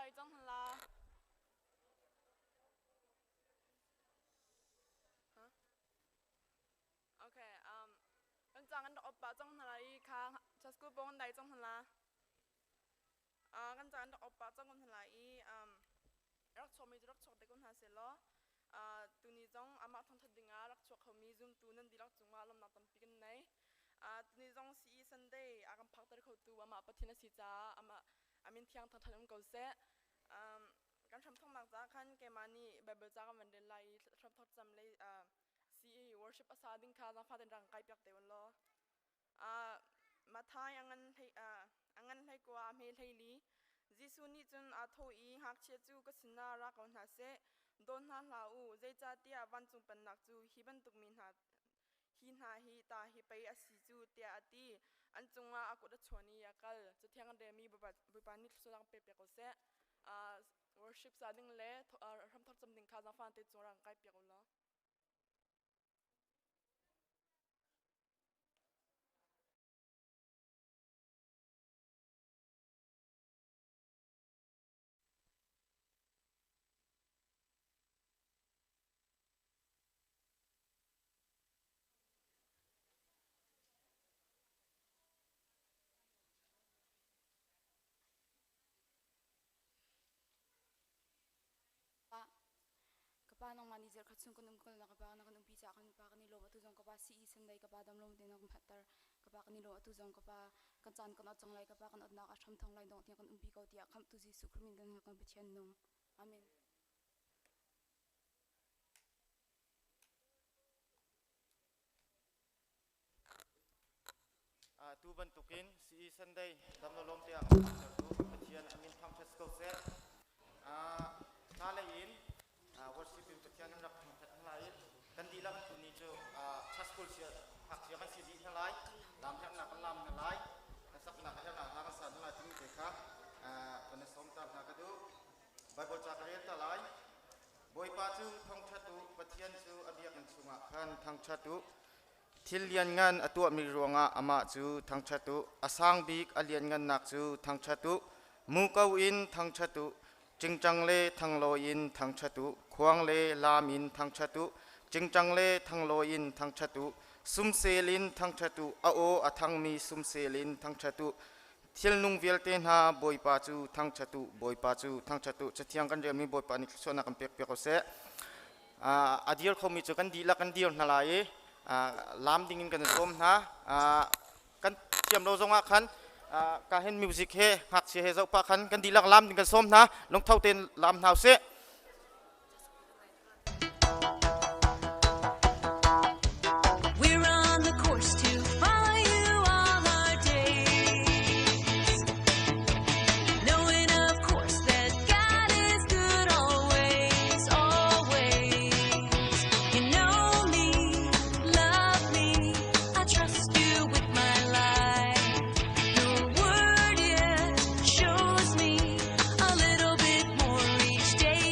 dai cang hna la. Huh? Okay, kan cang kan rak op pah cang hna la i kha cha school pawng kan dai cang hna la. Kan cang kan rak op pah cang hna la i rak chuakmi cu rak chuak te ko hna sehlaw tuni zong amah thangthat dingah rak chuak khomi zumtu nan dihlak cungah lawmhnak tampi kan nei. Tuni zong CE Sunday a kan phakter khotu amah Pathian a si caah amah amin thiang thangthat um ko seh. Kan hramthawknak caah khan keimah nih Bible ca kan van rel lai i hramthawk cam le CE worship a sa ding kha zaangfah tein rak kai piak te un law. Matthai a ngan hlei a ngan hlei kua a hme hlei li. Jesuh nih cun aa thawh i ngakchia cu ka sinah ra ko hna seh, dawn hna hlah u, zeicahtiah vancung pennak cu hi bantuk mi hna hi hna hi ta hi pei a si cu, tiah a ti. An cungah a kut a chuan i a kal. Cathiang an relmi Bawipa nih thluachuah pe piak ko seh. Worship sa ding le hramthok cam ding kha zaangfah te cung rang kai piak u law. Ka pa nangmah nih zarhkhat chung kan um ko na ka pa na kan umpi caah kan pa kan i lawm atu zong ka pa CE Sunday ka pa damlo te na kan phatter ka pa kan i lawm atu zong ka pa kan caan kan ot cang lai ka pa kan otnak a hram thong lai dong tiang kan umpi ko tiah khamhtu Jesuh Christ min kan kan Pathian nung amen. Tu bantukin CE Sunday damlolom tiang tu Pathian amin thangṭhat ko seh. Hna lei in worship in Pathian an rak thangṭhat hna lai kan dihlak tu ni cu church school sia ngakchia kan si dih hna lai lam hernak kan lam hna lai saknak hernak hla kan sa hna lai timi te kha kan i sawm ta hna ka duh. Bible ca ka rel ta lai. Bawipa cu thangṭhat u, Pathian cu a biakinn chungah khan thangṭhat u. Thil lianngan a tuahmi ruangah amah cu thangṭhat u. A sang bik a lianngannak cu thangṭhat u. Muko in thangṭhat u. Ṭingṭang le thanglawi in thangṭhat u. Khuang le laam in thangṭhat u. Ṭingṭang le thanglawi in thangṭhat u. Sumsel in thangṭhat u. A aw a thangmi sumsel in thangṭhat u. Thilnung vialte hna Bawipa cu thangṭhat u. Bawipa cu thangṭhat u. Cathiang kan relmi Bawipa nih thluachuahnak kan pek piak ko seh. A dir khomi cu kan dihlak kan dir hna lai i laam dingin kan i sawm hna. Kan thiam lo zongah khan ka hin music he ngakchia he zoh pah khan kan dihlak laam ding kan sawm hna. Lungtho tein laam hna usih. We're on the course to follow you all our days. Knowing, of course, that God is good always, always. You know me, love me, I trust you with my life. Your word, it shows me a little bit more each day.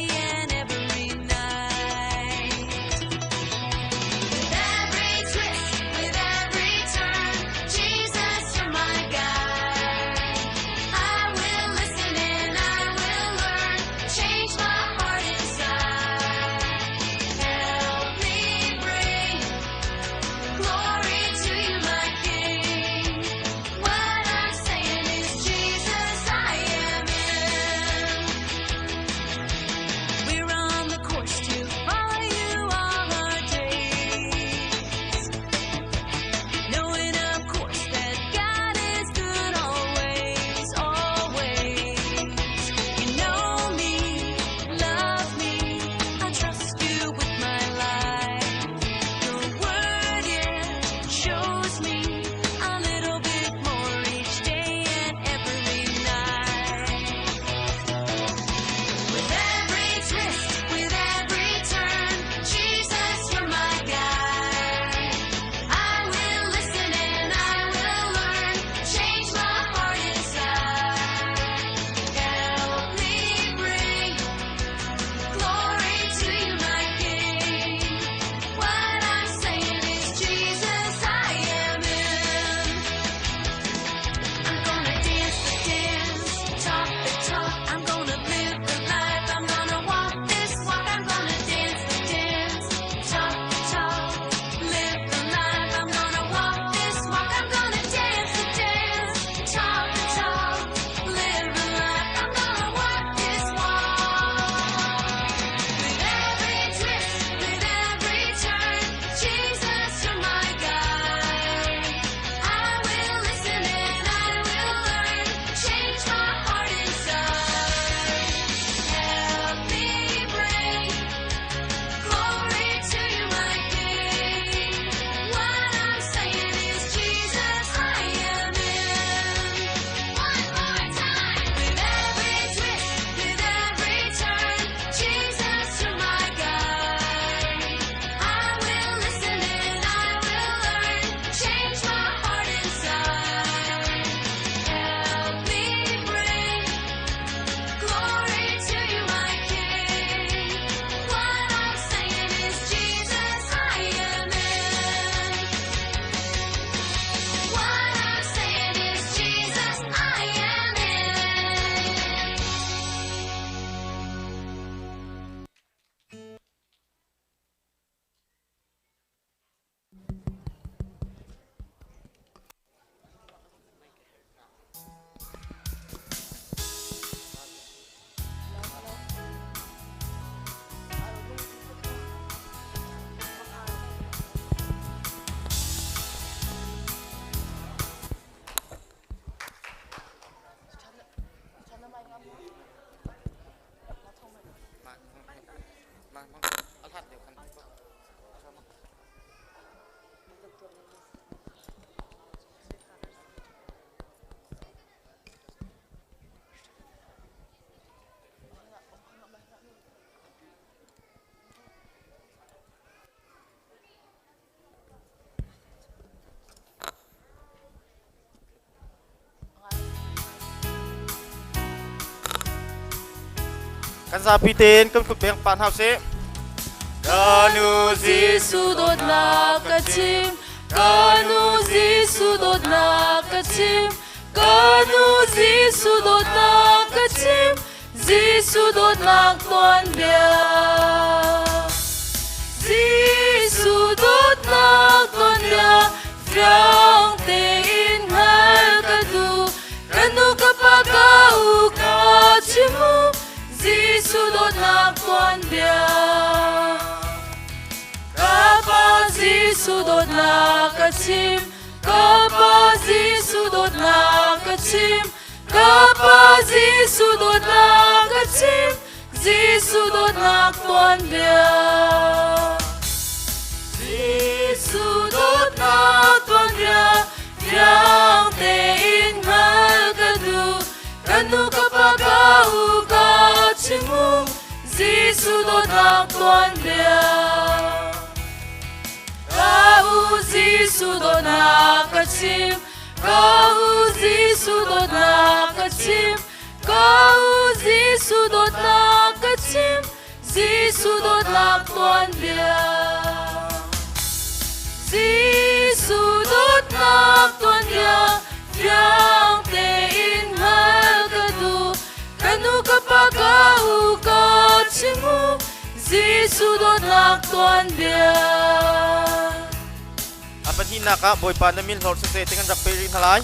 A hlat deuh khan. Kan zapi tein kan kut beng pa hna usih. Kanu Jesuh dawtnak ka chim, Kanu Jesuh dawtnak ka chim, Kanu Jesuh dawtnak ka chim, Jesuh dawtnak tuanbia. Jesuh dawtnak tuanbia, fiang tein hngal ka duh. Ka nu ka pa ka u ka chim u, Jesuh dawtnak tuanbia. Ka pa Jesuh dawtnak ka chim, ka pa Jesuh dawtnak ka chim, Ka Pa Jesuh dawtnak ka chim, Jesuh dawtnak tuanbia. Jesuh dawtnak tuanbia, fiang tein hngal ka duh. Ka nu ka pa ka u ka chim u, Jesuh dawtnak tuanbia. Ka u Jesuh dawtnak ka chim, Ka u Jesuh dawtnak ka chim, ka u Jesuh dawtnak ka chim, Jesuh dawtnak tuanbia. Jesuh dawtnak tuanbia, fiang tein hngal ka duh. Ka nu ka pa ka u ka chim u, Jesuh dawtnak tuanbia. A pahnihnak ah Bawipa na min hlorh siseh ti kan rak pe rih hna lai.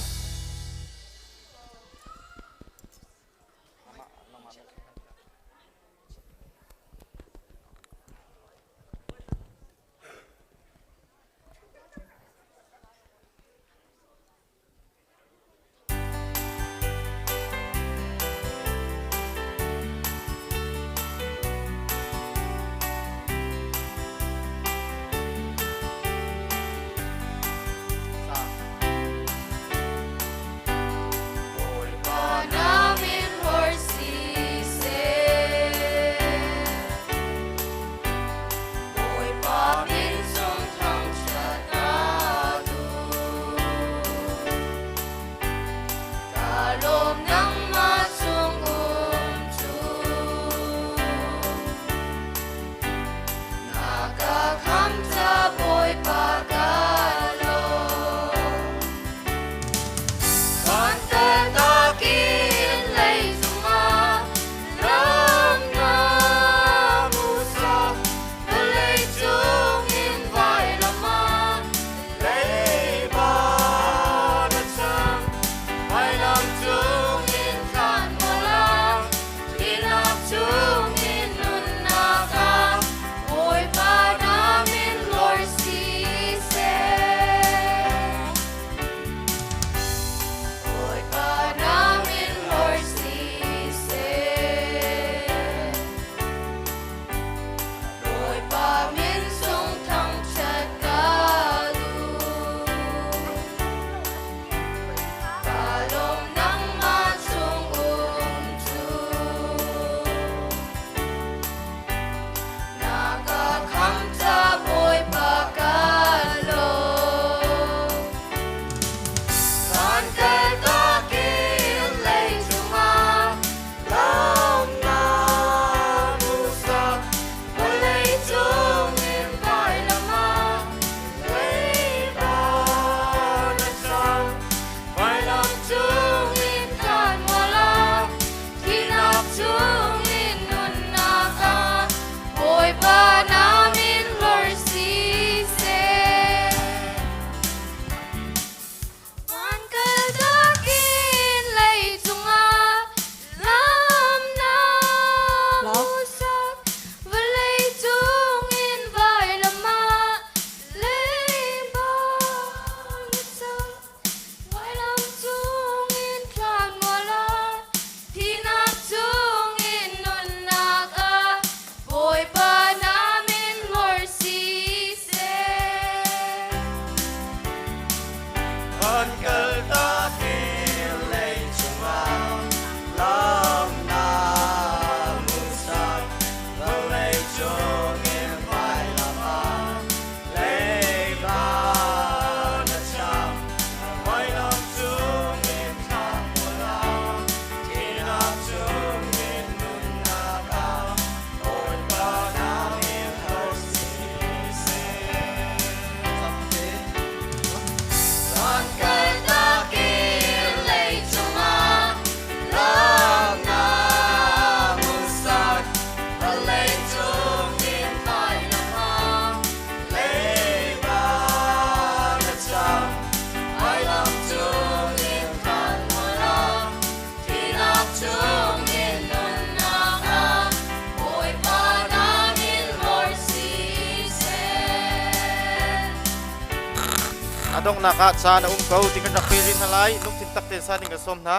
donghnak ah caan a um ko ti kan rak pe rih hna lai. Lungthin tak tein sa ding ka sawm hna.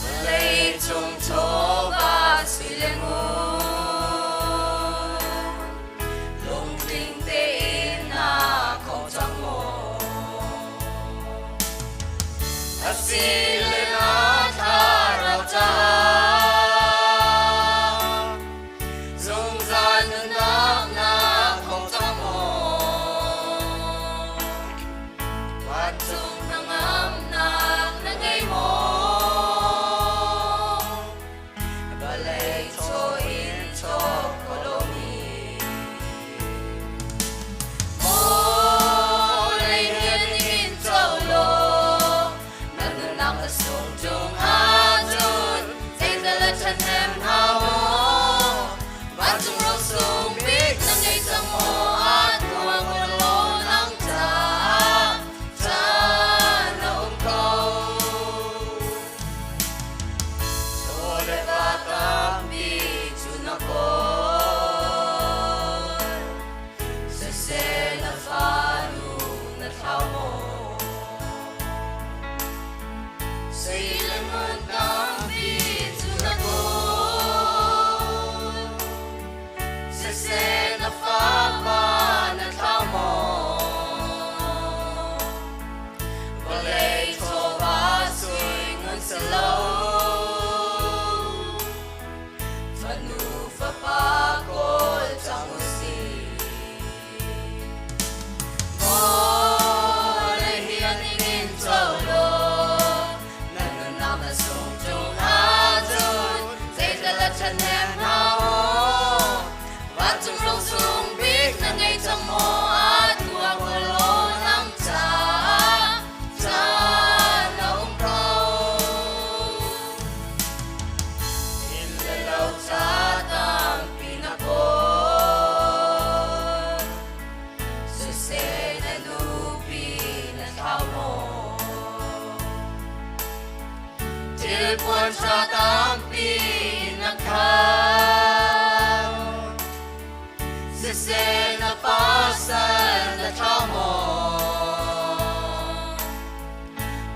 Vawleicung chawva sui le ngun lungtling tein na khong cang maw? Asile na thlarau caah zungzal nunnak na khong cang maw? Vancung hnangamnak na ngei maw? Vawlei chaw in chawk ko lomi Maw lei hian in co law na nunnak na sung tung ahcun zeital a ṭhahnem hnga maw? Vancung ro sung bik na ngei cang maw? A tuang law nang caah caan a um ko. Chaw le va tampi cu na kawl. Siseh na fanu na thlau maw? Sei le ngun tampi cu na kawl. Siseh na fapa na thlau maw? Vawlei chawva sui ngun si lo. Fanu fapa kawl cang u sih. Vawlei hi a ning in co law, na nunnak na sung tung ahcun zeital a ṭhahnem hnga maw? Vancung rung sung bik na ngei cang maw? Atu ah kawl law nang caah caan a um ko. Inn le lo ca tampi na kawl. Siseh na nupi na thlau maw? Thilpuan ṭha tampi na kham. Siseh na pasal na thlau maw?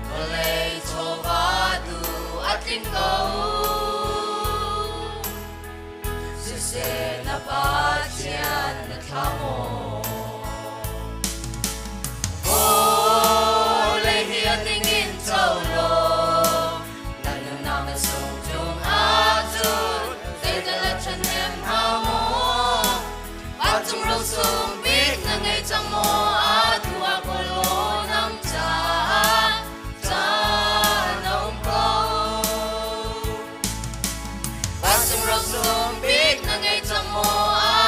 Vawlei chawva tu a tling ko. Siseh na Pathian na thlau maw? Vawlei hi a ning in co law, na nunnak na sung tung ahcun zeital a ṭhahnem hnga maw? Vancung ro sung bik na ngei cang maw? Atu ah kawl law nang caah caan a um ko. Vancung ro sung bik na ngei cang maw?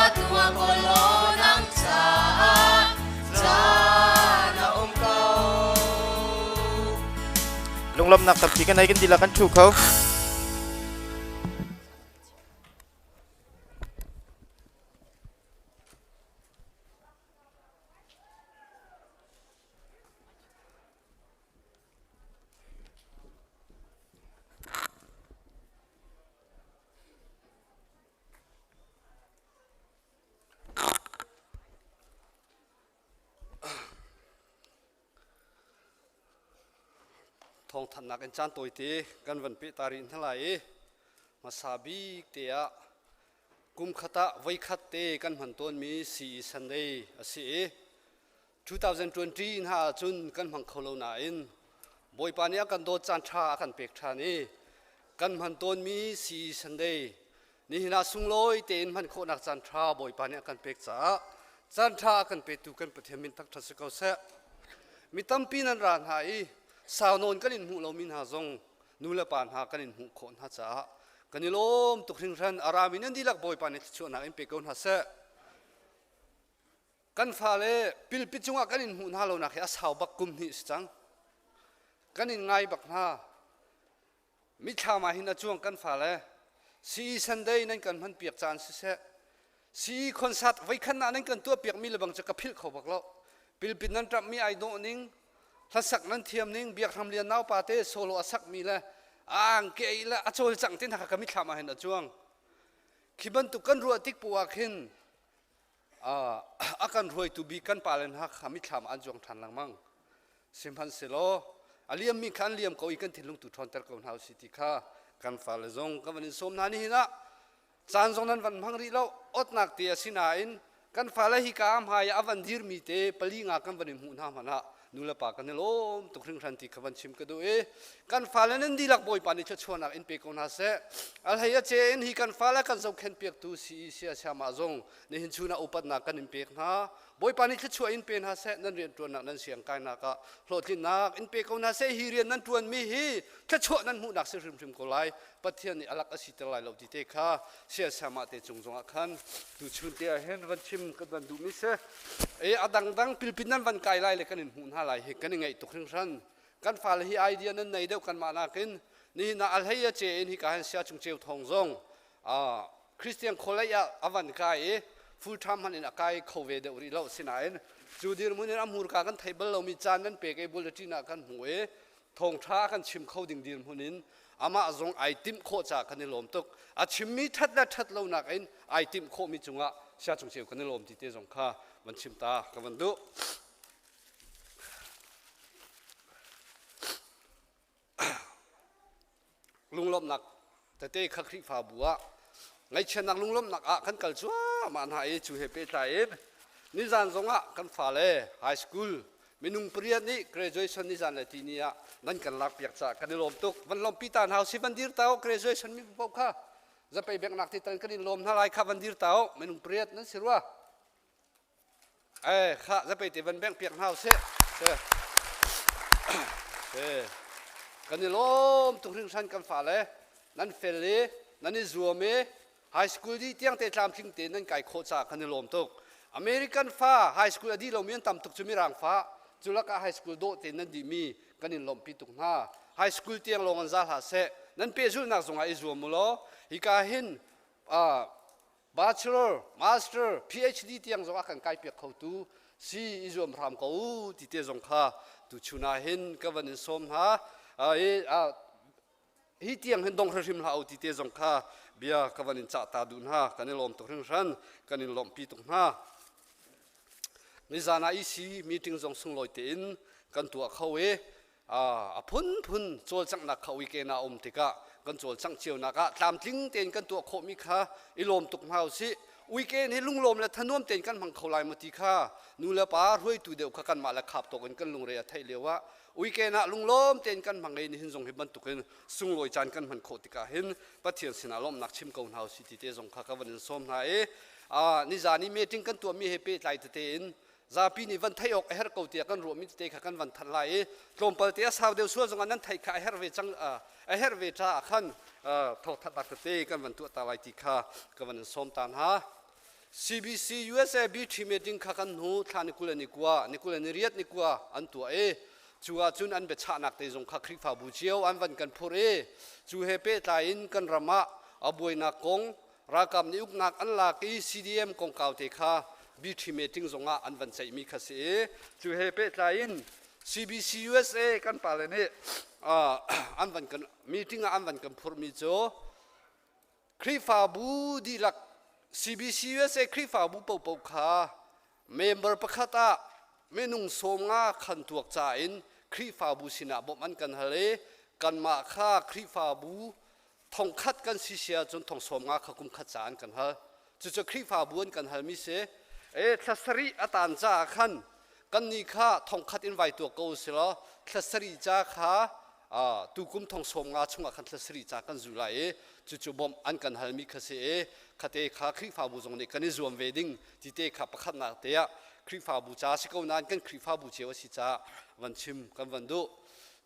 Atu ah kawl law nang caah caan a um ko. Lunglawmhnak tampi kan nei kan dihlak kan ṭhu kho. Thawngthanhnak in caan tawite kan van peh ta rih hna lai i hmasa bik te ah kum khat ah voikhat te kan hman tawnmi CE Sunday a si i 2020 hna ahcun kan hmang kho lo nain Bawipa nih a kan dawt caan ṭha a kan pek ṭhan i kan hman tawnmi CE Sunday nihin ah sunglawi tein hman khawhnak caan ṭha Bawipa nih a kan pek caah caan ṭha a kan petu kan Pathian min thangṭhat si ko seh. Mi tampi nan ra hna i sau nawn kan in hmuh lomi hna zong nu le pa hna kan in hmuh khawh hna caah kan i lawm tuk hringhran. A rami nan dihlak Bawipa nih thluachuahnak in pe ko hna seh. Kan fale pilpi cungah kan in hmuh hna lonak hi a sau bak kum hnih si cang. Kan in ngai bak hna. Mithlam ah hin a cuang kan fale CE Sunday nan kan hman piak caan siseh CE concert voikhat nak nan kan tuah piak mi lebang cu ka philh kho bak lo. Pilpin nan ṭamh mi ai dawh ning, hlasak nan thiam ning, Biak Hram Lian naupa te solo a sak mi le a angke ei le a cawlcangh te hna kha ka mithlam ah hin a cuang. Khi bantuk kan ruah tik poah ah khin a kan hruaitu bik kan pale hna kha mithlam ah an zuang ṭhan lengmang. Sihmanhsehlaw a liammi kha an liam ko i kan thinlung tu ṭhawnter ko hna usih ti kha kan fale zong kan van in sawm hna. Nihin ah caan zong nan van hmang rih lo, otnak te a si nain kan fale hi ka hmai ah a van dirmi te pali nga kan van in hmuh hna hmanh ah nulepa kan i lawm tuk hringhran ti kha van chim ka duh i kan fale nan dihlak Bawipa nih thluachuahnak in pe ko hna seh. Al hei a ce in hi kan fale kan zohkhenh piaktu CEC siamah zong nihin chun ah upatnak kan in pek hna. Bawipa nih thluachuah in pe hna seh. Nan rianṭuannak nan siangkainak ah hlawhtlinnak in pe ko hna seh. Hi rian nan ṭuanmi hi thluachuah nan hmuhnak si hrimhrim ko lai. Pathian nih a lak a siter lai lo ti te kha siasamah te cung zongah khan tuchun te ah hin van chim kan van duhmi si. E a dangdang pilpin nan van kai lai le kan in hmuh hna lai hi kan i ngaih tuk hringhran. Kan fale hi idea nan nei deuh kanmah nakin nihin ah alhei a ce in hika hin sia chung ceu thong zong Christian college ah a van kai i full time hmanh in a kai kho ve deuh rih lo. Sinain cu dirhmun in a hmurka kan thei bal lomi caan nan pek i bulletin ah kan hmu i thawngṭha kan chim kho ding dirhmun in amah zong ai timh khawh caah kan i lawm tuk. A chimmi ṭhat le ṭhat lonak in ai timh khawhmi cungah sia cung ceu kan i lawm ti te zong kha van chim ta ka van duh. Lunglawmhnak tete kha Khrihfabu ah ngaihchiatnak lunglawmhnak ah kan kal cuahmah hna i cu he pehtlai in nizan zongah kan fale high school minung pariat nih graduation nizan le tini ah nan kan lakpiak caah kan i lawm tuk. Van lawmpi ta hna usih. Van dir ta u. Graduation mi paoh kha zapei biaknak ti tan kan in lawm hna lai kha. Van dir ta u. Minung pariat nan si rua. Eh, kha zapei te van bengh piak hna usih. Kan i lawm tuk hringhran. Kan fale nan fel i nan i zuam i high school dih tiang te tlamtling te nan kai khawh caah kan i lawm tuk. American fa high school a dih lomi an tam tuk cu mirang fa cu lakah high school dawh te nan dihmi kan in lawmhpi tuk hna. High school tiang lawng an za hlah seh, nan pehzulhnak zongah i zuam u law hika hin bachelor, master, PhD tiang zong a kan kai piak khotu si i zuam hram ko u ti te zong kha tuchun ah hin ka van in sawm hna. Hi tiang hin dong hrim hlah u ti te zong kha bia ka van in cah ta duh hna. Kan i lawm tuk hringhran, kan in lawmhpi tuk hna. Nizan ah EC meeting zong sunglawi tein kan tuah kho i a phunphun cawlcanghnak kha weekend ah um tikah kan cawlcangh cionak ah tlamtling tein kan tuah khawhmi kha i lawm tuk hna usih. Weekend hi lunglawm le thanuam tein kan hmang kho lai maw ti kha nu le pa hruaitu deuh kha kanmah le khap tawk in kan lungre a theih lio ah weekend ah lunglawm tein kan hmang i nihin zong hi bantukin sunglawi caan kan hman khawh tikah hin Pathian sinah lawmhnak chim ko hna usih ti te zong kha ka van in sawm hna i nizan i meeting kan tuahmi he pehtlai tete in zapi nih van theih awk a herh ko tiah kan ruahmi tete kha kan van thanh lai i tlawmpal te a sau deuh sual zongah nan theih kha a herh ve cang a herh ve caah khan thawngthanhnak tete kan van tuah ta lai ti kha ka van in sawm ta hna. CBC USA B3 meeting kha kan hnu thla ni 20 ni kua ni 20 ni riat ni kua an tuah i cu ahcun an biachahnak te zong kha Khrihfabu cio an van kan phurh i cu he pehtlai in kan ram ah a buainak kong ralkap nih uknak an lak i CDM kongkau te kha B3 meeting zong ah an van ceihmi kha si i cu he pehtlai in CBC USA kan pale nih an van kan meeting ah an van kan phurhmi cu Khrihfabu dihlak CBC USA Khrihfabu paohpaoh kha member pakhat ah minung 50 khan tuak ca in Khrihfabu sinah bawmh an kan hal i kanmah kha Khrihfabu thongkhat kan si si ahcun thong 50 kha kum khat ca an kan hal. Cucu Khrihfabu an kan halmi si. E thla sarih a tan caah khan kannih kha thongkhat in vai tuak ko usih law thla sarih ca kha tukum thong 50 chungah khan thla sarih ca kan zu lai i cucu bawmh an kan halmi kha si i khate kha Khrihfabu zong nih kan i zuam ve ding ti te kha pakhatnak te ah Khrihfabu ca si ko nain kan Khrihfabu cio a si caah van chim kan van duh.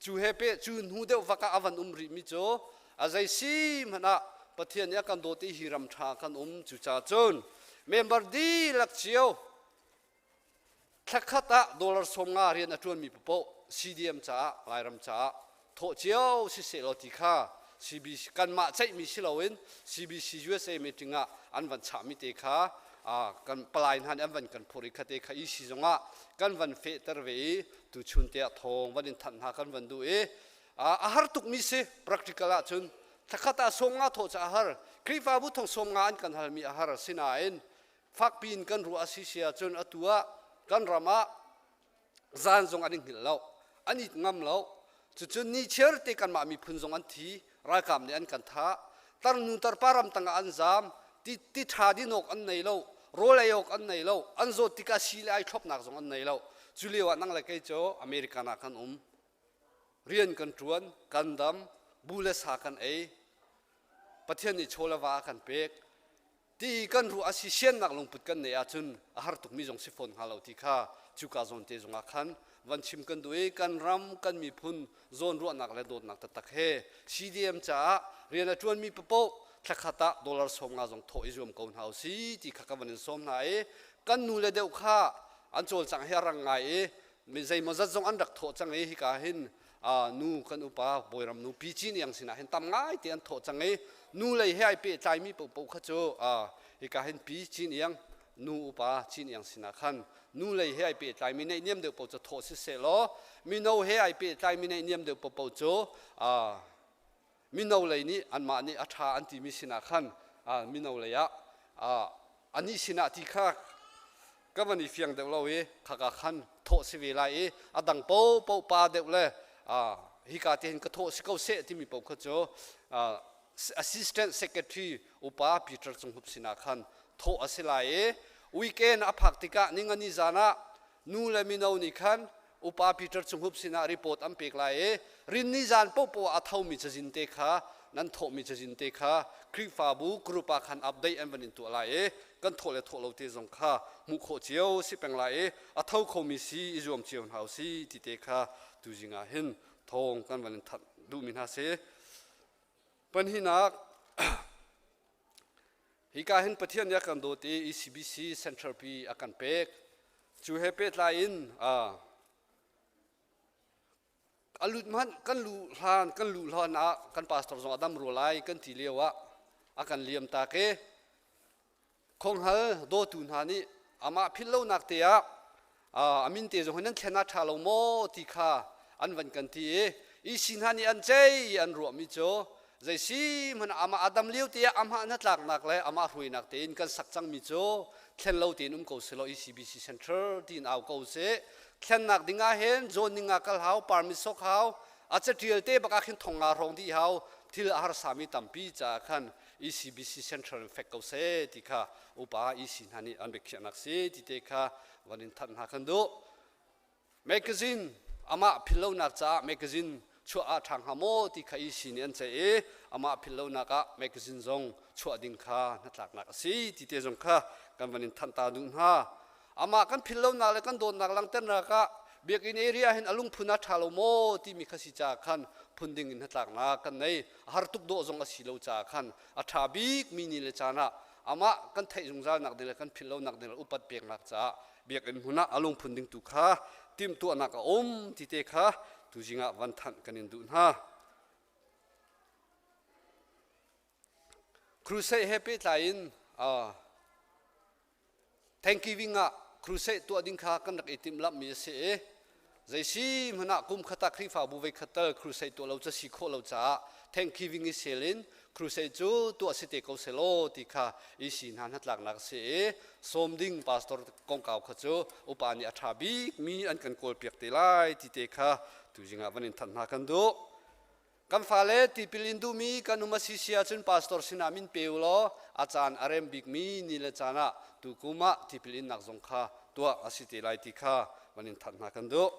Cu he pe cu hnu deuh vak ah a van um rihmi cu a zei si hmanh ah Pathian nih a kan dawt i hi ram ṭha kan um. Cucaah cun member dihlak cio Thlakhat ah dollar 50 rian a ṭuanmi paoh CDM caah Lairam caah thawh cio siseh law ti kha CBC kanmah ceihmi si loin CBC USA meeting ah an van chahmi te kha kan palai hna nih an van kan phur i khate kha EC zongah kan van fehter ve i tuchun te ah thawng van in thanh hna kan van duh i a har tukmi si. Practical ahcun thlakhat ah 50 thawh ca a har. Khrihfabu thong 50 an kan halmi a har. Sinain fakpi in kan ruah a si si ahcun atu ah kan ram ah zan zong an i hngilh lo, an it ngam lo. Cucun ni chiar te kanmah miphun zong an thi, ralkap nih an kan thah, tarnu tarpa ram tangah an zam, ti ti ṭha din awk an nei lo, rawl ei awk an nei lo, an zawt tikah sii le ai thlopnak zong an nei lo. Cu lio ah nang le kei cu American ah kan um, rian kan ṭuan, kan dam, bu le sa kan ei, Pathian nih chaw le va a kan pek ti kan ruah a si. Siannak lungput kan neih ahcun a har tukmi zong si fawn hnga lo ti kha cuka zawn te zongah khan van chim kan duh i kan ram kan miphun zawn ruahnak le dawtnak taktak he CDM caah rian a ṭuanmi papoh thlakhat ah dollar 50 zong thawh i zuam ko hna usih ti kha ka van in sawm hna i kan nu le deuh kha an cawlcangh hi a rang ngai i mi zeimawzat zong an rak thawh cang i hika hin nu kan upa Bawiram nu Pi Cin Iang sinah hin tam ngai te an thawh cang i nu lei he ai pehtlaimi paohpaoh kha cu hika hin Pi Cin Iang, nu upa Cin Iang sinah khan nu lei he ai pehtlaimi neihniam deuh paoh cu thawh siseh law, mino he ai pehtlaimi neihniam deuh paohpaoh cu mino lei nih anmah nih a ṭha an timi sinah khan mino lei ah anih sinah ti kha ka van i fiang deuh lo i khaka khan thawh si ve lai i a dang paohpaoh pa deuh le hika te hin ka thawh si ko seh timi paoh kha cu assistant secretary upa Peter Cung Hup sinah khan thawh a si lai i weekend a phak tikah ningani zan ah nu le mino nih khan upa Peter Cung Hup sinah report an pek lai i rinni zan paohpaoh a thomi cazin te kha, nan thawhmi cazin te kha Khrihfabu group ah khan update an van in tuah lai i kan thawh le thawh lo te zong kha hmuh khawh cio si peng lai i a tho khomi si i zuam cio hna usih ti te kha tuzing ah hin thawng kan van in thanh duhmi hna si. Panhinak, hika hin Pathian nih a kan dawt i ECBC Central pi a kan pek. Cu he pehtlai in a lut hmanh kan luh hlan kan luh hlan ah kan pastor zong a dam rua lai kan ti lio ah a kan liam tak i khonghal dawtu hna nih amah philh lonak te ah a min te zong hi nan thlen ah ṭha lo maw ti kha an van kan ti i EC hna nih an cei an ruahmi cu zeisi hmanh amah a dam lio te ah amah hnatlaknak le amah hruainak tein kan sak cangmi cu thlen lo tein um ko selaw ECBC Center tiin au ko seh. Thlennak ding ah hin zawn ning ah kal hau, permit sok hau, a catial te bak ah khin thong nga hrawng dih hau, thil a harsami tampi caah khan ECBC Central in fek ko seh ti kha upa EC hna nih an biakhiahnak si ti te kha van in thanh hna kan duh. Magazine amah philhlonak caah magazine chuah ah ṭha hnga maw ti kha EC nih an ceih i amah philhlonak ah magazine zong chuah ding kha hnatlaknak a si ti te zong kha kan van in thanh ta duh hna. Amah kan philhlonak le kan dawtnak langhternak ah biakinn area hin a lungphun a ṭha lo maw timi kha si caah khan phun ding in hnatlaknak kan nei. A har tuk dawh zong a si lo caah khan a ṭha bik mi ni le caan ah amah kan theih zungzalnak ding le kan philhlonak ding le upat peknak caah biakinn hmun ah a lungphun ding tu kha timhtuahnak a um ti te kha tuzing ah van thanh kan in duh hna. Crusade he pehtlai in Thanksgiving ah crusade tuah ding kha kan rak i timhlamhmi a si i zeisi hmanh ah kum khat ah Khrihfabu voi khat tal crusade tuah lo cu si khawh lo caah Thanksgiving i sel in crusade cu tuah si te ko selaw ti kha EC hna hnatlaknak a si i sawm ding pastor kongkau kha cu upa nih a ṭha bikmi an kan kawlpiak te lai ti te kha tuzing ah van in thanh hna kan duh. Kan fale tipil in duhmi kan um a si si ahcun pastor sinah min pe u law a caan a rem bikmi ni le caan ah tukum ah tipil innak zong kha tuah a si te lai ti kha van in thanh hna kan duh.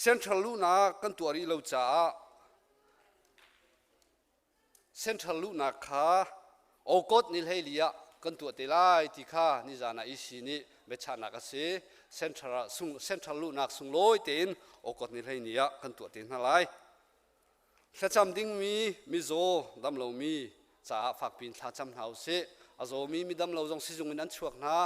Central luhnak kan tuah rih lo caah Central luhnak kha Okot ni 14 ah kan tuah te lai ti kha nizan ah EC nih biachahnak a si. Central ah sung, Central luhnak sunglawi tein Okot ni 14 ah kan tuah te hna lai. Thlacam dingmi mizaw damlomi caah fakpi in thlacam hna usih. A zawmi midam lo zong sizung in an chuak hna.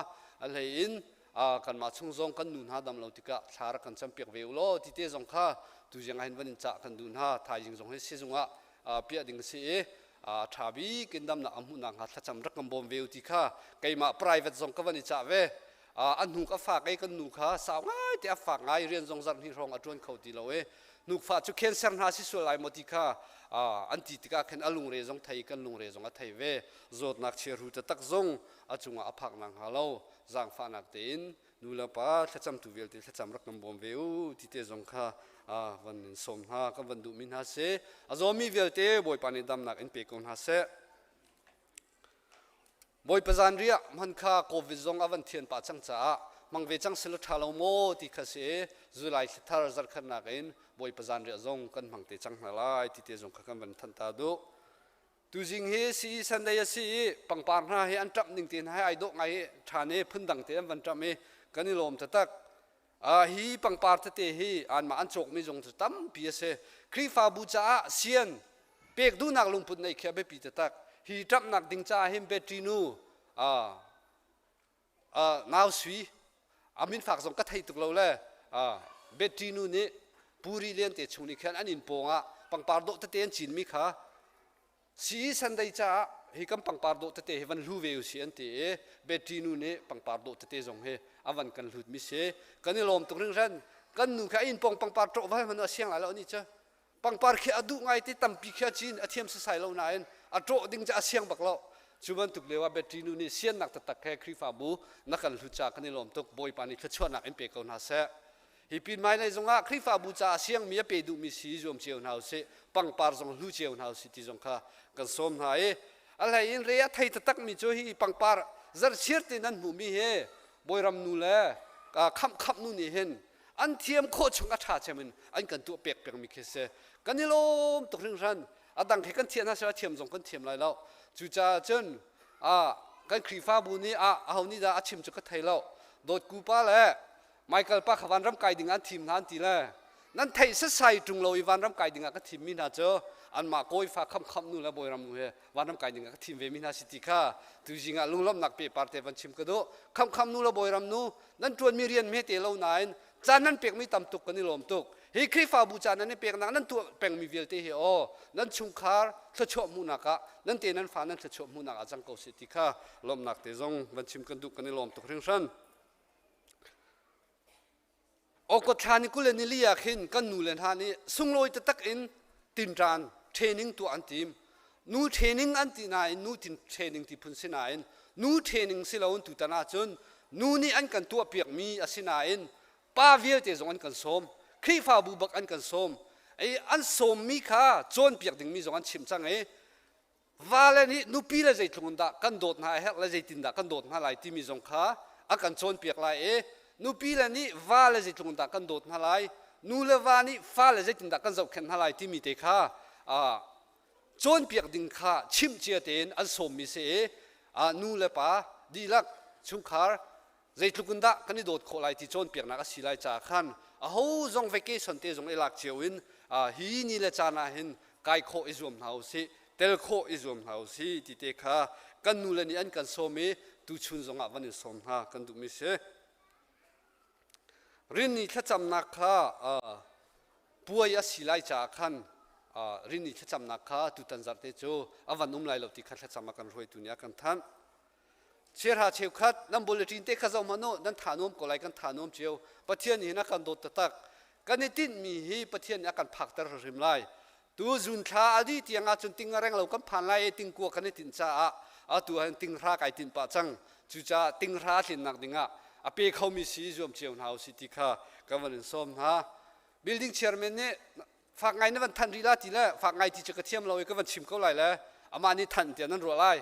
A hlei in Kanmah chung zong kan nu hna dam lo tikah thla rak kan campiak ve u law ti te zong kha tuzing ah hin van in cah kan duh hna. Thaizing zong hi sizung ah piah ding a si i a ṭha bik in damnak a hmuh nakhnga thlacam rak kan bawm ve u ti kha keimah private zong ka van i cah ve. A hnuk a fak i kan nu kha sau ngai te a fak ngai, rian zong zarh hnih hrawng a ṭuan kho ti lo i hnukfah cu cancer hna si sual lai maw ti kha an ti tikah khin a lungre zong thei, kan lungre zong a thei ve. Zawtnak chiahru taktak zong a cungah a phak nakhnga lo zaangfahnak tein nu le pa thlacamtu vialte thlacam rak kan bawm ve u ti te zong kha van in sawm hna kan van duhmi hna si. A zawmi vialte Bawipa nih damnak in pe ko hna seh. Bawipa zanriah hman kha COVID zong a van thian pah cang caah hmang ve cang sila ṭha lo maw ti kha si i July thla thar zarkhatnak in Bawipa zanriah zong kan hmang te cang hna lai ti te zong kha kan van thanh ta duh. Tuzing hi CE Sunday a si i pangpar hna hi an ṭamh ning te hna hi ai dawh ngai i ṭhan i phundang te an van ṭamh i kan i lawm taktak. Hi pangpar tete hi anmah an cawkmi zong cu tampi a si. Khrihfabu caah sian pek duhnak lungput neih khi a biapi taktak. Hi ṭamhnak ding caah hin battery nu nau sui a min fak zong ka thei tuk lo le battery nu nih Puri Lian te chung nih khan an inn pawng ah pangpar dawh tete an cinmi kha CE Sunday caah hi kan pangpar dawh tete hi van hlu ve usih an ti i battery nu nih pangpar dawh tete zong hi a van kan hlut mi si. Kan i lawm tuk hringhran. Kan nu kha inn pawng pangpar ṭawh va hmanh a siang lai lo ni cu. Pangpar khi a duh ngai ti tampi khi a cin, a thiam sasai lo nain a ṭawh ding cu a siang bak lo. Cu bantuk lio ah battery nu nih siannak taktak he Khrihfabu na kan hlut caah kan i lawm tuk. Bawipa nih thluachuahnak in pe ko hna seh. Hi pin hmailei zongah Khrihfabu caah siangmi a pe duhmi si zuam cio hna usih, pangpar zong hlu cio hna usih ti zong kha kan sawm hna i a hlei in re a thei taktakmi cu hi pangpar zarhchir te nan hmuhmi hi Bawiram nu le khamh khamh nu nih hin an thiam khawh chung a ṭha cem in an kan tuah pek pengmi khi si. Kan i lawm tuk hringhran. A dang khi kan thiam hna seh a thiam zong kan thiam lai lo. Cucaah cun kan Khrihfabu nih aho nih dah a chim cu ka thei lo. Dawtku pa le Michael pa kha vanram kai ding ah an thim hna an ti le nan theih setsai ṭung lo i vanram kai ding ah ka thimmi hna cu anmah kawifa khamkham nu le bawiram nu he vanram kai ding ah ka thim ve mi hna si ti kha tuzing ah lunglawmhnak pehpar te van chim ka duh. Khamkham nu le bawiram nu nan ṭuanmi rian hme te lo nain caan nan pekmi tam tuk, kan i lawm tuk. Hi Khrihfabu caan nan i peknak nan tuah pengmi vialte hi aw nan chungkhar thluachuah hmuhnak ah, nan te nan fa nan thluachuah hmuhnak ah cang ko seh ti kha lawmhnak te zong van chim kan duh. Kan i lawm tuk hringhran. Awkot thla ni 20 le nili ah khin kan nu le hna nih sunglawi taktak in tinṭan training tuah an tim. Nu training an ti nain nu tin training ti phun si nain nu training si loin tutan ahcun nu nih an kan tuahpiakmi a si nain pa vialte zong an kan sawm. Khrihfabu bak an kan sawm. I an sawmmi kha cawnpiak dingmi zong an chim cang i vale nih nupi le zeitluk in dah kan dawt hna a herh le zeitindah kan dawt hna lai timi zong kha a kan cawnpiak lai i nupi le nih va le zeitluk in dah kan dawt hna lai, nu le va nih fa le zeitindah kan zohkhenh hna lai timi te kha cawnpiak ding kha chimh cia tein an sawmmi si i nu le pa dihlak chungkhar zeitluk in dah kan i dawt khawh lai ti cawnpiaknak a si lai caah khan aho zong vacation te zong i lak cio in hi ni le caan ah hin kai khawh i zuam hna usih, tel khawh i zuam hna usih ti te kha kan nu le nih an kan sawm i tuchun zong ah van in sawm hna kan duhmi si. Rinni thlacamnak kha puai a si lai caah khan rinni thlacamnak kha tutan zarh te cu a van um lai lo ti kha thlacam a kan hruaitu nih a kan thanh. Chiahra cheukhat nan bulletin te kha zoh hmanh u, nan tha nuam ko lai, kan tha nuam cio. Pathian nih hin a kan dawt taktak. Kan i tinhmi hi Pathian nih a kan phakter hrimhrim lai. Tu zun thla a dih tiang ahcun ting a reng lo kan phan lai i tingkua kan i tinh caah atu ahhin tinghra kai tinh pah cang. Cucaah tinghra tlinnak dingah a pe khomi si zuam cio hna usih ti kha kan van in sawm hna. Building chairman nih fak ngai na van thanh rih la ti le fak ngai ti cu ka thiam lo i ka van chim ko lai le amah nih thanh tiah nan ruah lai.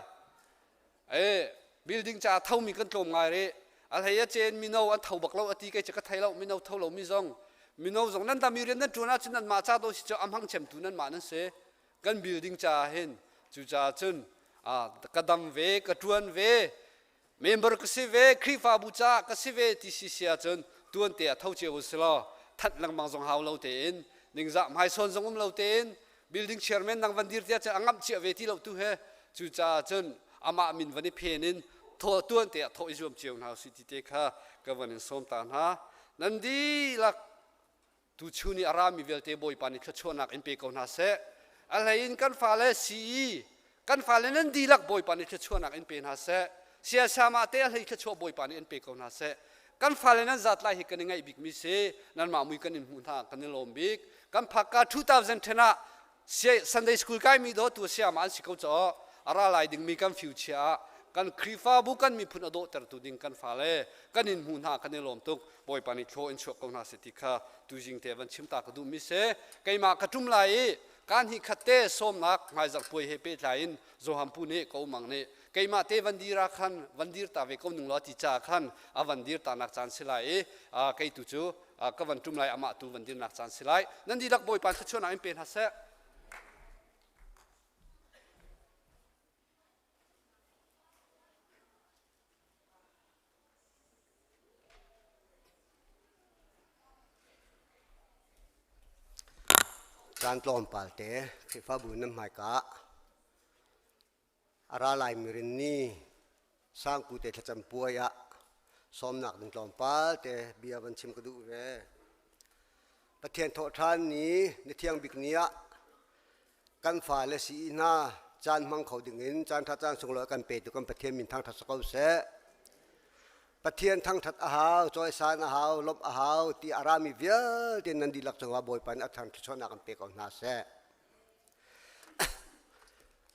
E building caah thomi kan tlawm ngai rih. A hlei a cen mino an tho bak lo a ti, kei cu ka thei lo. Mino tho lo mi zong, mino zong nan dam i rian nan ṭuan ahcun nan mah ca do si cu a hmang cemtu nan mah nan si kan building caah hin. Cucaah cun ka dam ve, ka ṭuan ve, member ka si ve, Khrihfabu caah ka si ve ti si si ahcun tuan te ah tho cio u si law that lengmang zong hau lo tein, ningzah hmaisawn zong um lo tein building chairman nang van dir tiah cun a ngamh cia ve ti lo tu he. Cucaah cun amah min van i phen in thaw tuan te ah thawh i zuam cio hna usih ti te kha ka van in sawm ta hna. Nan dihlak tuchun i a rami vialte Bawipa nih thluachuahnak in pe ko hna seh. A hlei in kan fale CE kan fale nan dihlak Bawipa nih thluachuahnak in pe hna seh. Siasama te a hlei thluachuah Bawipa nih in pe ko hna seh. Kan fale nan zat lai hi kan i ngaih bikmi si. Nanmah mui kan in hmuh hna kan i lawm bik. Kan phakka 2010 ah Sunday school kaimi do tu siama an si ko caw a ra lai dingmi kan future ah kan Khrihfabu kan miphun a dawhtertu ding kan fale kan in hmu hna kan i lawm tuk. Bawipa nih thlaw in chuak ko hna seh ti kha tuzing te van chim ta ka duhmi si. Keimah ka ṭum lai i kaan hnih khat te sawmnak hmaizarh puai he pehtlai in Johan pu nih ka umang nih keimah te van dir ah khan van dir ta ve ko ning law ti ca khan a van dir ta nak caan si lai i kei tu cu ka van ṭum lai amah tu van dirnak caan si lai. Nan dihlak Bawipa thluachuahnak in pe hna seh. Caan tlawmpal te Khrihfabu nan hmaika ah a ra laimi rinni sangpu te thlacam puai ah sawmnak ding tlawmpal te bia van chim ka duh ve. Pathian thawhṭhan ni ni thiang bik ni ah Kan fale si hna caan hmang kho dingin caan ṭha caan sunglawi kan petu kan Pathian min thangṭhat si ko seh. Pathian thangṭhat a hau, cawisan a hau, lawmh a hau ti a rami vialte nan dihlak cungah Bawipa nih a thang thluachuahnak kan pe ko hna seh.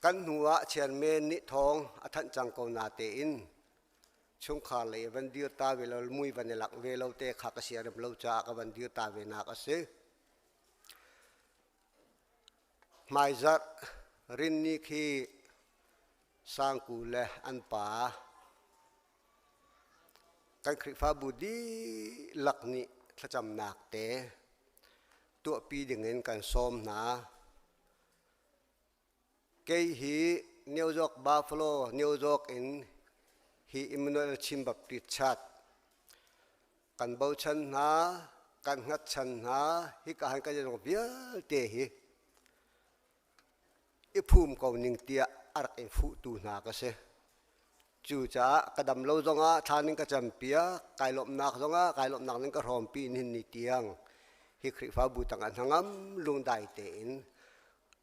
Kan hnu ah chairman nih thawng a thanh cang ko na tein chungkhar lei van dir ta ve lo mui van i lak ve lo te kha ka siarem lo caah ka van dir ta ve nak a si. Hmaizarh rinni khi Sangku le an pa kan Khrihfabu dihlak nih thlacamnak te tuahpi dingin kan sawm hna. Kei hi New York Buffalo, New York in hi Emmanuel Chin Baptist Church kan bochan hna, kan hngatchan hna, hika han kan zong vialte hi i phum ko ning tiah a rak in fuhtu hna ka si. Cucaah ka dam lo zongah thla ning ka campiak, kai lawmhnak zongah kai lawmhnak ning ka hrawmpi nihin ni tiang hi Khrihfabu tangah hnangam lungdai tein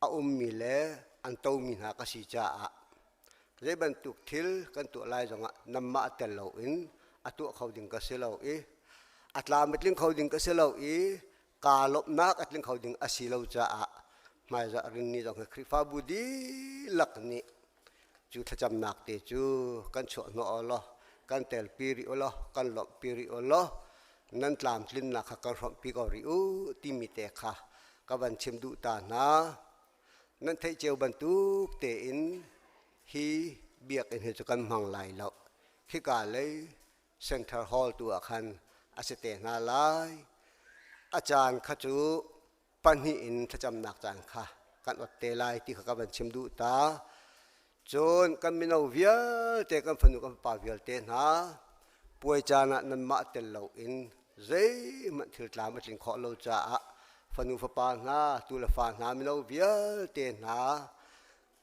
a ummi le an tomi hna ka si caah zei bantuk thil kan tuah lai zongah nanmah tel loin a tuah kho ding ka si lo i a tlam a tling kho ding ka si lo i kaa lawmhnak a tling kho ding a si lo caah hmaizah rinni zong hi Khrihfabu dihlak nih cu thlacamnak te cu kan chuah hnawh u law kan telpi rih u law kan lawmhpi rih u law nan tlamtlinnak kha kan hrawmhpi ko rih u timi te kha ka van chim duh ta hna. Nan theih cio bantuk tein hi biakinn hi cu kan hmang lai lo. Khika lei Center Hall tu ah khan a si te hna lai. A caan kha cu pahnih in thlacamnak caan kha kan ot te lai ti kha ka van chim duh ta. Cun kan mino vialte kan fanu kan fapa vialte hna puai caan ah nanmah tel loin zeihmanh thil tlam a tling khawh lo caah fanu fapa hna tu le fa hna mino vialte hna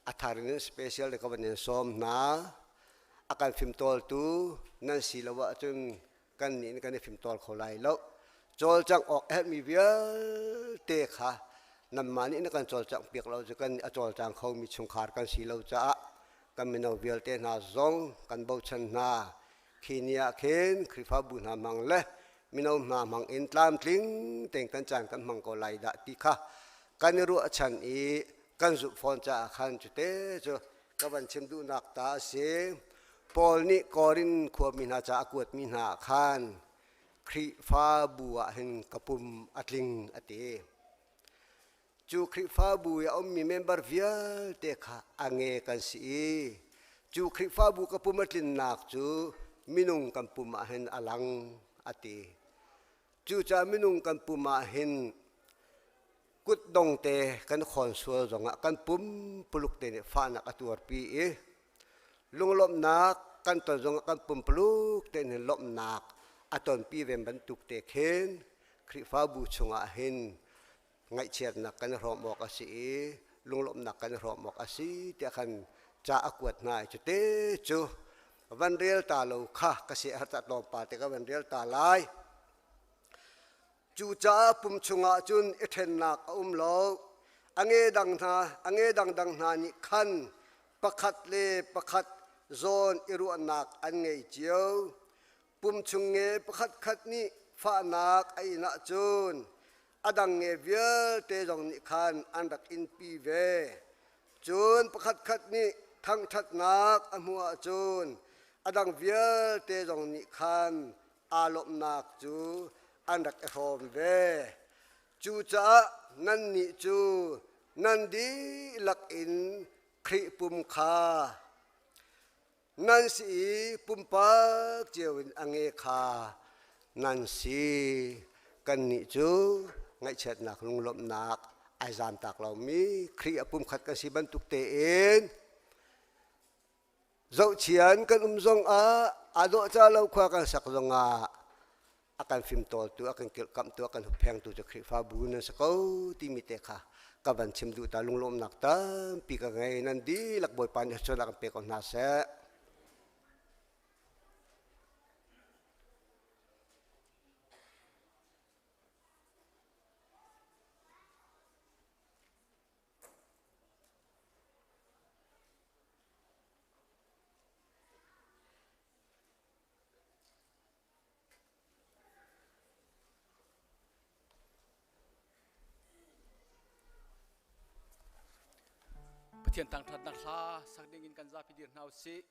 a thar in special le ka van in sawm hna a kan fimtawltu nan si lo ahcun kan nih kan i fimtawl kho lai lo cawlcangh awk herhmi vialte kha nanmah nih na kan cawlcangh piak lo cu kan a cawlcang khomi chungkhar kan si lo caah kan mino vialte hna zong kan bochan hna khi ni ah khin Khrihfabu hna hmang le mino hna hmang in tlamtling tein kan caan kan hmang ko lai dah ti kha kan i ruahchan i kan zumh fawn caah khan cute cu ka van chim duhnak ta a si. Paul nih Korin khuami hna ca a kuatmi hna ah khan Khrihfabu ah hin ka pum a tling a ti. Cu Khrihfabu i a ummi member vialte kha a nge kan si i cu Khrihfabu ka pum a tlinnak cu minung kan pum ah hin a lang a ti. Cucaah minung kan pum ah hin kutdong te kan khawn sual zongah kan pumpuluk te nih fahnak a tuarpi i lunglawmhnak kan ton zongah kan pumpuluk te nih lawmhnak a tonpi ve bantuk te khin Khrihfabu chungah hin ngaihchiatnak kan i hrawm awk a si i lunglawmhnak kan i hrawm awk a si tiah khan ca a kuat hna i cute cu. Van rel ta lo kha ka si har ta tlawmpal te ka van rel ta lai. Cucaah pum chungah cun i ṭhennak a um lo. A nge dang hna, a nge dangdang hna nih khan pakhat le pakhat zawn i ruahnak an ngei cio. Pum chung nge pakhatkhat nih fahnak a in ahcun a dang nge vialte zong nih khan an rak inpi ve. Cun pakhatkhat nih thangṭhatnak a hmuh ahcun a dang vialte zong nih khan aa lawmhnak cu an rak i hrawm ve. Cucaah nannih cu nan dihlak in Khrih pum kha nan si i pumpak cio in a nge kha nan si. Kannih cu ngaihchiatnak lunglawmhnak ai zamtak lomi Khrih a pumkhat kan si bantuk tein Zohchian kan um zongah aa dawhcah lo khua kan sak zongah a kan fimtawltu, a kan kilhkamhtu, a kan hupphengtu cu Khrihfabu nan si ko timi te kha ka van chim duh ta. Lunglawmhnak tampi ka ngei. Nan dihlak Bawipa nih sualnak kan pe ko hna seh. Pathian thangṭhatnak hla sak dingin kan zapi dir hna u sih.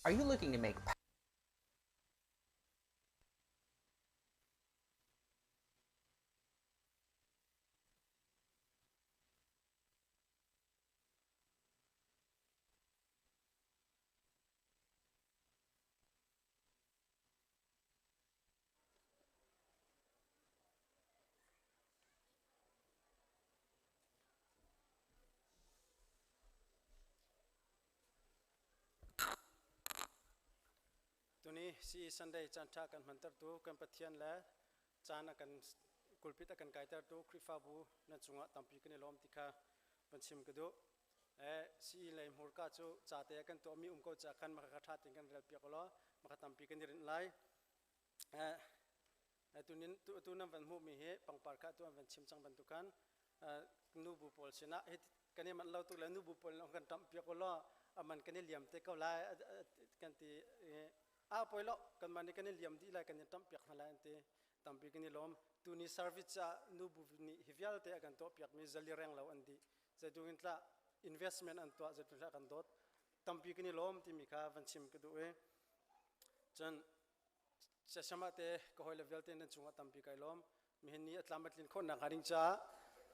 Are you looking to make Tuni CE Sunday caan ṭha kan hmantertu kan Pathian le caan a kan kulpit a kan kaitertu Khrihfabu nan cungah tampi kan i lawm ti kha van chim ka duh. Eh, CE lei hmurka cu ca te kan tuahmi um ko ca khan maka kha ṭha tein kan rel piak law maka tampi kan i rinh lai. Eh, tunin tu nan van hmuhmi hi pangpar kha tu an van chim cang bantuk khan nubu pawl sinah hi kan i manh lo tuk le nubu pawl kan ṭamh piak u law aman kan i liam te ko lai kan ti a poi lo kanmah nih kan i liam dih lai kan i ṭamh piak hna lai an ti tampi kan i lawm tuni service ah nubu nih hi vialte a kan tuah piakmi zali reng lo an dih zeitung tlah investment an tuah zeitung tlah kan dawt tampi kan i lawm timi kha van chim ka duh i cun Siasama te ka hawile vialte nan cungah tampi kai lawm. Mihin ni a tlam a tlin khawhnak hnga ding caah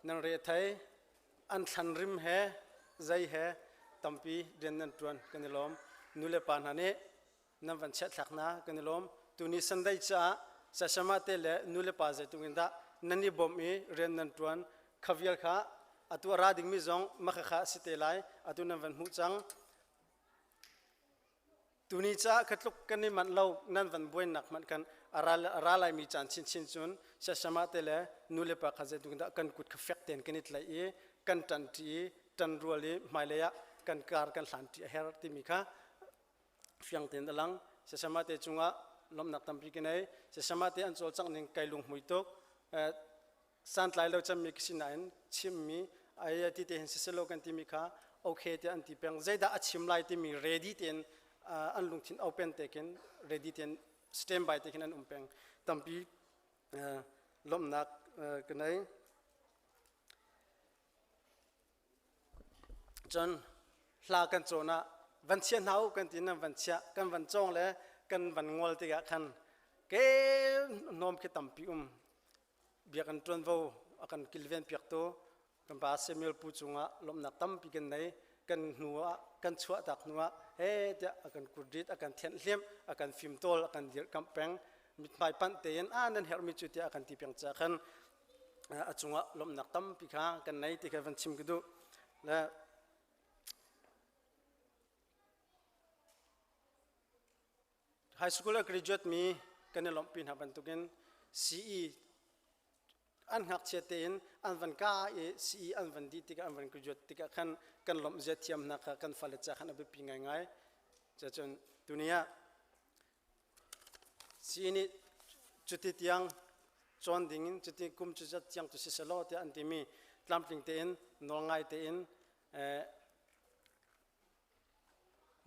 nan re thei an thlan rim he zei he tampi rian nan tuan kan i lawm. Nu le pa hna nih nan van chiah thlak hna kan i lawm. Tuni Sunday caah siasama te le nu le pa zeitung in dah nan i bawmh i rian nan tuan kha vial kha atu a ra dingmi zong maka kha a si te lai atu nan van hmuh cang. Tuni caah kha tluk kan i manh lo nan van buainak hmanh khan a ra laimi caan chinchin cun siasama te le nu le pa kha zeitluk dah kan kut kha fek tein kan i tlaih i kan ṭanṭi i ṭanrual i hmailei ah kan kar kan hlanṭi a her timi kha fiang tein a lang. Siasama te cungah lawmhnak tampi ka nei. Siasama te an cawlcangh ning kai lunghmui tuk. Santlai lo cemmi ka si nain chimmi ai ti te hin siselaw kan timi kha okay tiah an ti peng. Zeidah a chim lai timi ready tein an lungthin open te khin ready tein standby te khin an um peng. Tampi lawmhnak ka nei. Cun hla kan cawn ah van chia hna u kan ti nan van chiah kan van cawng le kan van ngol tikah khan ke hnawm khi tampi um biakinn ṭuanvo a kan kilven piaktu kan pa Samuel Pu cungah lawmhnak tampi kan nei kan hnu ah kan chuahtak hnu ah he tiah a kan kutrit a kan thianh hlimh a kan fimtawl a kan dirhkamh peng mithmai panh tein a nan herhmi cu tiah a kan ti peng ca khan a cungah lawmhnak tampi kha kan nei ti kha van chim ka duh le High school a graduate mi kan i lawmhpi hna bantukin CE an ngakchia tein an van ka i CE an van dih tikah an van graduate tikah khan kan lawmh zia thiam hna kha kan fale ca khan a biapi ngaingai. Cucun tuni ah CE nih cuti tiang cawn dingin cuti kum cu zat tiang tu si selaw tiah an timi tlamtling tein nawl ngai tein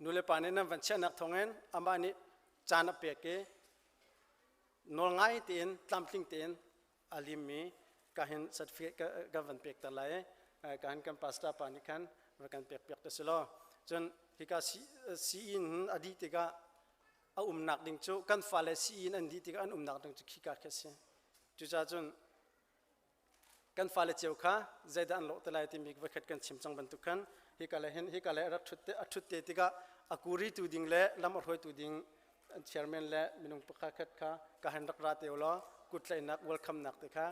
Nulepa nih nan van chiahnak thawngin amah nih caan a pek i nawl ngai tein tlamtling tein a limmi ka hin certificate ka van pek ter lai i ka hin kan pastor pa nih khan va kan pek piak te si law cun hika sii-inn a dih tikah a umnak ding cu kan fale sii-inn an dih tikah an umnak ding cu khika khi a si cucaah cun Kan fale cio kha zeidah an lawh te lai timi voikhat kan chim cang bantuk khan hika le hin hika le rak ṭhut te a ṭhut te tikah a kuri tu ding le lam a hruaitu ding chairman le minung pakhat khat kha ka han rak ra te law kuttlaihnak welcome nak te kha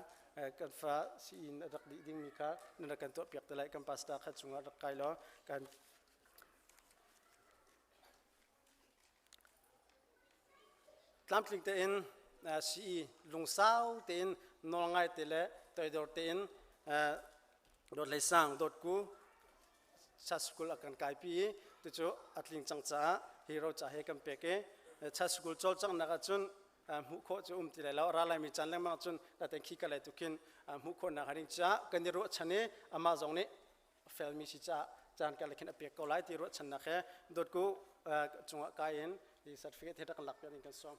kan fa siin a rak dih dingmi kha nan rak kan tuah piak te lai kan pastor kha cungah rak kai law kan Tlamtling tein sii lungsau tein nawlngai te le toidor tein dawt hlei sang dawtku chat school a kan kaipi i tucu a tling cang caah hi roca he kan pek i chat school cawlcanghnak ahcun hmuh khawh cu um ti lai lo ra laimi caan lengmang cun naten khi ka lai tukin hmuh khawhnak ding caah kan i ruahchan i amah zong nih a felmi si caah caan karlak hin a pek ko lai ti ruahchannak he dawtku cungah kai in hi certificate he rak kan lak piak ding kan sawm.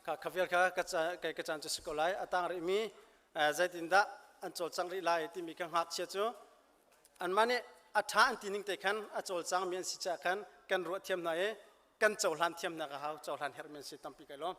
Kha khavial kha ka kai ka caan cu si ko lai. A tang rihmi zeitindah an cawlcang rih lai timi ka ngakchia cu anmah nih a ṭha an ti ning te khan a cawlcangmi an si caah khan kan ruah thiam hna i kan cohlan thiam hna ka hau cohlan herhmi an si tampi kai lawm.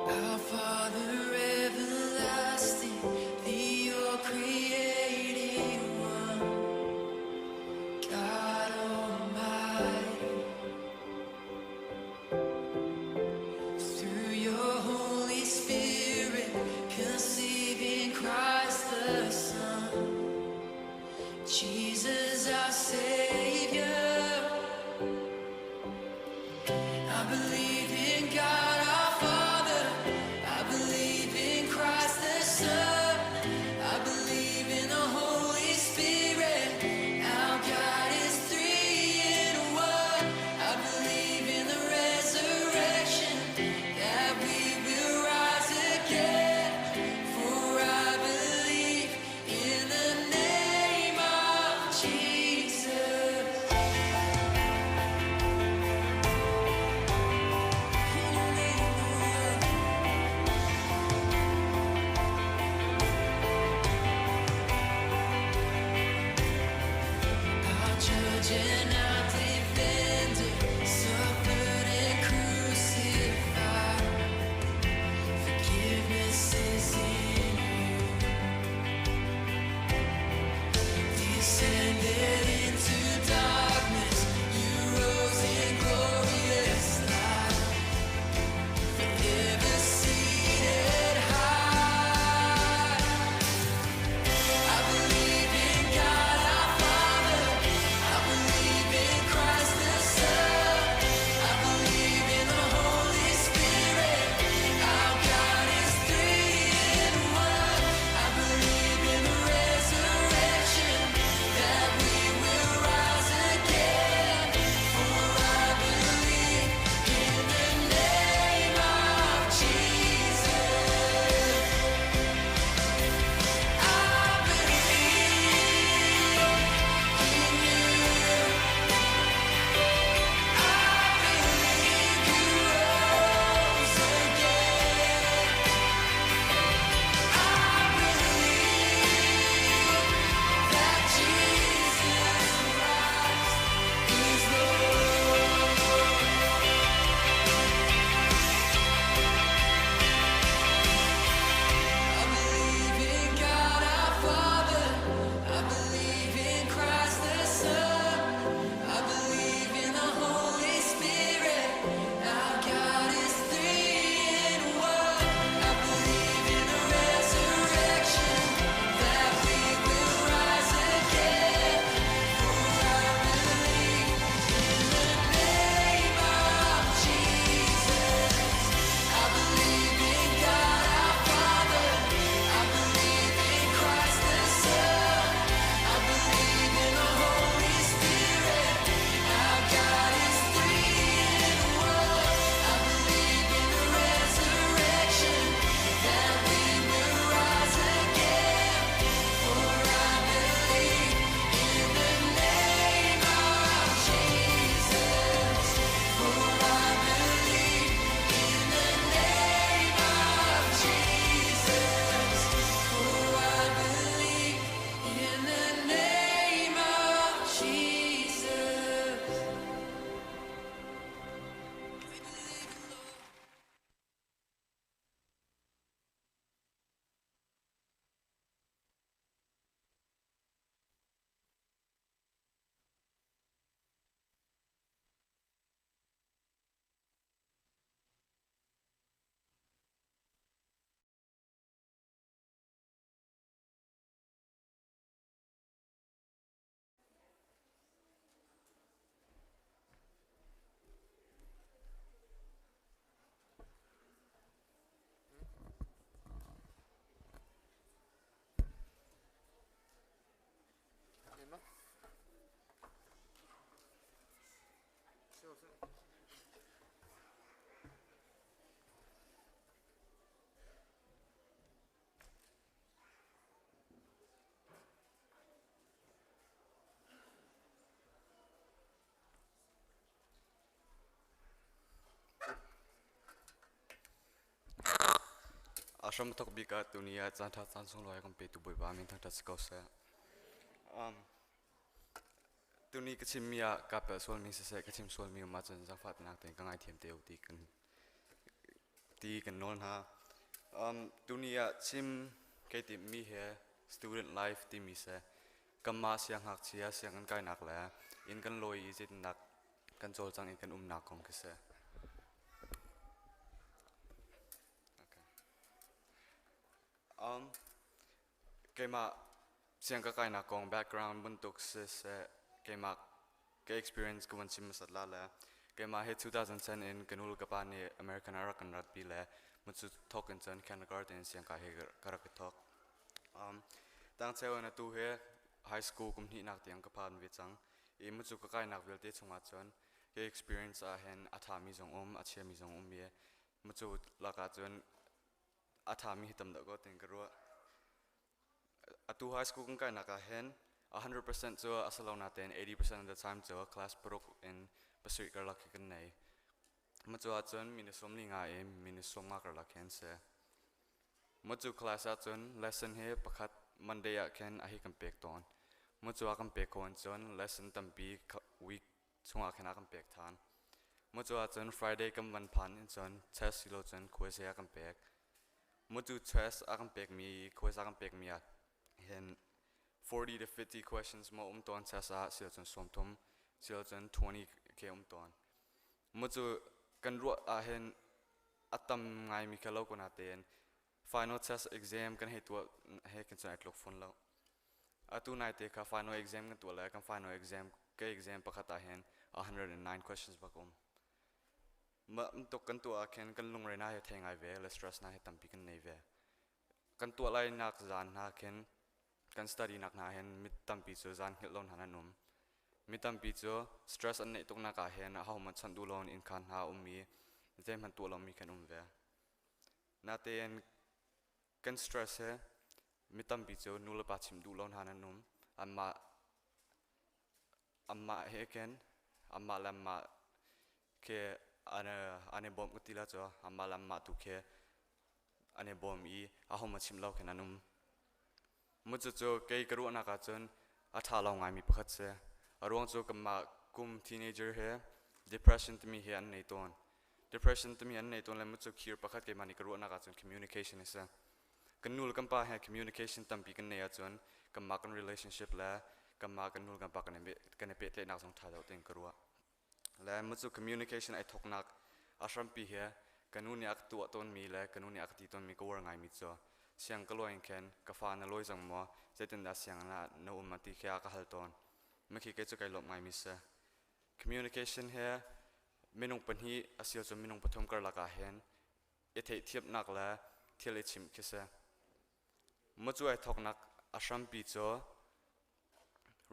Our Father everlasting, the all-creating one, God Almighty. Through your Holy Spirit, conceiving Christ the Son, Jesus our Savior. I believe in God our Father. I believe in Christ the Son. I believe in the Holy Spirit. Our God is three in one. I believe in the resurrection that we will rise again. For I believe in the name of Jesus. In your name, Lord. Our judge and our defender, suffered and crucified. Forgiveness is in you. Descended into darkness, you rose in glorious light. Forever seated high. I believe in God our Father. I believe hram thok bik ah tuni ah caan ṭha caan sunglawi kan petu Bawipa min thangṭhat si ko seh. Tuni ka chimmi ah kaa pelh sualmi siseh ka chim sualmi um ahcun zaangfahnak tein ka ngaithiam te u ti kan ti kan nawl hna. Tuni ah chim kai timhmi he student life timi seh kanmah siangngakchia sianginn kainak le inn kan lawi i zeitindah kan cawlcangh i kan umnak kong khi si. Okay. Keimah siang ka kainak kong background bantuk siseh keimah ka experience ka van chim hmasat la le keimah hi 2010 in ka nu le ka pa nih American ah rak kan ratpi le mucu thawk in cun kindergarten in siang kai hi ka rak i thawk. Tangcheu in atu hi high school kum hnihnak tiang ka phan ve cang. I mucu ka kainak vialte chungah cun ka experience ah hin a ṭhami zong um, a chiami zong um i mucu lakah cun a ṭhami hi tam deuh ko tiin ka ruah. Atu high school kan kainak ah hin 100% cu a si lo natein 80% of the time cu class paruk in pasarih karlak hi kan nei. Mucu ahcun minute 45 in minute 50 karlak hi an si. Mucu class ahcun lesson hi pakhat Monday ah khin a hi kan pek tawn. Mucu ah kan pek ko cun lesson tampi week chungah khin a kan pek than. Mucu ahcun Friday kan van phan in cun test silo cun quiz a kan pek. Mucu test a kan pekmi quiz a kan pekmi ah hin 40 to 50 questions mo um tawn test ah silo cun 30 silo cun 20 ke um tawn. Mucu kan ruah ah hin a tam ngaimi kha lo ko natein final test exam kan hei tuah he kan cun ai tluk fawn lo. Atu naite kha final exam kan tuah le kan final exam ka exam pakhat ah hin 109 questions bak um. Mah tuk kan tuah ah khin kan lungre na he thei ngai ve le stress na he tampi kan nei ve. Kan tuah lai nak zan hna khin kan study nak hna hin mi tampi cu zan hngilh lo hna nan um. Mi tampi cu stress an neih tuknak ah hin ahohmanh chawnh duh loin innkhaan hna a um i zeihmanh tuah lomi kan um ve. Natein kan stress hi mi tampi cu nulepa chimh duh lo hna nan um. Anmah anmah he khin anmah le anmah khi an an i bawmh ka ti la cu anmah le anmah tu khi an i bawm i ahohmanh chimh lo khin an um. Mu cucu kei ka ruahnak ahcun a ṭha lo ngaimi pakhat si. A ruang cu kanmah kum teenager he depression timi hi an nei tawn. Depression timi an nei tawn le mu cu khir pakhat keimah nih ka ruahnak ahcun communication a si. Kan nu le kan pa he communication tampi kan nei ahcun kanmah kan relationship le kanmah kan nu le kan pa kan i pehtlaihnak zong ṭha deuh tiin ka ruah. Le mu cu communication ai thawknak a hrampi hi ka nu nih a ka tuah tawnmi le ka nu nih a ka ti tawnmi ka uar ngaimi cu siang ka lawi in khin ka fa na lawi cang maw zeitindah siang na na um a ti khi a ka hal tawn. Makhi kei cu kai lawmh ngaimi si. Communication hi minung pahnih asio cu minung pathum karlak ah hin i theihthiamnak le thil i chimh khi si. Mucu ai thawknak a hrampi cu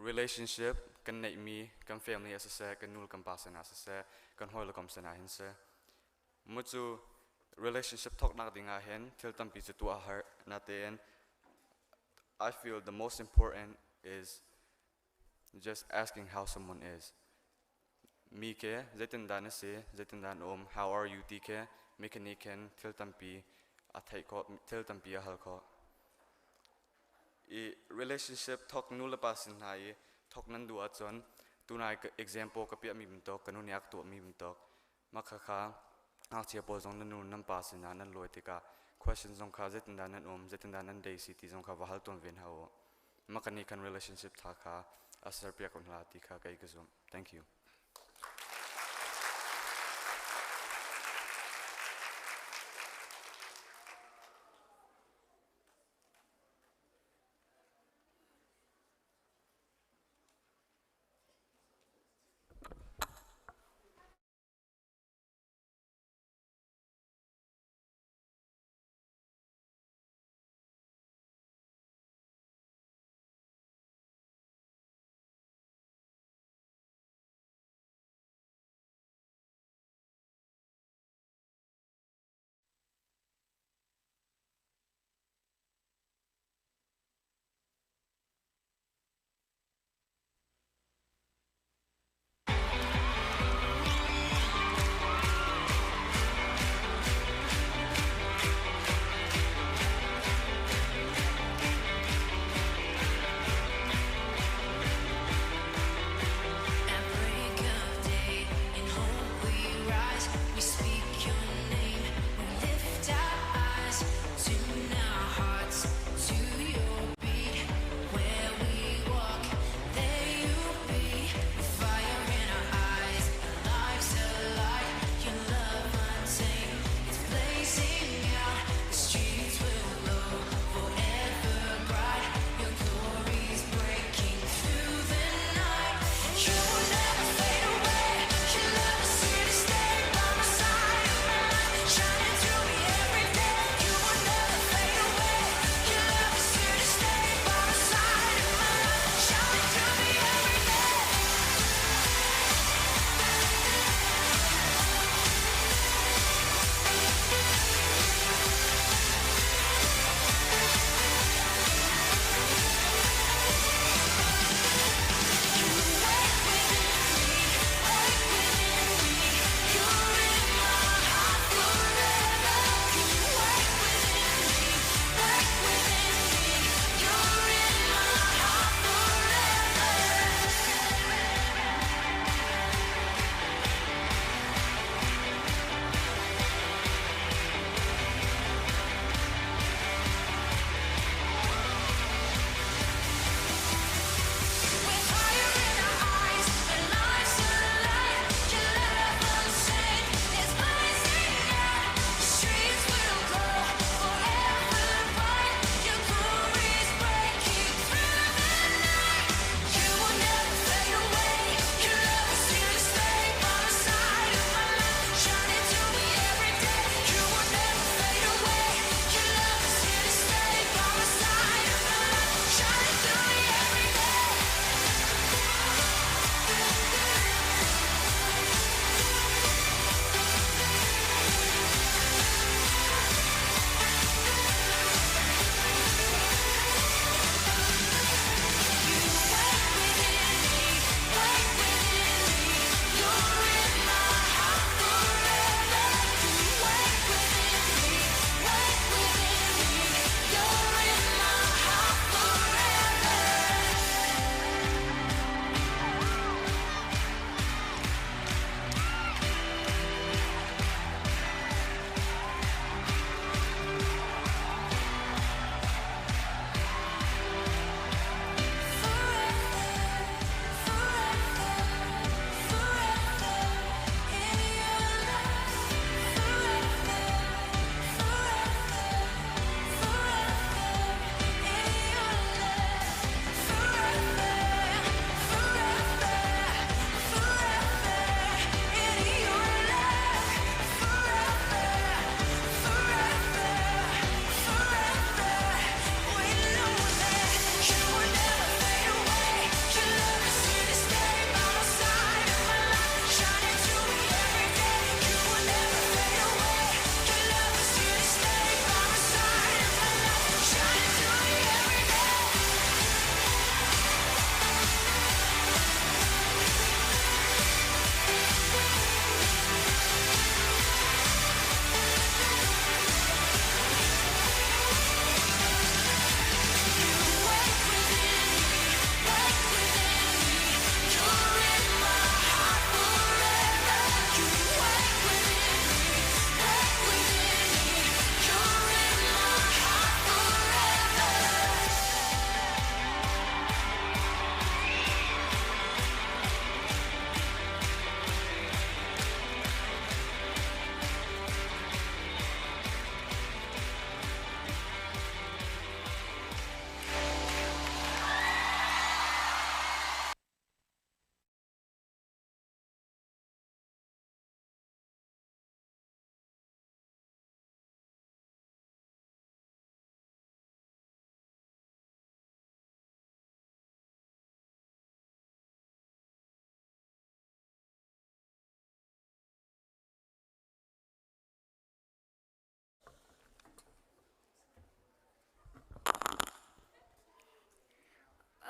relationship kan neihmi kan family ah siseh kan nu le kan pa sinah siseh kan hawi le kom sinah hin si mu cu relationship thawknak ding ah hin thil tampi cu tuah a har natein I feel the most important is just asking how someone is mi ke zeitindah na si zeitindah na um how are you ti ke mi ke nih khin thil tampi a theih khawh thil tampi a hal khawh I relationship thawk nu le pa sin hna i thawk nan duh ahcun tunai example ka piahmi bantuk ka nu nih a ka tuahmi bantuk mah khakha ngakchia pawl zong nan nu nan pa sinah nan lawi tikah question zong kha zeitindah nan um zeitindah nan day si ti zong kha va hal tawn ve hna u. Mah kan nih khan relationship tha kha a serpiak ko hna ti kha kei ka zumh. Thank you.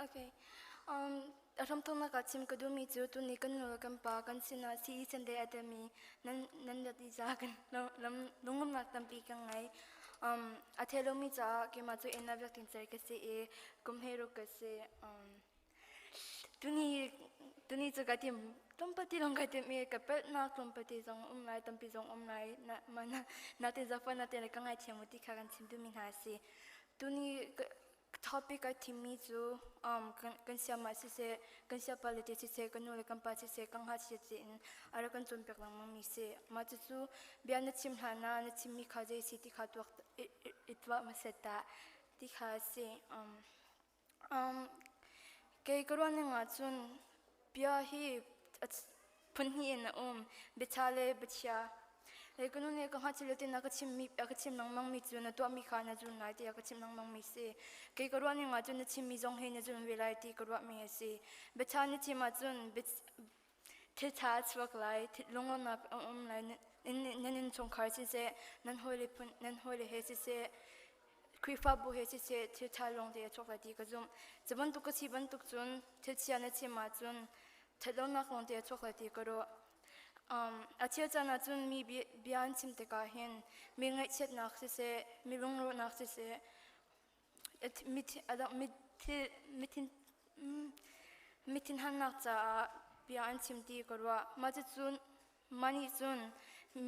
Okay. Um, a hramthawknak ah chim ka duhmi cu tuni kan nu le kan pa kan sinah CE Sunday a telmi nan nan rat i ca kan lunglawmhnak tampi kan ngei. Um, a thei lomi caah keimah cu inn ah biakinn cer ka si i kum 16 ka si. Um, tuni tuni cu ka tim tlawmpati lawng kai tim i ka pelhnak tlawmpati zong um lai tampi zong um lai na ma na natin zafa natin le ka ngaithiam u ti kha kan chim duhmi hna a si. Tuni topic a thimmi cu um, kan, kan siamah siseh, kan siapa le te siseh, kan nu le kan pa siseh, kan ngakchia tiin a rak kan cawnpiak lengmangmi si. Mah cucu bia na chim hlan ah na chimmi kha zei si ti kha tuak i, i, i tuah hmasat dah ti kha a si. Um, um, kei ka ruah ning ahcun bia hi phun hnih in a um biaṭha le biachia. Le ka nu nih ka ngakchia tin a ka chimmi a ka chim lengmangmi cu na tuahmi kha na zul lai ti a ka chim lengmangmi si. Kei ka ruah ning ahcun na chimmi zong hi na zul ve lai ti ka ruahmi a si. Biaṭha na chim ahcun thil ṭha a chuak lai, lunglawmhnak a um lai, nan innchungkhar siseh, nan hawile phun nan hawile he siseh, Khrihfabu he siseh thil ṭha lawng te a chuak lai ti ka zumh. Cu bantuk ka si bantuk cun thil chia na chim ahcun ṭhatlonak lawng te a chuak lai ti ka ruah. Um, a cheu caan ahcun mi bia an chim tikah hin mi ngaihchiatnak siseh, mi lungrawhnak siseh, mi thinhannak caah bia an chim ti ka ruah. Mah cucun mah nih cun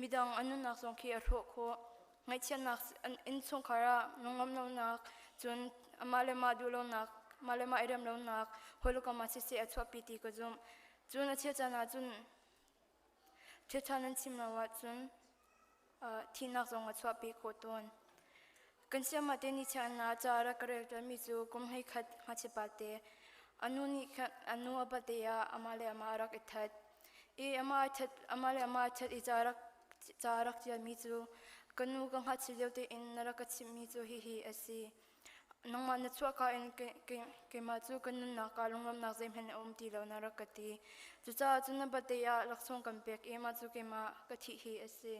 midang an nunnak zong khi a hrawh khawh. Ngaihchiatnak innchungkhar ah lungnuamhlonak cun mah le mah duhlonak, mah le mah i remlonak, hawikom ah siseh a chuahpi ti ka zumh. Cun a cheu caan ahcun thil ṭha nan chim lo ahcun thihnak zong a chuahpi khawh tawn. Kan siamah te nih chiahnak ca rak ka reltermi cu kum 11 ngakchia pate a nu nih khan a nu a pate ah amah le amah a rak i that. I amah a that amah le amah a that i ca rak ca rak ṭialmi cu ka nu ka ngakchia lio tein na rak ka chimhmi cu hihi a si. Nangmah na chuahka in keimah cu ka nunnak ah lunglawmhnak zeihmanh a um ti lo na rak ka ti. Cucaah cun na birthday ah laksawng kan pek i mah cu keimah ka thih hi a si.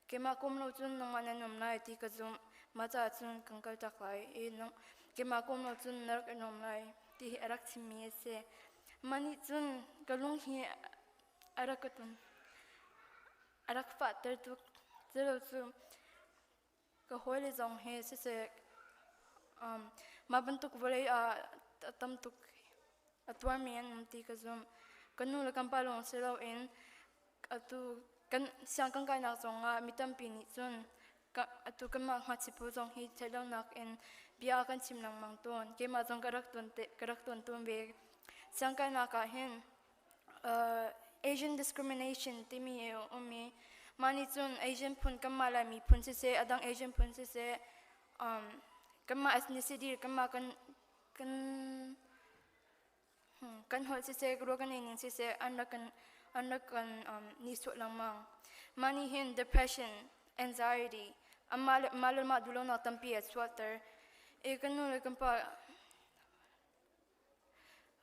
Keimah kum lo cun nangmah nan um lai ti ka zumh. Mah caah cun kan kaltak lai i keimah kum lo cun na rak i nuam lai ti hi a rak chimmi a si. Mah nih cun ka lung hi a rak ka tun. A rak fahter tuk. Culo cu Ka hawile zong hi siseh um, mah bantuk vawlei ah tam tuk a tuarmi an um ti ka zumh. Kan nu le kan pa lawng si loin atu kan siang kan kainak zongah mi tampi nih cun ka, atu kanmah ngakchia pawl zong hi theihlonak in bia kan chim lengmang tawn. Keimah zong ka rak tuan te, ka rak tuan tawn ve. Siang kainak ah hin uh, Asian discrimination timi a um i mah nih cun Asian phun kanmah Laimi phun siseh a dang Asian phun siseh um, kanmah ethnicity kanmah kan kan hmm, kan holh siseh ruah kan ning siseh an rak kan an rak kan um, nihsawh lengmang mah nih hin depression anxiety amah le mah le mah duhlonak tampi a chuahter i kan nu le kan pa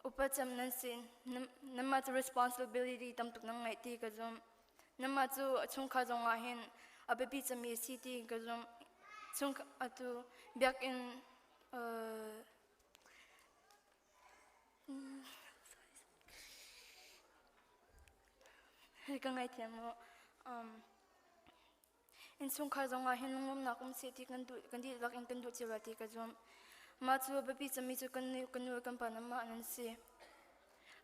Upa cem nan si. Nanmah cu responsibility tam tuk nan ngeih ti ka zumh. Nanmah cu a chungkhar zongah hin a biapi cemmi a si ti ka zumh. Chung atu biakinn uh, ka ngaithiam mu. Um, Innchungkhar zongah hin lunglawmhnak um seh ti kan duh kan dihlak in kan duh cio lai ti ka zumh. Mah cu biapi cemmi cu kan nu kan nu le kan pa nanmah nan si.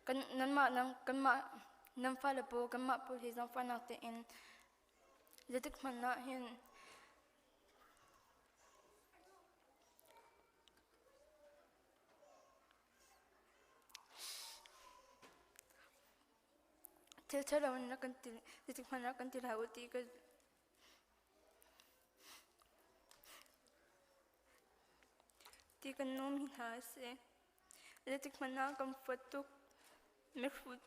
Kan nanmah nan kanmah nan fale pawl kanmah pawl hi zaangfahnak tein zeitik hmanh ah hin Thil ṭhalo in rak kan ti zeitik hmanh rak kan ti hlah u ti ka ti kan nawmi hna a si. Zeitik hmanh ah kan fuat tuk mihrut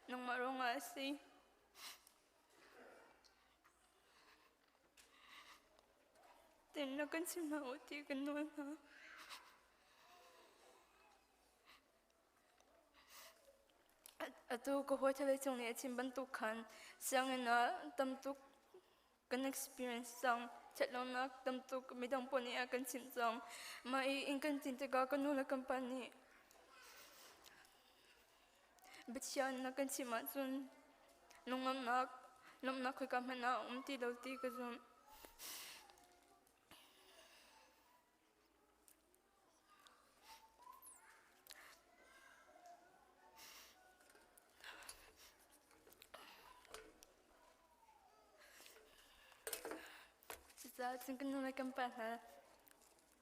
nangmah ruangah a si. Tin rak kan chim hlah u ti kan nawl hna. Atu ka hawi thalei cung nih a chim bantuk khan sianginn ah tamtuk kan experience cang. Ṭhatlonak tamtuk midang pawl nih a kan chimh cang. Mah i inn kan ṭin tikah ka nu le kan pa nih. Biachia na kan chimh ahcun lunglawmhnak lawmhnak khoika hmanh ah a um ti lo ti ka zumh. Cucaah cun kan nu le kan pa hna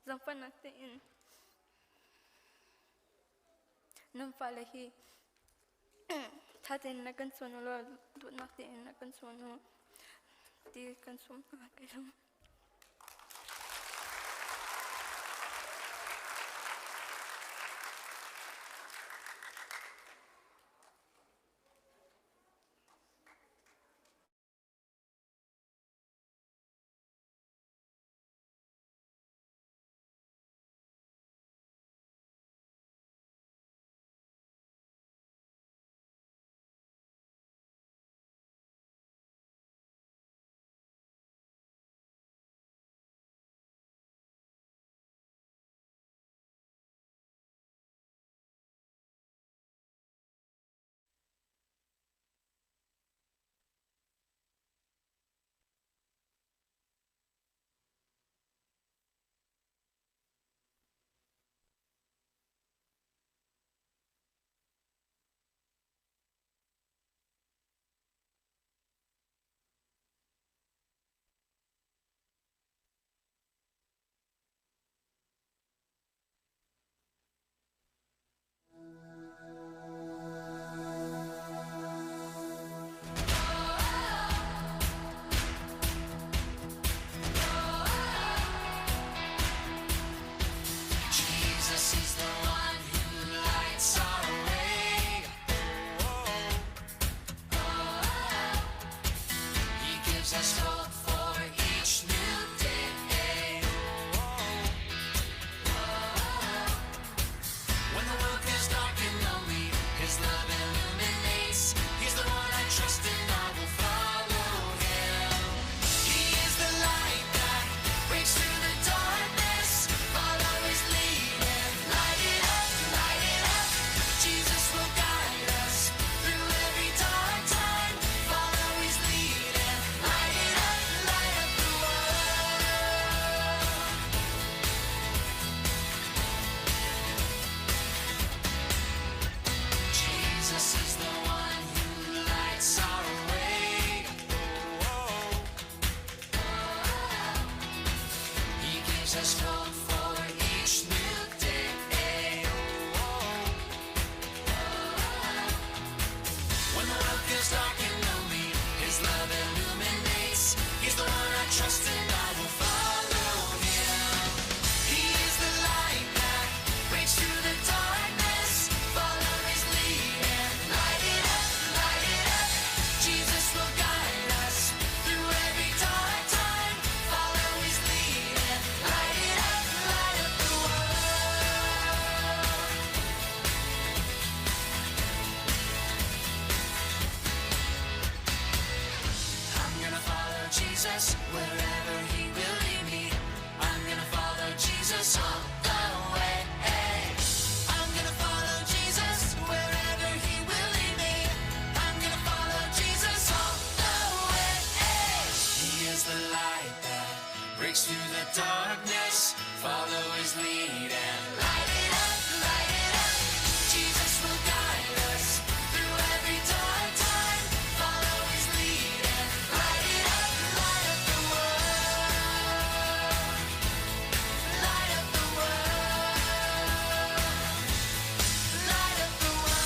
zaangfahnak tein nan fale hi ṭha tein na kan cawn u law dawtnak tein na kan cawn u ti kan sawm hna ka lung. Jesus is the one who lights our way. He gives us hope for each new day. When the world feels dark and lonely, His love illuminates. He's the one I trust and I will follow Him. He is the light that breaks through the darkness. Follow His lead and light it up, light it up. Jesus will guide us through every dark time. Follow His lead and light it up, light up the world. Jesus is the one who lights our way. He gives us hope for each new day. When the world feels dark and lonely, His love illuminates. He's the one I trust and I will follow Him. He is the light that breaks through the darkness. Follow His lead and light it up, light it up. Jesus will guide us through every dark time. Follow His lead and light it up, light up the world. I'm gonna follow Jesus wherever he will lead me. I'm gonna follow Jesus all the way. I'm gonna follow Jesus wherever he will lead me. I'm gonna follow Jesus all the way. He is the light that breaks through the darkness. Follow his lead and light it up, light it up. Jesus will guide us through every dark time. Follow his lead and light it up, light up the world. Light up the world. Light up the world.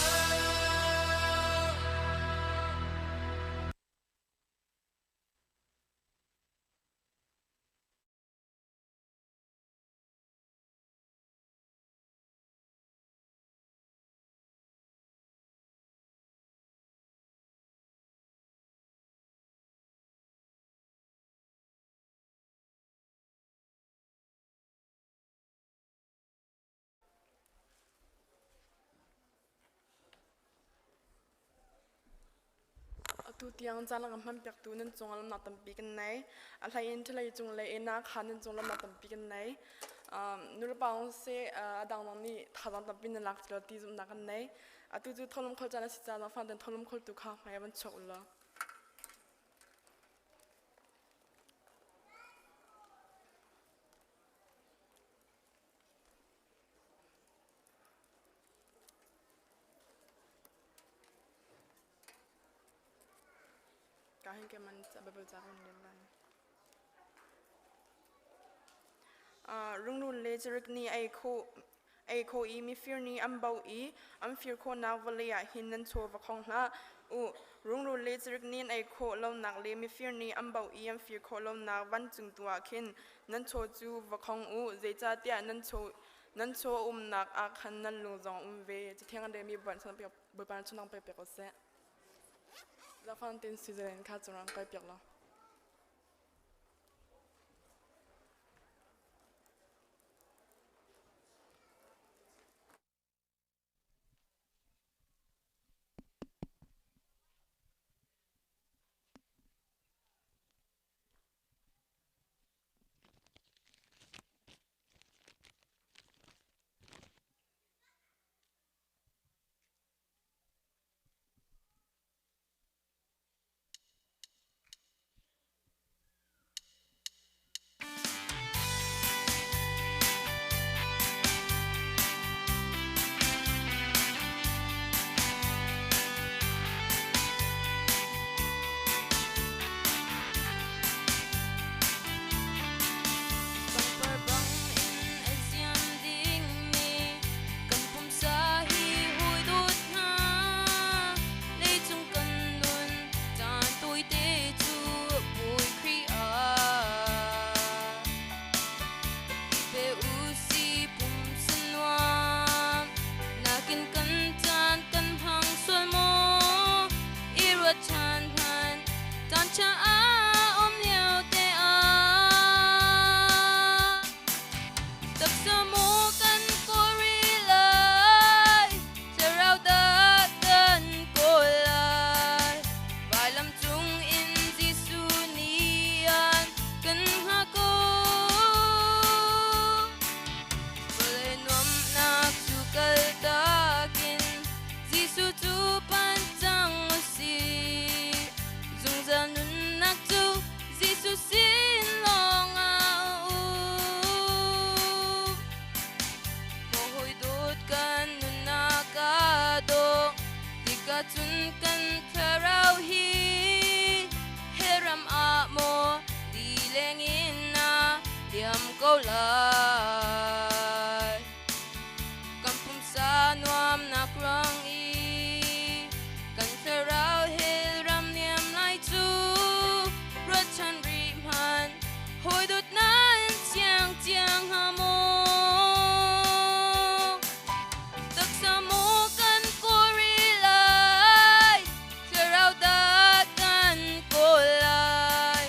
Atu tiang caan a kan hmanpiaktu nan cung ah lawmhnak tampi kan nei. A hlei in ṭhalei cung le enak kha nan cung lawmhnak tampi kan nei. Nulepa zong siseh a dangdang nih thazaang tampi nan lak cio ti zumhnak kan nei. Atu cu tholum khol caan a si caah fan ten tholum khol tu kha hmai van chuak u law. Ka hin ke man Bible ca kan len lai. Rungrul le cirik nih ei khawh ei khawh i mifir nih an bauh i an fir khawhnak vawlei ah hin nan chaw va khong hlah u. Rungrul le cirik nih an ei khawh lonak le mifir nih an bauh i an fir khawh lonak vancung tu ah khin nan chaw cu va khong u, zeicahtiah nan chaw nan chaw a umnak ah khan nan lung zong a um ve. Cathiang an relmi Bawipa chunang pe piak u seh. Zafan tin Switzerland kha cungrang kai piak law. Pangpar bang in a ziam dingmi kan pumsa hi hawi dawt hna leicung kan nun caan tawite cu Bawi Khrih ah i pe u si pumsa nuam nakin kan caan kan hmang sual maw i ruat ṭhan hmanh caan ṭha a um lio te ah Taksa maw kan kawl rih lai, thlarau dah kan kawl lai. Vailam cung in Jesuh nih an kan hngah ko. Vawlei nuamhnak cu kaltak in Jesuh cu panh cang u sih. Zungzal nunnak cu Jesuh sin lawngah a um. Maw hawi dawt kan nunnak aa dawh tikah cun kan thlarau hi hellram ah maw lileng in a liam ko lai. Kan pumsa nuamnak ruang i kan thlarau hellram niam lai cu ruat ṭhan rih hmanh hawi dawt nan siang ciang hnga maw? Taksa maw kan kawl rih lai, thlarau dah kan kawl lai.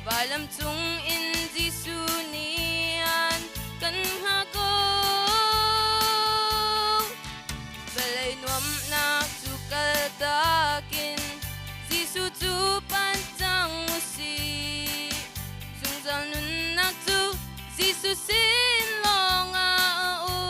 Vailam cung in Jesuh nih an kan hngah ko. Vawlei nuamhnak cu kaltak in Jesuh cu panh cang u sih. Zungzal nunnak cu Jesuh sin lawngah a um.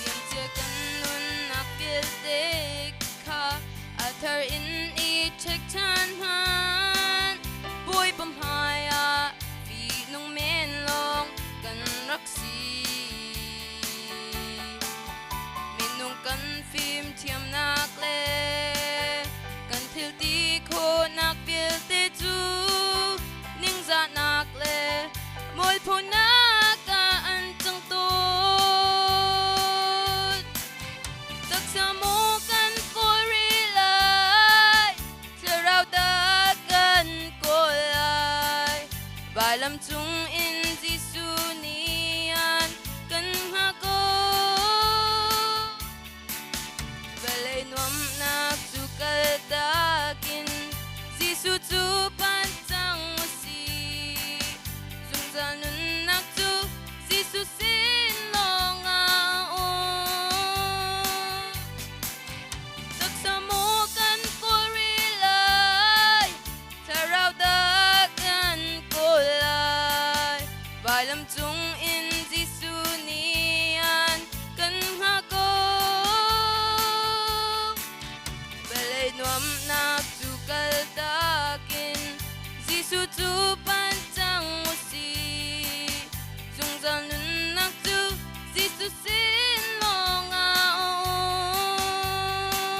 Liamcia kan nunnak vialte kha a thar in i check ṭhan hmanh. Bawipa hmaiah fihnung men lawng kan rak si. Minung kan fimthiamnak le kan thil ti khawhnak vialte cu ningzahnak le mualphonak ah an cang tawn. Taksa maw kan kawl rih lai, thlarau dah kan kawl lai. Vailam cung in Jesuh nih an kan hngah. Jesuh cu panh cang u sih. Zungzal nunnak cu Jesuh sin lawng ah a um. Taksa maw kan kawl rih lai, thlarau dah kan kawl lai. Vailam cung in Jesuh nih an kan hngah ko. Vawlei nuamhnak cu kaltak in Jesuh cu panh cang u sih. Zungzal nunnak cu Jesuh sin lawng ah a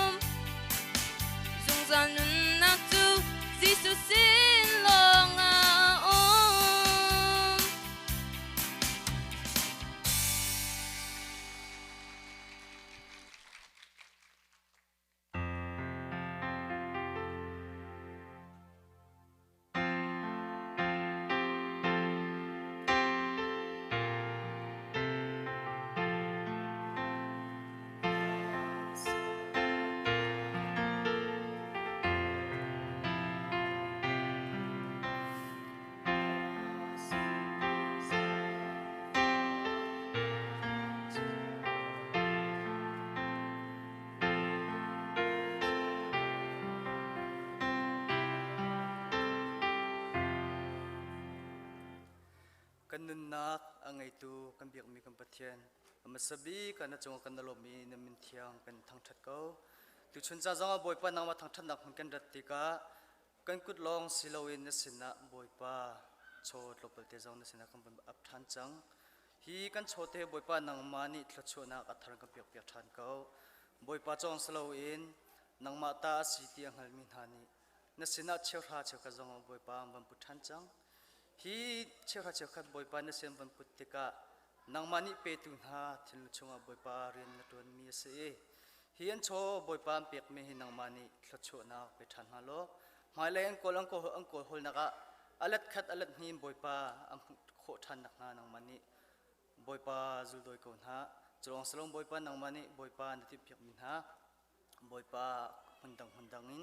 um. Zungzal nunnak cu Jesuh sin lawng ah a um. Kan nunnak a ngeitu kan biakmi kan Pathian hmasa bik ah na cung kan lawmmi na min thiang kan thangṭhat ko. Tuchun ca zongah Bawipa nangmah thangṭhatnak hmun kan rat tikah kan kut lawng si loin na sinah Bawipa chaw tlawmpal te zong na sinah kan van ap ṭhan cang. Hi kan chaw te Bawipa nangmah nih thluachuahnak a thar kan pekpiak ṭhan ko. Bawipa cawng si loin nangmah ta a si ti a hngalmi hna nih na sinah cheuhra cheukhat zong Bawipa an van put ṭhan cang. Hi cheuhra cheukhat Bawipa na sin van put tikah nangmah nih petu hna thinlung chungah Bawipa rian na ṭuanmi a si i hi an chaw Bawipa an pekmi hi nangmah nih thluachuahnak pe ṭhan hna law hmailei an kawl an kawl an kawl hawlnak ah a let khat a let hnih in Bawipa an hmuh khawh ṭhan nakhnga nangmah nih Bawipa zuldawi ko hna. Culawng salong Bawipa nangmah nih Bawipa na timhpiakmi hna Bawipa hmundang hmundang in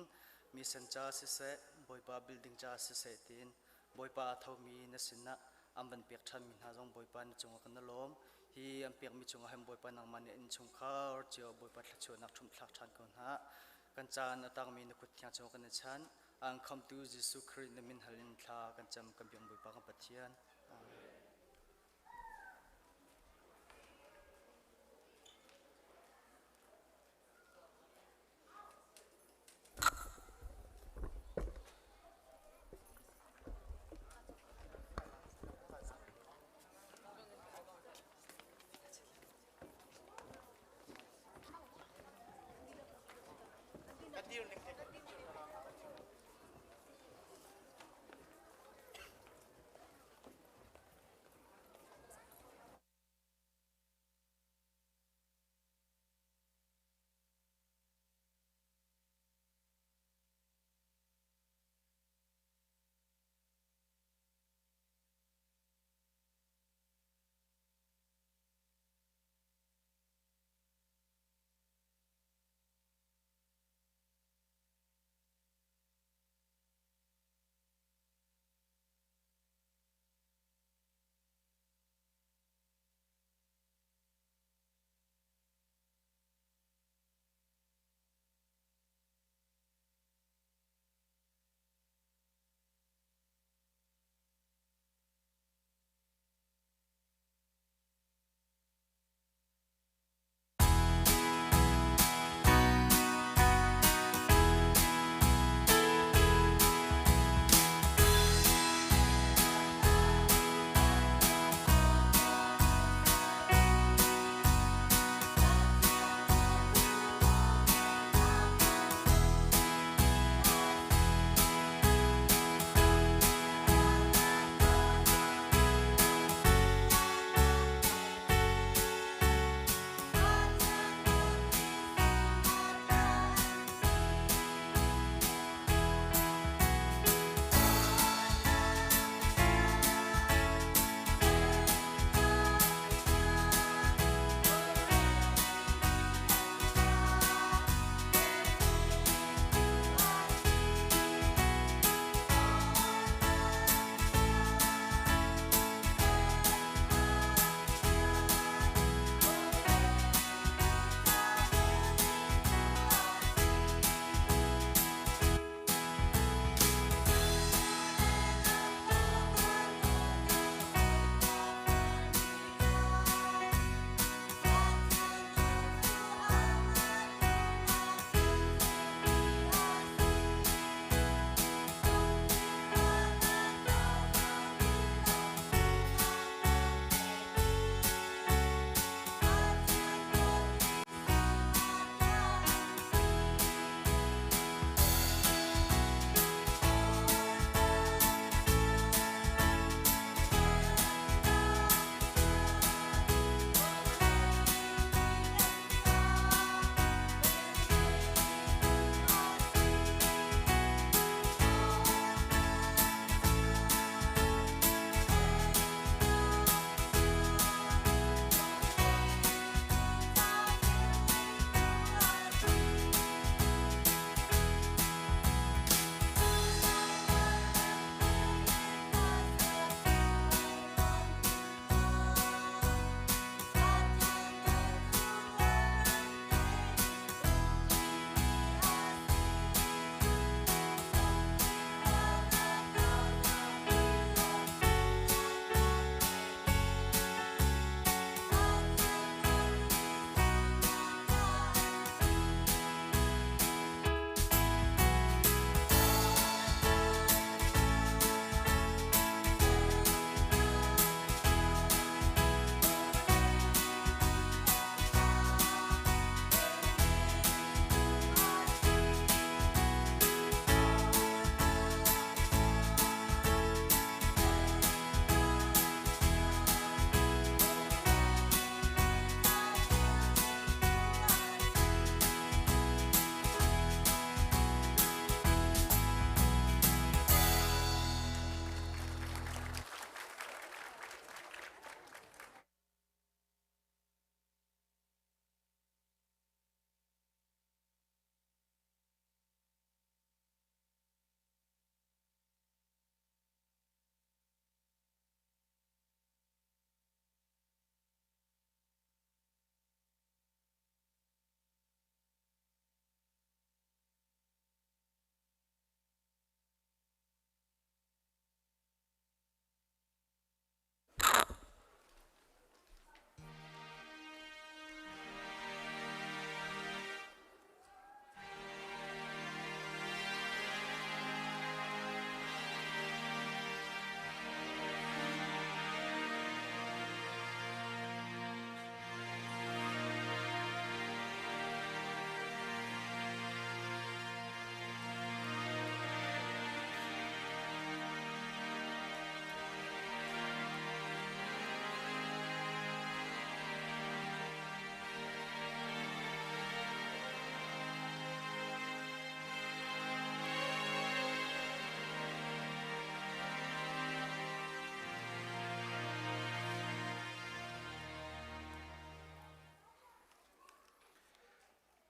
mission ca siseh Bawipa building ca siseh tiin Bawipa a thomi na sinah an van pek ṭhanmi hna zong Bawipa na cungah kan lawm. Hi an pekmi cungah hin Bawipa nangmah nih innchungkhar cio Bawipa thluachuahnak ṭhumhthlak ṭhan ko hna. Kan caan a tangmi na kut thiang cungah kan i chan. An khamtu Jesuh Khrih na min hal in thla kan cam kan biak Bawipa kan Pathian. Amen. Kan dir ning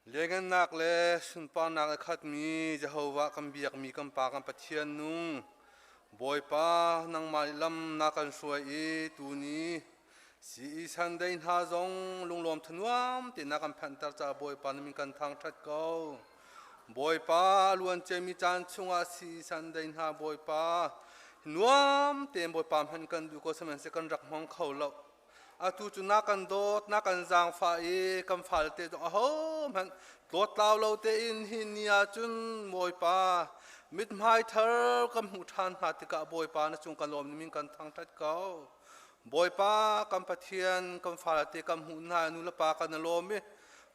Lianngannak le sunparnak a khatmi Jehovah kan biakmi kan Pa kan Pathian nung Bawipa nangmah nih lam na kan hruai i tuni CE Sunday hna zong lunglawm thanuam tein na kan phanhter caah Bawipa na min kan thangṭhat ko. Bawipa luan ciami caan chungah CE Sunday hna Bawipa nuam tein Bawipa hman kan duh ko sihmanhsehlaw kan rak hmang kho lo. Atu cu na kan dawt, na kan zaangfah i kan fale te zong ahohmanh tlawttlau lo tein hi ni ah cun Bawipa mithmai thar kan hmuh ṭhan hna tikah Bawipa na cung kan lawm ning kan thangṭhat ko. Bawipa kan Pathian kan fale te kan hmuh hna nu le pa kan i lawm i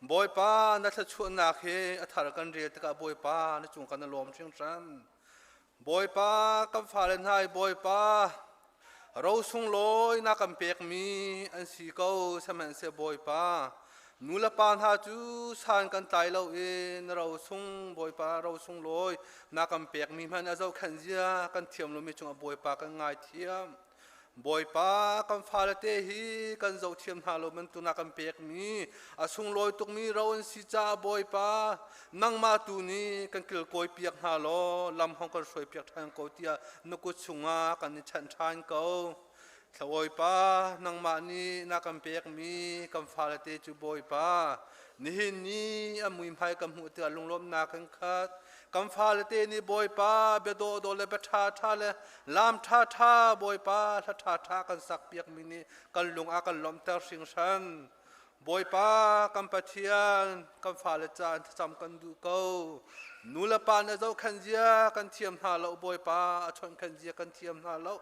Bawipa na thluachuahnak hi a thar kan rel tikah Bawipa na cung kan i lawm hringhran. Bawipa kan fale hna i Bawipa ro sunglawi na kan pekmi an si ko sihmanhseh Bawipa nu le pa hna cu san kan tlai lo i na ro sung Bawipa ro sunglawi na kan pekmi hmanh a zohkhenh zia kan thiam lomi cungah Bawipa kan ngaithiam. Bawipa kan fale te hi kan zohthiam hna lo bantuk na kan pekmi a sunglawi tukmi ro an si caah Bawipa nangmah tu nih kan kilkawi piak hna law lam hong kan hruai piak ṭhan ko tiah na kut chungah kan i chanh ṭhan ko. Thlabawipa nangmah nih na kan pekmi kan fale te cu Bawipa nihin ni a muihmai kan hmuh tikah lunglawmhnak kan khat. Kan fale te nih Bawipa bia dawhdawh le bia ṭhaṭha le lam ṭhaṭha Bawipa hla ṭhaṭha kan sakpiakmi nih kan lung a kan lawmhter hringhran. Bawipa kan Pathian kan fale ca in thlacam kan duh ko. Nu le pa nih zohkhenh zia kan thiam hna lo Bawipa a chawnhkhenh zia kan thiam hna lo.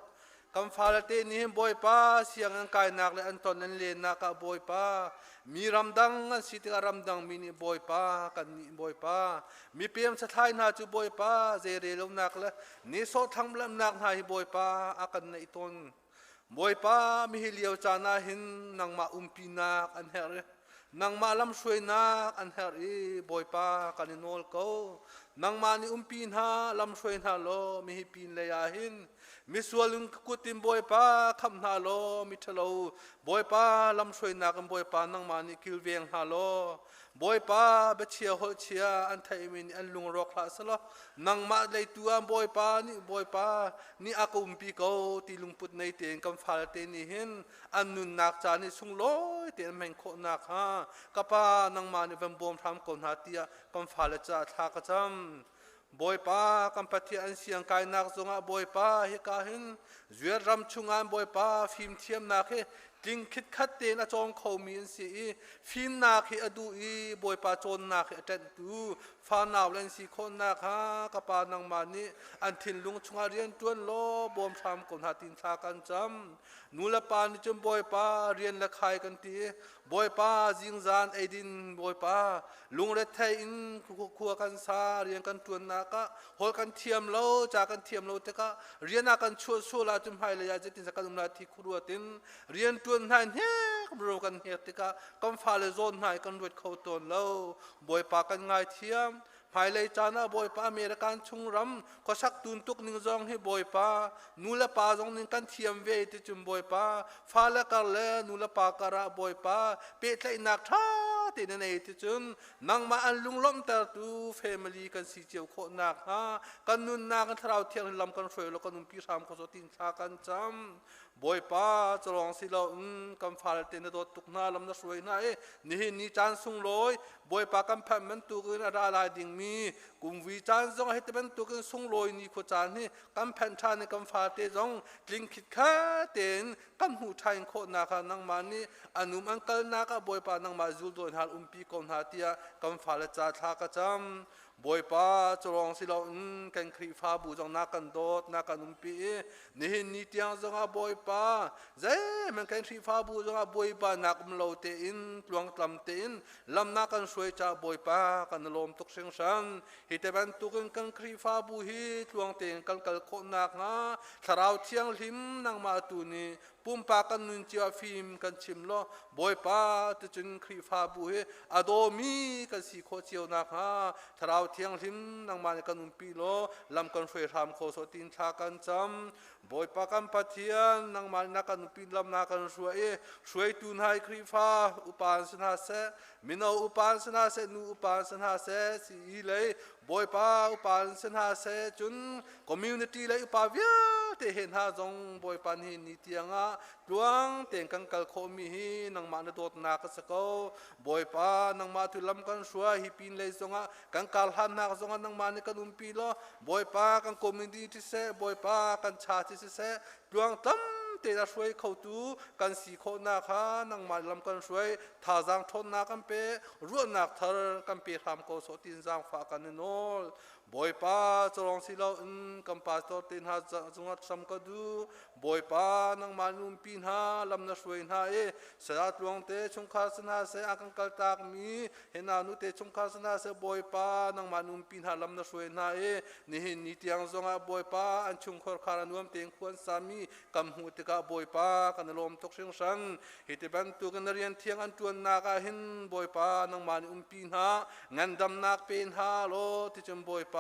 Kan fale te nih hin Bawipa sianginn kainak le an ton an lennak ah Bawipa mi ramdang an si tikah ramdang mi nih Bawipa kan nih Bawipa mipem sathlai hna cu Bawipa zeirelonak le nisawh thlanglamnak hna hi Bawipa a kan neih tawn. Bawipa mihi lio caan ah hin nangmah umpinak an herh i nangmah lamhruainak an herh i Bawipa kan i nawl ko. Nangmah nih umpi hna lamhruai hna law mihi pin lei ah hin misual in kut in Bawipa khamh hna law miṭhalo Bawipa lamhruainak in Bawipa nangmah nih kilveng hna law Bawipa biachia holhchia an theihmi nih an lungrawk hlah selaw nangmah leitu ah Bawipa nih Bawipa nih a ka umpi ko ti lungput nei tein kan fale te nih hin an nunnak ca nih sunglawi tein an hman khawh nakhnga ka pa nangmah nih van bawm hram ko hna tiah kan fale caah thla ka cam. Bawipa kan Pathian an siang kainak zongah Bawipa hika hin Zuer ram chungah Bawipa fimthiamnak hi tling khitkhat tein a cawng khomi an si i fimnak hi a duh i Bawipa cawnnak hi a ṭenhtu fanau le an si khawhnak kha ka pa nangmah nih an thinlung chungah rian ṭuan law bawm hram ko hna tin thla kan cam. Nu le pa nih cun Bawipa rian le khai kan ti i Bawipa zingzan eidin Bawipa lungrethei in khua kan sa rian kan ṭuannak ah hawl kan thiam lo ca kan thiam lo tikah rian ah kan chuah sual ahcun hmailei ah zeitin kan um lai ti khuaruat in rian ṭuan hna hnek ro kan hnek tikah kan fale zawn hna i kan ruat kho tawn lo Bawipa kan ngaithiam Hmailei caan ah Bawipa American chung ram khuasak tuntuk ning zong hi Bawipa nu le pa zong ning kan thiam ve ti cun Bawipa fale kar le nu le pa kar ah Bawipa pehtlaihnak ṭha tein na nei ti cun nangmah an lunglawmhtertu family kan si cio khawh nakhnga kan nunnak in thlarau thianghlim lam kan hruai lo kan umpi hram kho tin thla kan cam Bawipa calawng si loin kan fale te na dawt tuk hna lam na hruai hna i nihin ni caan sunglawi Bawipa kan phanh bantukin a ra lai dingmi kumvui caan zong hiti bantukin sunglawi ni khua caan hi kan phanh ṭhan i kan fate zong tling khitkhat tein kan hmuh ṭhan khawhnak ah nangmah nih anum an kalnak ah Bawipa nangmah zuldawi hna umpi ko hna tiah kan fale ca thla ka cam. Bawipa cu si loin kan Khrihfabu zong na kan dawt na kan umpi i nihin ni tiang zongah Bawipa zeihmanh kan Khrihfabu zongah Bawipa nak um lo tein tluangtlam tein lam na kan hruai caah Bawipa kan i lawm tuk hringhran. Hi te bantukin kan Khrihfabu hi tluang tein kan kal khawh nakhnga Thlarau Thianghlim nangmah tu nih pumpak kan nun cio ah fim kan chim law Bawipa ticun Khrihfabu hi a dawmi kan si khawh cio nakhnga Thlarau. Thianghlim nangmah nih kan umpi law lam kan hruai hram kho sawh tiin thla kan cam. Bawipa kan Pathian, nangmah nih na kan umpi lam na kan hruai i hruaitu hna i Khrihfa upa an si hna seh, mino upa an si hna seh, nu upa an si hna seh, CE lei Bawipa upa an si hna seh, cun community lei upa vialte he hna zong Bawipa ni ni tiangah tluang tein kan kal khawhmi hi nangmah na dawtnak a si ko. Bawipa, nangmah tu lam kan hruai hi pin lei zongah kan kar hlannak zongah nangmah nih kan umpi law Bawipa kan community siseh, Bawipa kan cha ci siseh, tluang tam tein a hruai khotu kan si khawhnak kha nangmah lam kan hruai, thazaang ṭhawnnak kan pe, ruahnak thar kan pe hram ko sawh tiin zaangfah kan i nawl. Bawipa cawlawng si loin kan pastor te hna cungah sam ka duh. Bawipa nangmah in umpi hna, lam na hruai hna i saya tluang te chungkhar si hna seh a kan kaltakmi hina nu te chungkhar si hna seh Bawipa nangmah in umpi hna lam na hruai hna i nihin ni tiang zongah Bawipa an chungkhar khar a nuam tein khua an sami kan hmuh tikah Bawipa kan i lawm tuk hringhran. Hi ti bantukin na rian thiang an ṭuannak ah hin Bawipa nangmah nih umpi hna, ngandamnak pe hna law ticun Bawipa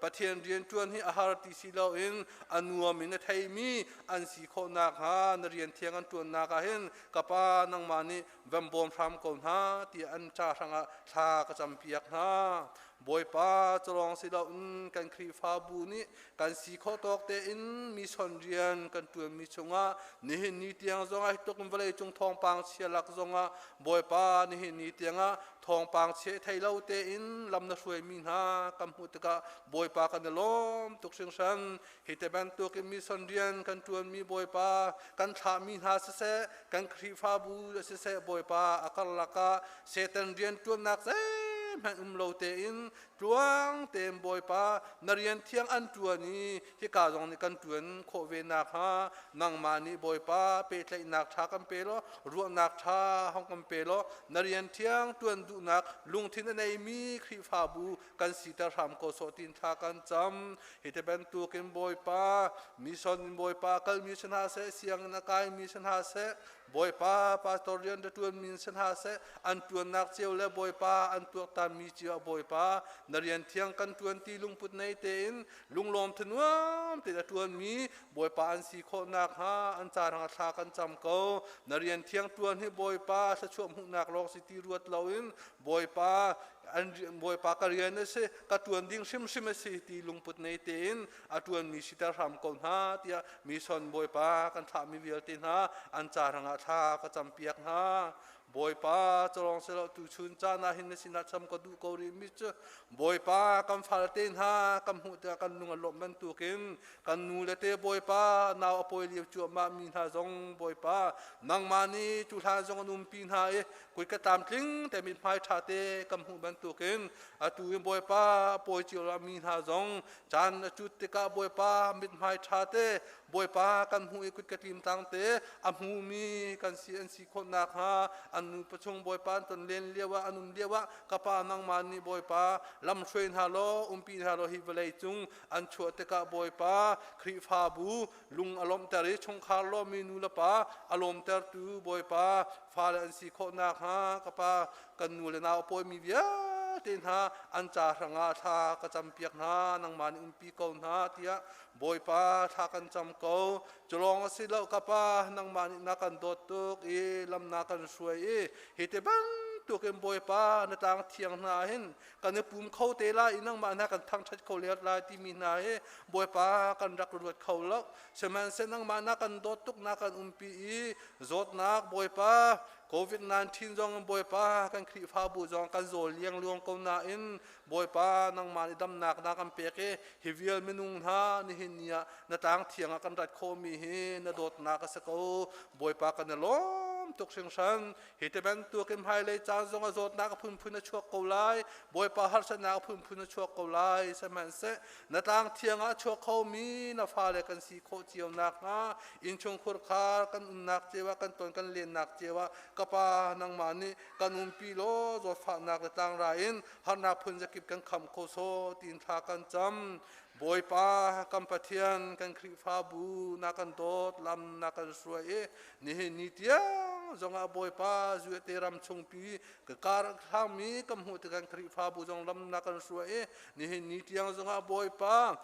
Pathian rian ṭuan hi a har ti si loin a nuam in a theimi an si khawh nakhnga na rian thiang an ṭuannak ah hin ka Pa nangmah nih van bawm hram ko hna tiah an ca hrangah thla ka campiak hna. Bawipa calawng si loin kan Khrihfabu nih kan si khawh tawk tein mission rian kan ṭuanmi chungah nihin ni tiang zongah hi tluk in vawleicung thawngpang chia lak zongah Bawipa nihin ni tiangah thawngpang chia thei lo tein lam na hruaimi hna kan hmuh tikah Bawipa kan i lawm tuk hringhran. Hi te bantukin mission rian kan ṭuanmi Bawipa kan thlahmi hna siseh, kan Khrihfabu siseh Bawipa a karlak ah Satan rian ṭuannak zeihmanh um lo tein tluang tein Bawipa na rian thiang an ṭuan i hika zong nih kan ṭuan khawh ve nakhnga nangmah nih Bawipa pehtlaihnak ṭha kan pe law ruahnak ṭha hong kan pe law na rian thiang ṭuan duhnak lungthin a neimi Khrihfabu kan siter hram ko sawh tiin thla kan cam. Hi te bantukin Bawipa mission in Bawipa kalmi si hna seh, sianginn a kaimi si hna seh, Bawipa pastor rian da ṭuanmi in si hna seh, an ṭuannak cio le Bawipa an tuaktanmi cio ah Bawipa na rian thiang kan ṭuan ti lungput nei tein lunglawm thanuam tein a ṭuanmi Bawipa an si khawh nakhnga an ca hrangah thla kan cam ko. Na rian thiang ṭuan hi Bawipa thluachuah hmuhnak lawng si ti ruat loin Bawipa an Bawipa ka rian a si ka ṭuan ding hrimhrim a si ti lungput nei tein a ṭuanmi siter hram ko hna tiah mission Bawipa kan thlahmi vialte hna an ca hrangah thla ka campiak hna. Bawipa cawlawng selaw tuchun caan ah hin na sinah cham ka duh ko rih mi cu Bawipa kan falte hna kan hmuh tikah kan lung a lawmh bantukin kan nu le te Bawipa nau a pawi lio cuahmah mi hna zong Bawipa nangmah nih cu hlan zong an umpi hna i kui ka tlamtling te mithmai ṭha te kan hmuh bantukin atu in Bawipa pawi cio mi hna zong caan a cut tikah Bawipa mithmai ṭha te Bawipa kan hmuh i kut ka tlim tang te a hmumi kan si an si khawh nakhnga an nu pachung Bawipa an ton len lio ah an um lio ah ka pa nangmah nih Bawipa lam hruai hna law umpi hna law hi vawlei cung an chuah tikah Bawipa Khrihfabu lung a lawmhter i chungkhar lawmmi nu le pa a lawmtertu Bawipa fale an si khawh nakhnga ka pa kan nu le nau pawimi vialte hna an ca hrangah thla ka campiak hna nangmah nih umpi ko hna tiah Bawipa thla kan cam ko. Culawng a si lo ka pa nangmah nih na kan dawt tuk i lam na kan hruai i hi ti bantukin Bawipa na tlang thiang hna hin kan i pum kho te lai i nangmah hna kan thangṭhat kho let lai timi hna hi Bawipa kan rak ruat kho lo. Sihmanhsehlaw nangmah na kan dawt tuk na kan umpi i zawtnak Bawipa COVID-19 zong Bawipa kan Khrihfabu zong kan zawl liangluang ko nain Bawipa nangmah nih damnak na kan pek i hi vial minung hna nihin ni ah na tlang thiang ah kan rat khawhmi hi na dawtnak a si ko. Bawipa kan i lawm tuk hringhran. Hi te bantukin hmailei caan zong a zawtnak a phunphun a chuak ko lai. Bawipa harsatnak a phunphun a chuak ko lai. Sihmanhseh na tlang thiang ah a chuak khomi na fale kan si khawh cio nakhnga innchungkhur khar kan umnak cio ah kan ton kan lennak cio ah ka pa nangmah nih kan umpi law zawtfahnak le tlangrai in harnak phun zakip kan kham kho sawh tiin thla kan cam. Bawipa kan Pathian kan Khrihfabu na kan dawt lam na kan hruai i nihin ni tiang. tiang zongah Bawipa zuete ram chungpi ka kar hlangmi kan hmuh tikah Khrihfabu zong lam na kan hruai i nihin ni tiang zongah Bawipa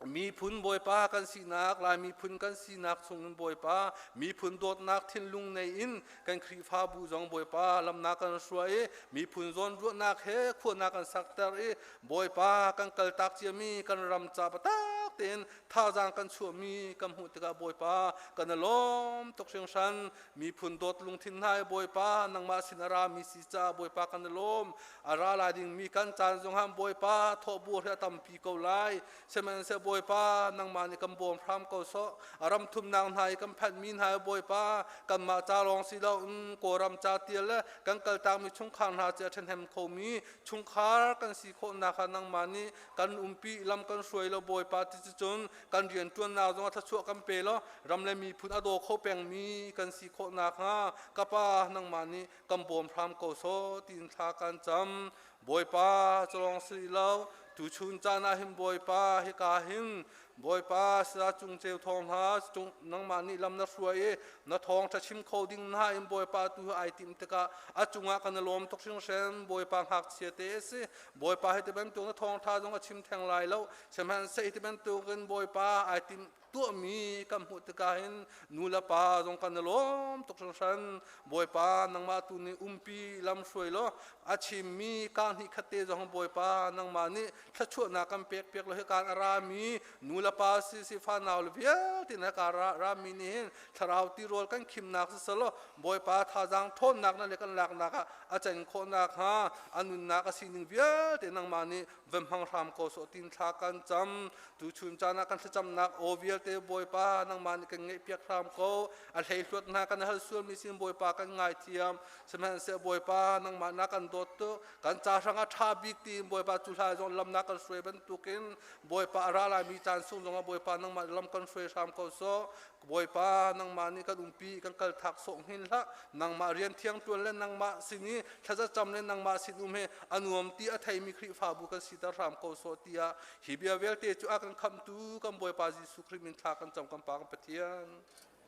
miphun Bawipa kan sinak Lai miphun kan sinak chungin Bawipa miphun dawtnak thinlung nei in kan Khrihfabu zong Bawipa lamnak kan hruai i miphun zawnruahnak he khuanak kan sakter i Bawipa kan kaltak ciami kan ram ca patak tein thazaang kan chuahmi kan hmuh tikah Bawipa kan i lawm tuk hringhran. Miphun dawt lungthin hna i Bawipa nangmah sin a rami si caah Bawipa kan i lawm. A ra lai dingmi kan caan zongah Bawipa thawhbur hi a tampi ko lai. Sihmanhsehlaw Bawipa nangmah nih kan bawm hram ko sawh. A ram thumnak hna i kan phanhmi hna i Bawipa kanmah ca lawng si loin Kawlram ca tial le kan kaltakmi chungkhar hna cu a ṭhahnem khomi chungkhar kan si khawhnak kha nangmah nih kan umpi lam kan hruai lo Bawipa ti cun kan rianṭuannak zongah thluachuah kan pe law ram le miphun a daw kho pengmi kan si khawh nakhnga ka pa nangmah nih kan bawm hram ko sawh tiin thla kan cam. Bawipa culawng si lo tuchun caan ah hin Bawipa hika hin Bawipa saya cung ceu thawng hna nangmah nih lam na hruai i na thawng ṭha chim kho ding hna in Bawipa tu ai timh tikah a cungah kan i lawm tuk hringhran. Bawipa ngakchia te a si. Bawipa hi ti bantuk na thawng ṭha zong a chim theng lai lo. Sihmanhsehlawh hi ti bantukin Bawipa ai timh tuahmi kan hmuh tikah hin nu le pa zong kan i lawm tuk hringhran. Bawipa nangmah tu nih umpi lam hruai law a chimmi kaa hnih khat te zong Bawipa nangmah nih thluachuahnak kan pek piak lo hi kaan a rami nu le pa si si fa nau le vialte na ka rami nih hin thlarau tirawl kan khimnak si selaw Bawipa thazaang ṭhawnnak na le kan laknak ah a can khawhnak hnga a nunnak a sining vialte nangmah nih va hmang hram ko sawh tin thla kan cam. Tuchun caan ah kan thlacamnak aw vialte Bawipa nangmah nih kan ngeihpiak hram ko. A hleihluat hna kan hal sualmi sin Bawipa kan ngaithiam. Sihmanhsehlaw Bawipa nangmah na kan dawt tuk. Kan ca hrangah ṭha bik tiin Bawipa cu hlai zong lam na kan hruai bantukin Bawipa a ra laimi caan sung zongah Bawipa nangmah lam kan hruai hram ko sawh. Bawipa nangmah nih kan umpi kan kal thak sawh hngin hlah. Nangmah rian thiang ṭuan le nangmah sin i thlazacam le nangmah sin um hi a nuam ti a theimi Khrihfabu kan siter hram ko sawh tiah hi bia vialte cu a kan khamhtu kan Bawipa Jesuh Khrih min thla kan cam kan Pa kan Pathian.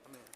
Amen.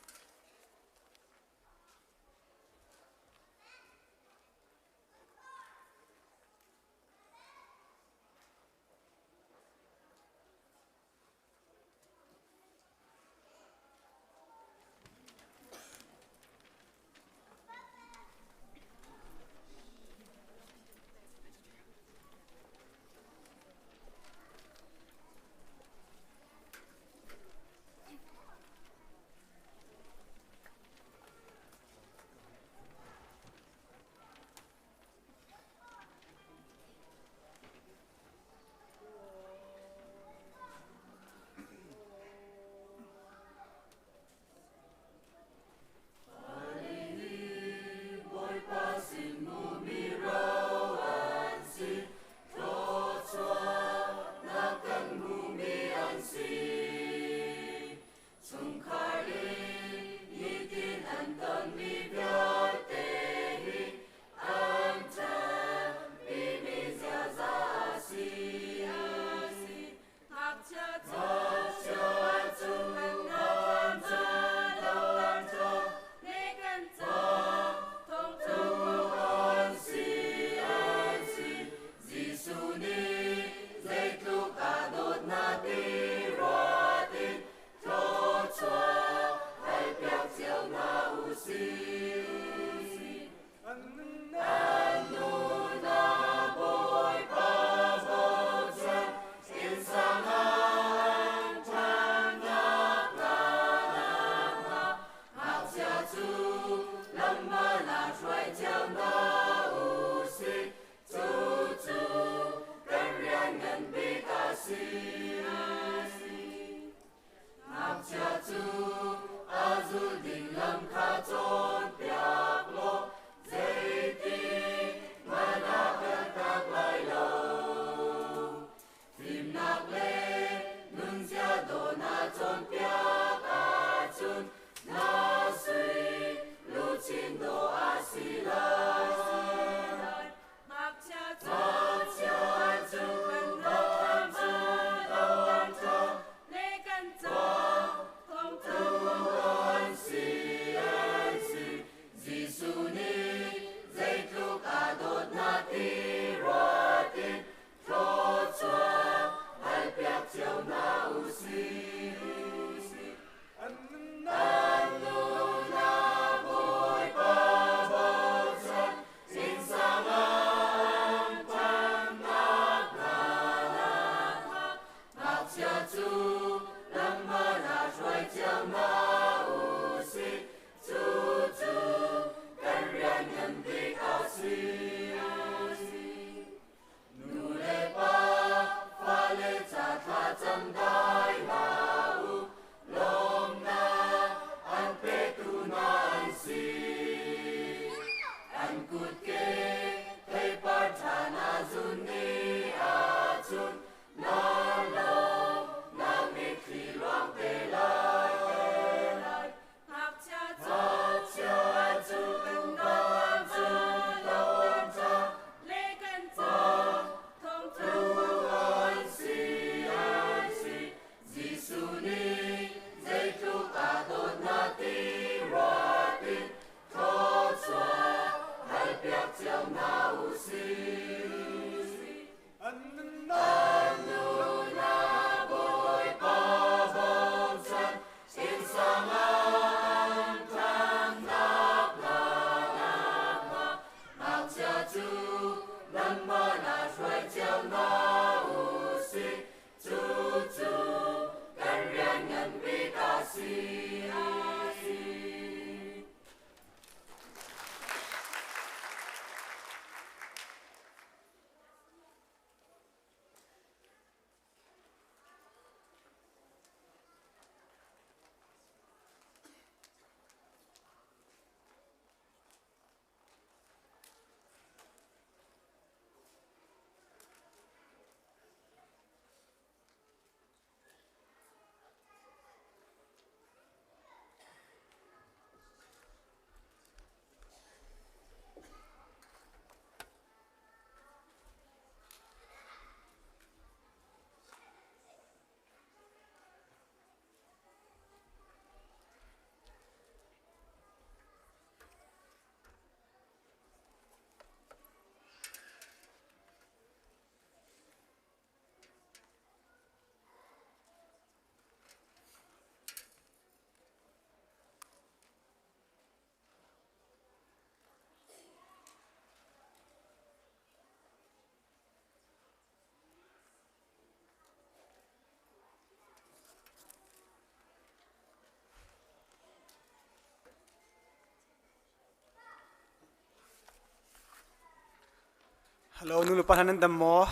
Hello nu le pa hna nan dam maw?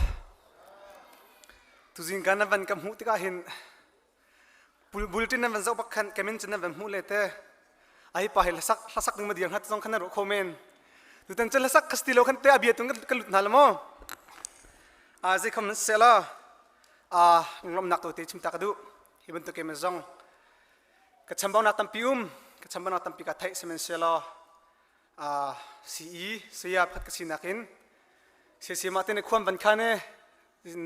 Tuzing kan nan van ka hmuh tikah hin bulletin nan van zoh bak khan kemin cun nan van hmuh le te ai pa hi hlasak hlasak ding ma dir hngat zong khan nan ruah kho men. Tutan cun hlasak khasti lo khan te a bia tung ka lut hna la maw? A zei kham se la a lomnak to te chim ta ka duh. Hi bantuk ke zong ka chambaunak tampi um ka chambaunak tampi ka theih sihmanhsehlaw CE saya phat ka sinak in CC mah te khuam van khan e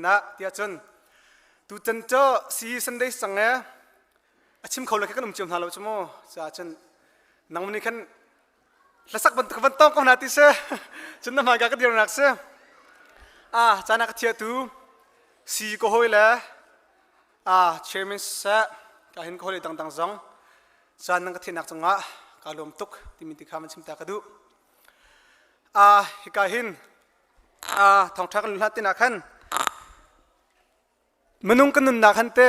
na tiah cun tutan cu CE Sunday sang e a chim kho le kan um cio hna lo cu mu ca cun nang ni khan hlasak bantuk van tong ko hna ti se cun na hmai ka ka dir nak se a cana ka thia tu si ko hoi le a chairman se ka hin ko hoi dang dang zong caan nan ka thinak cungah ka lawm tuk timi ti kha man chim ta ka duh a hika hin a thongtha kan hlat tina khan minung kan nunnak han te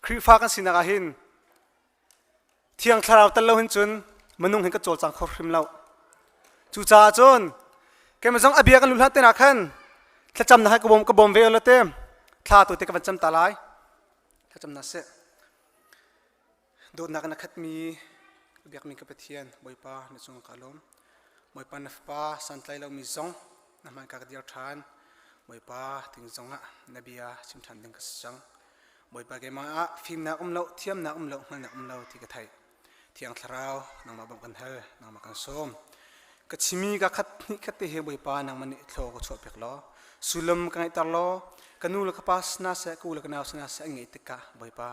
Khrihfa kan sinak ah hin Thiang Thlarau tel lo hin cun minung hin ka cawlcang kho hrim lo. Cucaah cun keimah zong a bia kan luh hlan te ah khan thlacamnak hi ka bawm ka bawm ve lo te thla tu te ka van cam ta lai. Thlacamnak seh. Dawtnak in a khatmi biakmi ka Pathian Bawipa na cung ka lawm. Bawipa na fapa santlai lomi zong na hman ka ka dir ṭhan. Bawipa ting zongah na bia chim ṭhan ding ka si cang. Bawipa keimah ah fimnak um lo, thiamnak um lo, hngalhnak um lo ti ka theih. Thiang Thlarau, nangmah bawmh kan hal, nangmah kan sawm. Ka chimi ka khat hnih khat te he Bawipa nangmah nih thlaw ka chuah piak law, sullam ka ngeihter law, ka nu le ka pa sina seh, ka u le ka nau sina seh an ngeih tikah Bawipa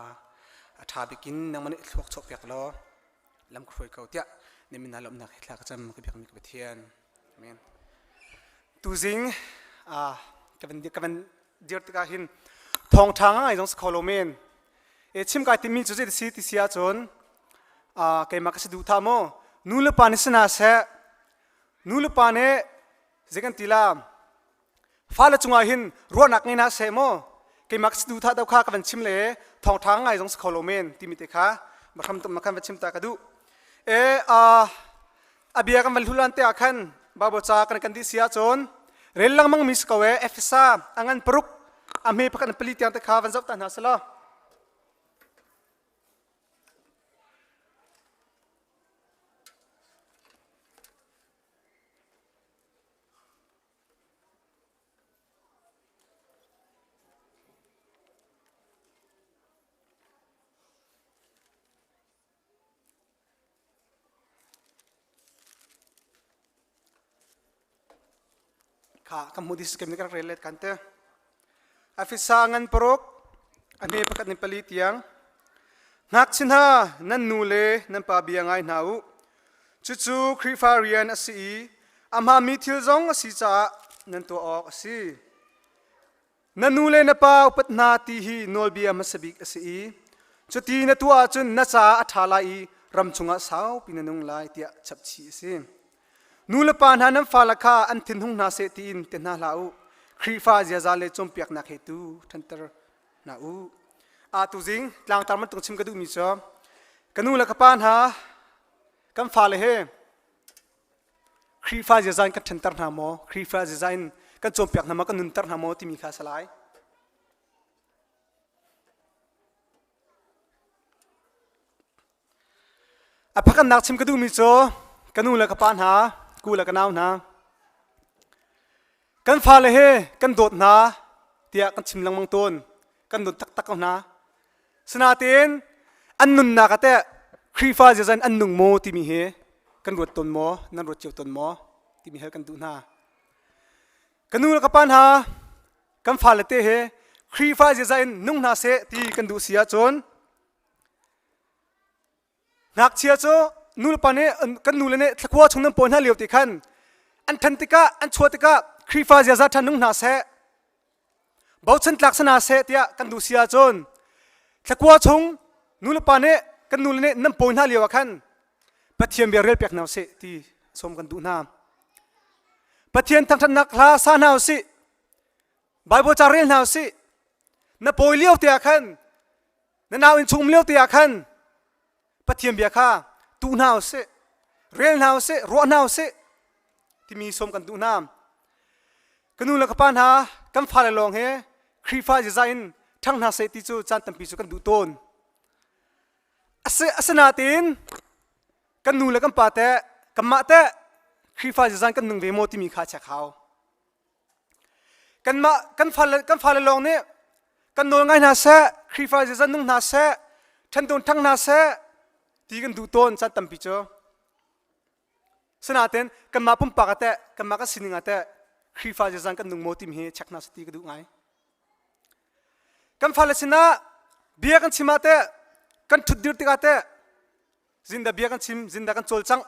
a ṭha bik in nangmah nih thluak chuah piak law, lam ka hruai ko tiah na min ah lawmhnak he thla ka cam ka biakmi ka Pathian. Amen. Tuzing ah ka van ka van dir tikah hin thawngṭha ngai zong si kho lo men. E chim kai timi cu zei si ti si ahcun ah keimah ka si duh tha maw nu le pa nih sina seh nu le pa nih zei kan ti la fale cungah hin ruahnak ngei hna seh maw keimah ka si duh tha do kha ka van chim le thawngṭha ngai zong si kho lo men timi te kha mahram tum khan va chim ta ka duh e a bia kan van hlulan te ah khan Bible ca kan kan dih si ahcun rel lengmang mi si ko e Efesa a ngan paruk a hme pakhat pali tiang te kha van zoh ta hna selaw Kha ka hmu dis kem ni ka rel let kan te. Afisa ngan paruk a hme pakhat ni pali tiang ngakchia hna nan nu le nan pa bia ngai hna u. Cucu Khrihfa rian a si i a hmaami thil zong a si caah nan tuah awk a si. Na nu le na pa upat hna ti hi nawlbia hmasa bik a si i cuti na tuah ahcun na caah a ṭha lai i ram chungah saupi na nung lai tiah chapchih a si. Nu le pa hna nan fale kha an thinhung hna seh tiin ti hna hlah u. Khrihfa ziaza le cawnpiaknak he tu ṭhanter hna u. A tuzing tlangtar bantuk chim ka duhmi cu ka nu le ka pa hna kan fale he Khrihfa ziaza in kan ṭhenter hna maw? Khrihfa ziaza in kan cawnpiak hna maw? Kan nunter hna maw? timi kha a si lai. A pakhatnak chim ka duhmi cu ka nu le ka pa hna, ku le ka nau hna, kan fale he kan dawt hna tiah kan chim lengmang tawn. Kan dawt taktak ko hna. Sinain an nunnak ah teh Khrihfa ziaza in an nung maw timi hi kan ruat tawn maw? Nan ruat cio tawn maw? Timi hal kan duh hna. Ka nu le ka pa hna, kan fale te he Khrihfa ziaza in nung hna seh ti kan duh si ahcun Ngakchia cu nulepa nih kan nule nih thlakhua chung nan pawi hna lio ti khan an ṭhan tikah an chuah tikah Khrihfa ziaza ṭhan nung hna seh bochan tlak si hna seh tiah kan duh si ahcun thlakhua chung nulepa nih kan nule nih nan pawi hna lio ah khan Pathian bia rel piak hna usih ti sawm kan duh hna. Pathian thangṭhatnak hla sa hna usih. Bible ca rel hna usih. Na pawi lio te ah khan Na nau inn chung um lio te ah khan Pathian bia kha tuh hna usih, rel hna usih, ruah hna usih timi sawm kan duh hna. Ka nu le ka pa hna kan fale lawng he Khrihfa ziaza in ṭhang hna seh ti cu caan tampi cu kan duh tawn. Asinain kan nu le kan pa teh kanmah teh Khrihfa ziaza in kan nung ve maw timi kha check hau. Kanmah kan fale kan fale lawng nih kan nawl ngai hna seh, Khrihfa ziaza nung hna seh, ṭhan ṭhang hna seh ti kan duh tawn caan tampi cu. Sinain kanmah pumpak ah teh kanmah kan sining ah teh Khrihfa ziazang kan nung maw timi hi check hna seh ti ka duh ngai. Kan fale sinah bia kan chim ah teh kan ṭhutdir tikah teh zindah bia kan chim zindah kan cawlcangh.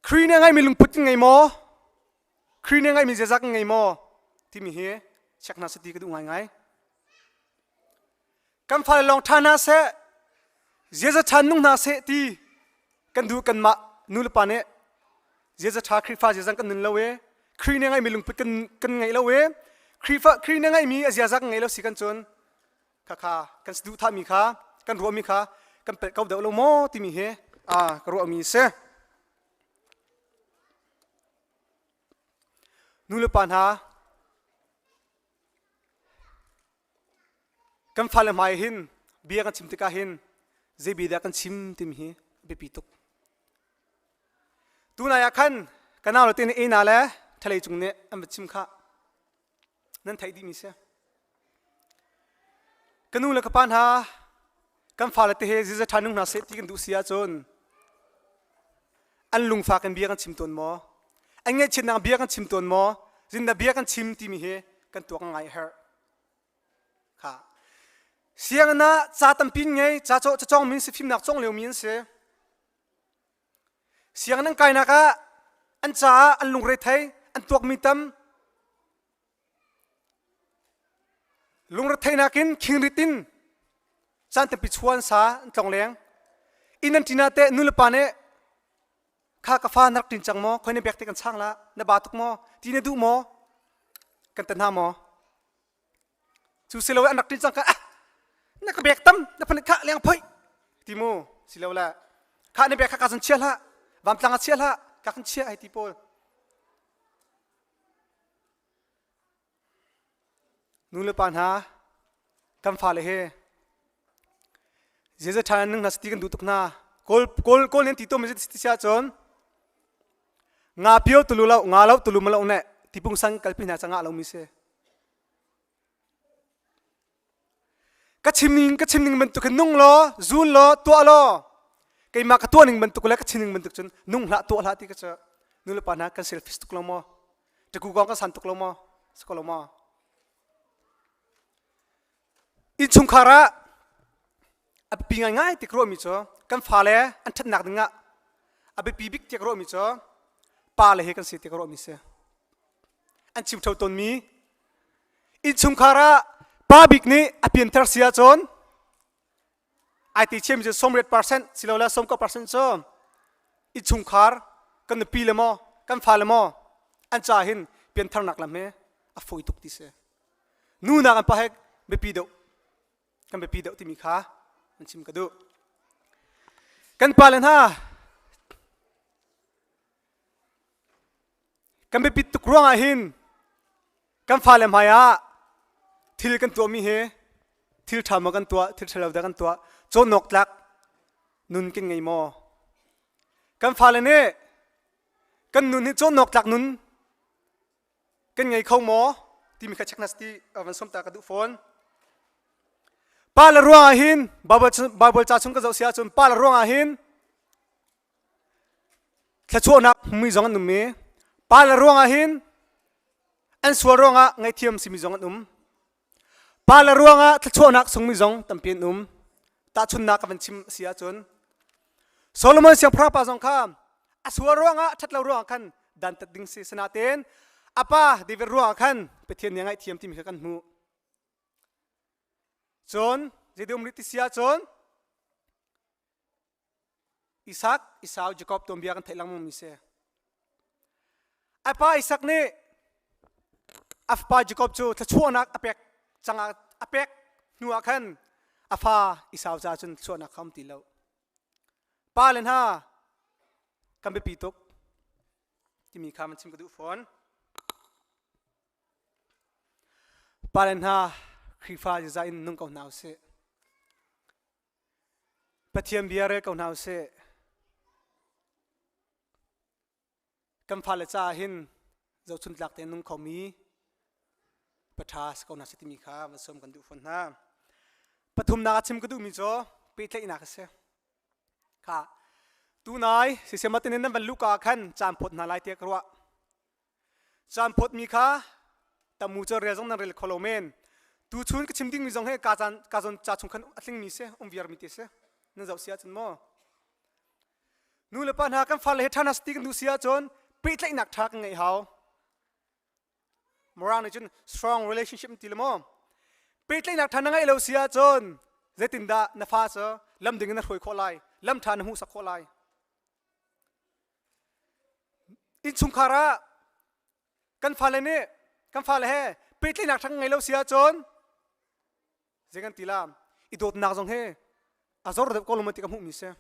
Khrih nih a ngeihmi lungput kan ngei maw? Khrih nih a ngeihmi ziaza kan ngei maw? Timi hi check hna seh ti ka duh ngaingai. Kan fale lawng ṭha hna seh, ziaza ṭha nung hna seh ti kan duh kanmah nu le pa nih ziaza ṭha Khrihfa ziaza kan nun lo i Khrih nih a ngeihmi lungput kan, kan ngeih lo i Khrihfa Khrih nih a ngeihmi a ziaza kan ngeih lo si kan cun khakha kan saduhthahmi kha kan ruahmi kha kan pelh ko deuh lo maw timi hi a ka ruahmi a si. Nu le pa hna Kan fale hmai hin bia kan chim tikah hin zei bia dah kan chim timi hi a biapi tuk. Tunai ah khan ka nau le te nih ena le thalei cung nih an va chim khah. Nan theih dihmi si. Ka nu le ka pa hna kan fale te he ziza ṭha nung hna seh ti kan duh si ahcun an lungfak in bia kan chim tawn maw? An ngaihchiatnak bia kan chim tawn maw? Zindah bia kan chim timi hi kan tuak ngai a herh. Kha. Sianginn ah ca tampi ngei, ca cawng min si fimnak cawng liomi an si. Sianginn an kainak ah an caah an lungre thei, an tuakmi tam. Lungretheihnak in khingrit in caan tampi chuan sa an tlong leng. Inn an ṭin ah teh nulepa nih kha ka fa na rak ṭin cang maw? Khoi na bek te kan chang la? Na ba tuk maw? Ti na duh maw? Kan tan hna maw? Cu si lo an rak ṭin cang ka ah na ka bek tam na phanet kha leng phoi ti mu si lo le kha na bek kha ka cun chia hlah vamtlang ah chia hlah ka kan chia ai ti pawl Nu le pa hna, kan fale he ziaza ṭha in nung hna seh ti kan duh tuk hna. Kawl kawl kawl nih an ti tawnmi ti si ahcun nga pio tulu lo nga lo tulu ma lo ne tipung sang kalpi hna ca ngah lomi si. Ka chim ning ka chim ning bantuk hin nung law zul law tuah law keimah ka tuah ning bantuk le ka chim ning bantuk cun nung hlah tuah hlah ti ka cu nu le pa hna kan selfish tuk lo maw? Ṭaku kong kan san tuk lo maw? Si ko lo maw? Innchungkhar ah a biapi ngaingai ti ka ruahmi cu kan fale an ṭhatnak ding ah a biapi bik ti ka ruahmi cu pale he kan si ti ka ruahmi si. An chim ṭheo tawnmi innchungkhar ah pa bik nih a pianthar si ahcun ai ti chiami cu 80% silole 90% cu innchungkhar kan nupi le maw kan fale maw an ca hin piantharnak lam hi a fawi tuk ti si. Nu nak an pa he biapi deuh kan biapi deuh timi kha an chim ka duh. Kan pale hna kan biapit tuk ruangah hin kan fale hmai ah thil kan tuahmi hi thil ṭha maw kan tuah thil ṭhalo dah kan tuah cawnawk tlak nun kan ngei maw kan fale nih kan nun hi cawnawk tlak nun kan ngei kho maw timi kha check hna ti van som ta ka duh fawn pa le ruangah hin Bible ca chung ka zoh si ahcun pa le ruangah hin Thluachuahnak hmumi zong an um i pale ruangah hin an sual ruangah ngaihthiam simi zong an um. Pale ruangah thluachuahnak sungmi zong tampi an um. Tahchunhnak ka van chim a si ahcun Solomon siangpahrang pa zong kha a sual ruangah a ṭhat lo ruangah khan dantat ding si sinain a pa David ruangah khan Pathian nih a ngaihthiam timi kha kan hmuh. Cun zeidah um rih ti si ahcun Isak, Esau, Jakob tuanbia kan theih lengmang mi si. A pa Isak nih a fapa Jakob cu thluachuahnak a pek cangah a pek hnu ah khan a fa Esau ca cun thluachuahnak kha um ti lo. Pa le hna kan biapi tuk. Timi kha man chim ka duh fawn. Pale hna Khrihfa ziaza in nung ko hna usih. Pathian bia rel ko hna usih. Kan fale caah hin zohchun tlak tein nung khomi paṭha si ko hna seh timi kha van sawm kan duh fawn hna. Pathumnak a chim ka duhmi cu pehtlaihnak a si. Kha tunai sisematin in nan van luka ah khan caan phawt hna lai tiah ka ruah. Caan phawtmi kha tamu cu rel zong nan rel kho lo men. Tuchun ka chim dingmi zong hi ka caan ka zawn ca chung khan a tlingmi si, um viarmi te si. Nan zoh si ahcun maw? Nu le pa hna kan fale he ṭha hna ti kan duh si ahcun pehtlaihnak ṭha kan ngeih hau. Mirang nih cun strong relationship ti le maw? Pehtlaihnak ṭha na ngeih lo si ahcun zeitindah na fa cu lam ding in na hruai khawh lai, lam ṭha na hmuhsak khawh lai. Innchungkhar ah kan fale nih kan fale he pehtlaihnak ṭha kan ngei lo si ahcun zei kan ti la i dawtnak zong hi a zor deuh ko lo ti ka hmuhmi si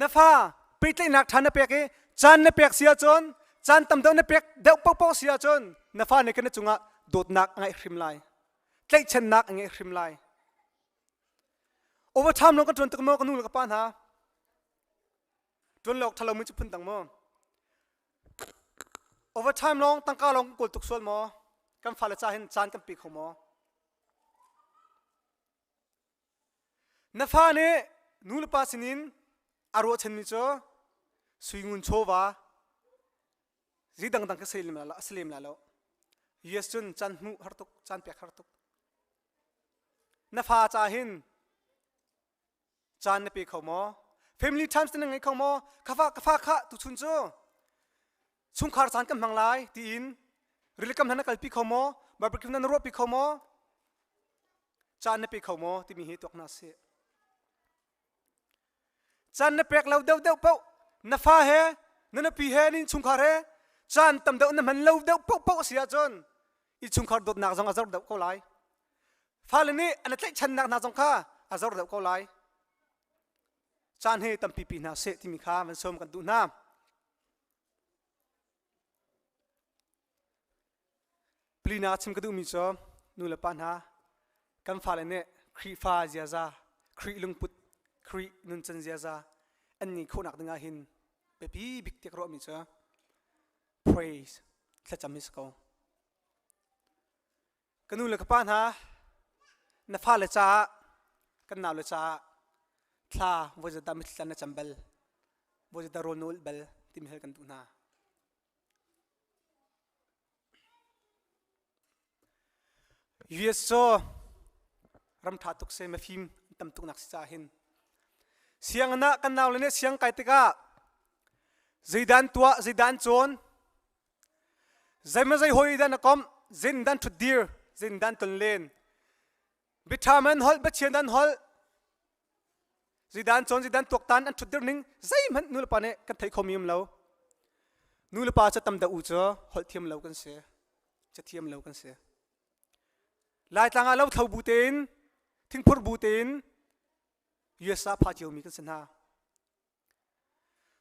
na fa pehtlaihnak ṭha na pek i caan na pek si ahcun caan tam deuh na pek deuh paohpaoh si ahcun na fa nih kan na cungah dawtnak a ngeih hrim lai tlaihchannak a ngeih hrim lai overtime lawng kan ṭuan tuk maw ka nu le ka pa hna ṭuan lawk ṭhalo mi cu phun dang maw overtime lawng tangka lawng kan kawl tuk sual maw kan fale ca hin caan kan pe kho maw na fa nih nu le pa sinin a ruahchanmi cu suingun chawva zi dangdang ka lem la a lem la lo US cun caan hmuh har tuk caan pek har tuk na fa ca hin caan na pe kho maw family times na ngei kho maw ka fa ka fa kha tuchun cu chungkhar caan kan hmang lai tiin rilikam hna na kalpi kho maw barbecue na na ruahpi kho maw caan na pe kho maw timi hi tuak hna sih caan na pek lo deuh deuh paoh na fa he na nupi he nin chungkhar he caan tam deuh na hman lo deuh paoh paoh a si ahcun i chungkhar dawtnak zong a zor deuh ko lai Fale nih an i tlaihchannak hna zong kha a zor deuh ko lai. Caan hi tampi pi hna seh timi kha van sawm kan duh hna. Plina chim ka duhmi cu nu le pa hna kan fale nih Khrihfa ziaza, Khrih lungput, Khrih nuncan ziaza an ngeih khawhnak dingah hin biapi bik tiah ka ruahmi cu praise thlacam hi si ko. Ka nu le ka pa hna, na fale caah, kan naule caah thla voi zedah mitthli na cam bal, voi zedah rawl na ulh bal timi hal kan duh hna. US cu ram ṭha tuk se mafim tam tuk nak si caah hin sianginn ah kan naule nih siang kai tikah zeidan tuah zeidan cawn Zeimaw zei hawi dan a komh, zin dan ṭhut dir, zin dan ton len. Biaṭha man holh, biachian an holh. Zidan cawn, zidan tuaktan an ṭhut dir ning zeihmanh nulepa nih kan theih khomi um lo. Nulepa cu tam deuh u cu holh thiam lo kan si, cathiam lo kan si. Laitlang ah lothlo bu tein, thingphur bu tein US ah pha ciomi kan si hna.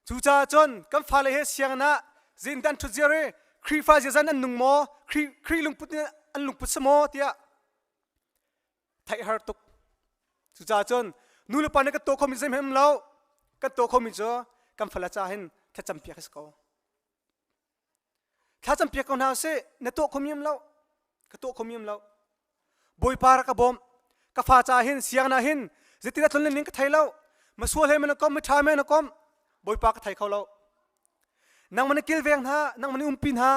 Cucaah cun kan fale he sianginn ah zindan ṭhut ziar i Khrihfa ziazan an nung maw, Khrih lungput in an lungput si maw tiah theih har tuk. Cucaah cun nu le pa nih kan tuah khomi zeihmanh um lo. Kan tuah khomi cu kan fale ca hin thlacam piak a si ko. Thlacam piak ko hna usih, na tuah khomi um lo. Ka tuah khomi um lo. Bawipa rak ka bawmh. Ka fa ca hin siang na hin zeitin a tlun ning ka thei lo. Masual he man kom, miṭha men a kom. Bawipa ka thei kho lo. Nang man kilveng hna, nang man umpi hna,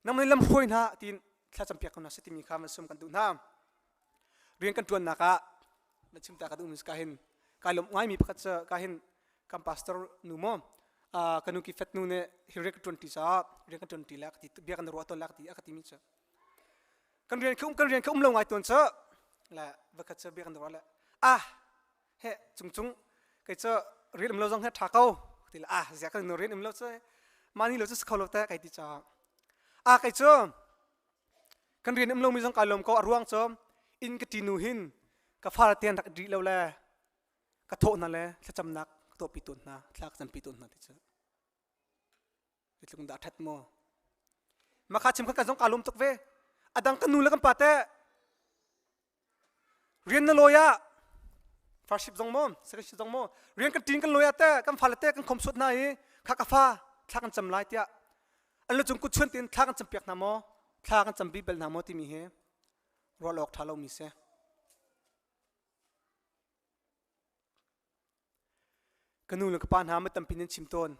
nang man lam hruai hna tiin thlacam piak ko hna si timi kha man sum kan duh hna. Rian kan ṭuannak ah na chim ta ka duh mi ka hin kai lawmh ngaimi pakhat cu ka hin kan pastor nu maw ka nu ki fet nu nih hi rian ka ṭuan ṭi caah rian kan ṭuan ṭi la ka ti bia kan ruah tawn la ka ti a ka ti mi cu kan rian khi um kan rian khi um lo ngai tawn cu le vakhat cu bia kan ruah le ah he cung cung kei cu rian um lo zong he ṭha ko ti le ah zia kan nu rian um lo cu mah ni lo cu si kho lo te kai ti caah ah kei cu Kan rian um lomi zong kai lawm ko a ruang cu inn ka ṭi nu hin ka fale te an rak rih lo le ka thawh hna le thlacamnak ka tuahpi tawn hna thla ka campi tawn hna ti cu. Zeitluk dah ṭhat maw? Makha chim khan kan zong kaa lawm tuk ve. A dang kan nu le kan pa teh rian na lawi ah farship zong maw second shift zong maw rian kan ṭin kan lawi ah teh kan fale teh kan khom suat hna i kha ka fa thla kan cam lai tiah an lu cung kut chuan tin thla kan cam piak hna maw thla kan cam bel hna maw timi hi ruah awk ṭha lomi si. Ka nu le ka pa hna ma tampi nan chim tawn.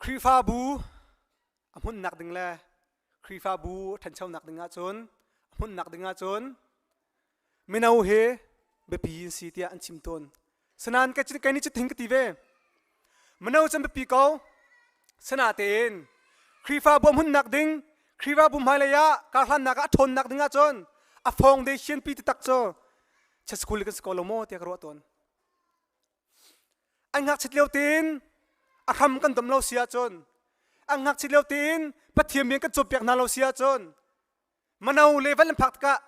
Khrihfabu a hmunnak ding le Khrihfabu a ṭhanchonak ding ahcun a hmunnak ding ahcun mino hi biapi in si tiah an chim tawn. Sinain kei nih cutin ka ti ve. Mino cu an biapi ko. Sinatein Khrihfabu a hmunnak ding Khrihfabu hmailei ah karhlannak ah a ṭhawnnak ding ahcun a foundation pi taktak cu church school kan si ko lo maw tiah ka ruah tawn. An ngakchit lio tein a hram kan dom lo si ahcun an ngakchit lio tein Pathian bia kan cawnpiak hna lo si ahcun mano level an phak tikah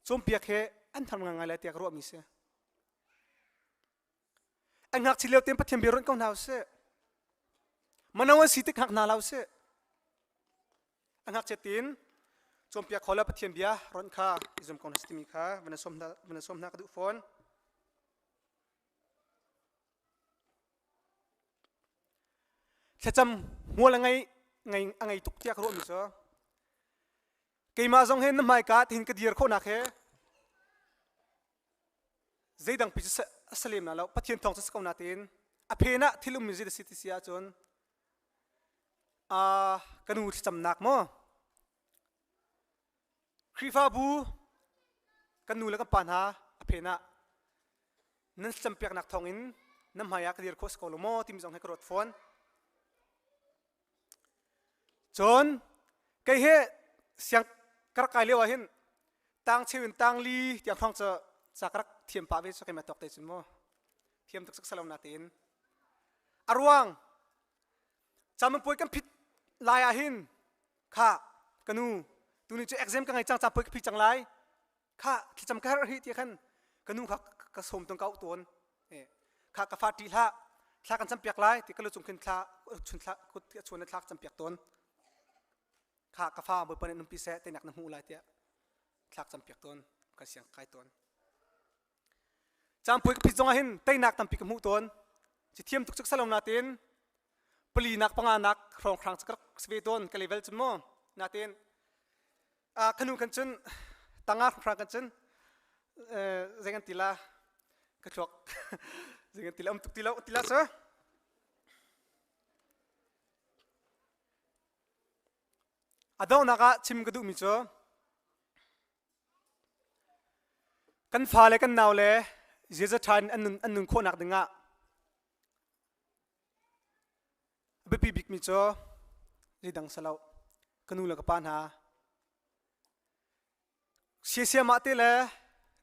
cawnpiak he an har ngai lai tiah ka ruahmi si. An ngakchit lio tein Pathian bia ruanh ko hna usih. Mano an si tik hngak hna lo usih. A ngakchia tein cawnpiak kho le Pathian bia ronh kha i zum ko hna timi kha van sawm hna van sawm hna ka duh fawn. Thlacam hmual a ngei ngei a ngei tuk tiah ka ruahmi cu keimah zong he na hmaika tihin ka dir khawhnak he zeidang pi cu a salem na lo Pathian thawng cu si ko na tiin a phen ah thil ummi zei da si ti si ahcun ka nu thlacamnak maw Khrihfabu kan nu le kan pa hna a phen ah nan thlacampiaknak thawngin nan hmai ah ka dir khawh si ko lo maw timi zong he ka ruat fawn. Cun kei he siang ka rak kai lio ah hin tang cheu in tang li tiang hrawng cu ca ka rak thiam pah ve cu keimah tawk te cun mu thiam tuk salo na tein a ruang caminpuai kan phit lai ah hin kha ka nu tuni cu exam ka ngei cang capuai ka phi cang lai kha thlacam ka herh hi ti khan ka nu kha ka sawm tong ka auh tawn kha ka fa ṭih hlah thla kan campiak lai ti ka lu cung khin thla chun thla kut chuan thla ka campiak tawn kha ka fa bawipa nih numpi seh teinak na hmuh lai tiah thlak campiak tawn ka siang kai tawn Campui ka phit zongah hin teinak tampi ka hmuh tawn. Ci thiam tuk cuk salom natin pali nak panga nak hrawng hrang cu ka rak si ve tawn ka level cun mu. Natin khanu kan cun tanga hrang kan cun zei kan ti la ka thluak zei kan ti la um tuk ti lo ti la cu. A donghnak ah chim ka duhmi cu Kan fale kan naule ziaza ṭha in an nun, an nun khawhnak dingah a biapi bikmi cu zeidang si lo ka nu le ka pa hna siasiamah te le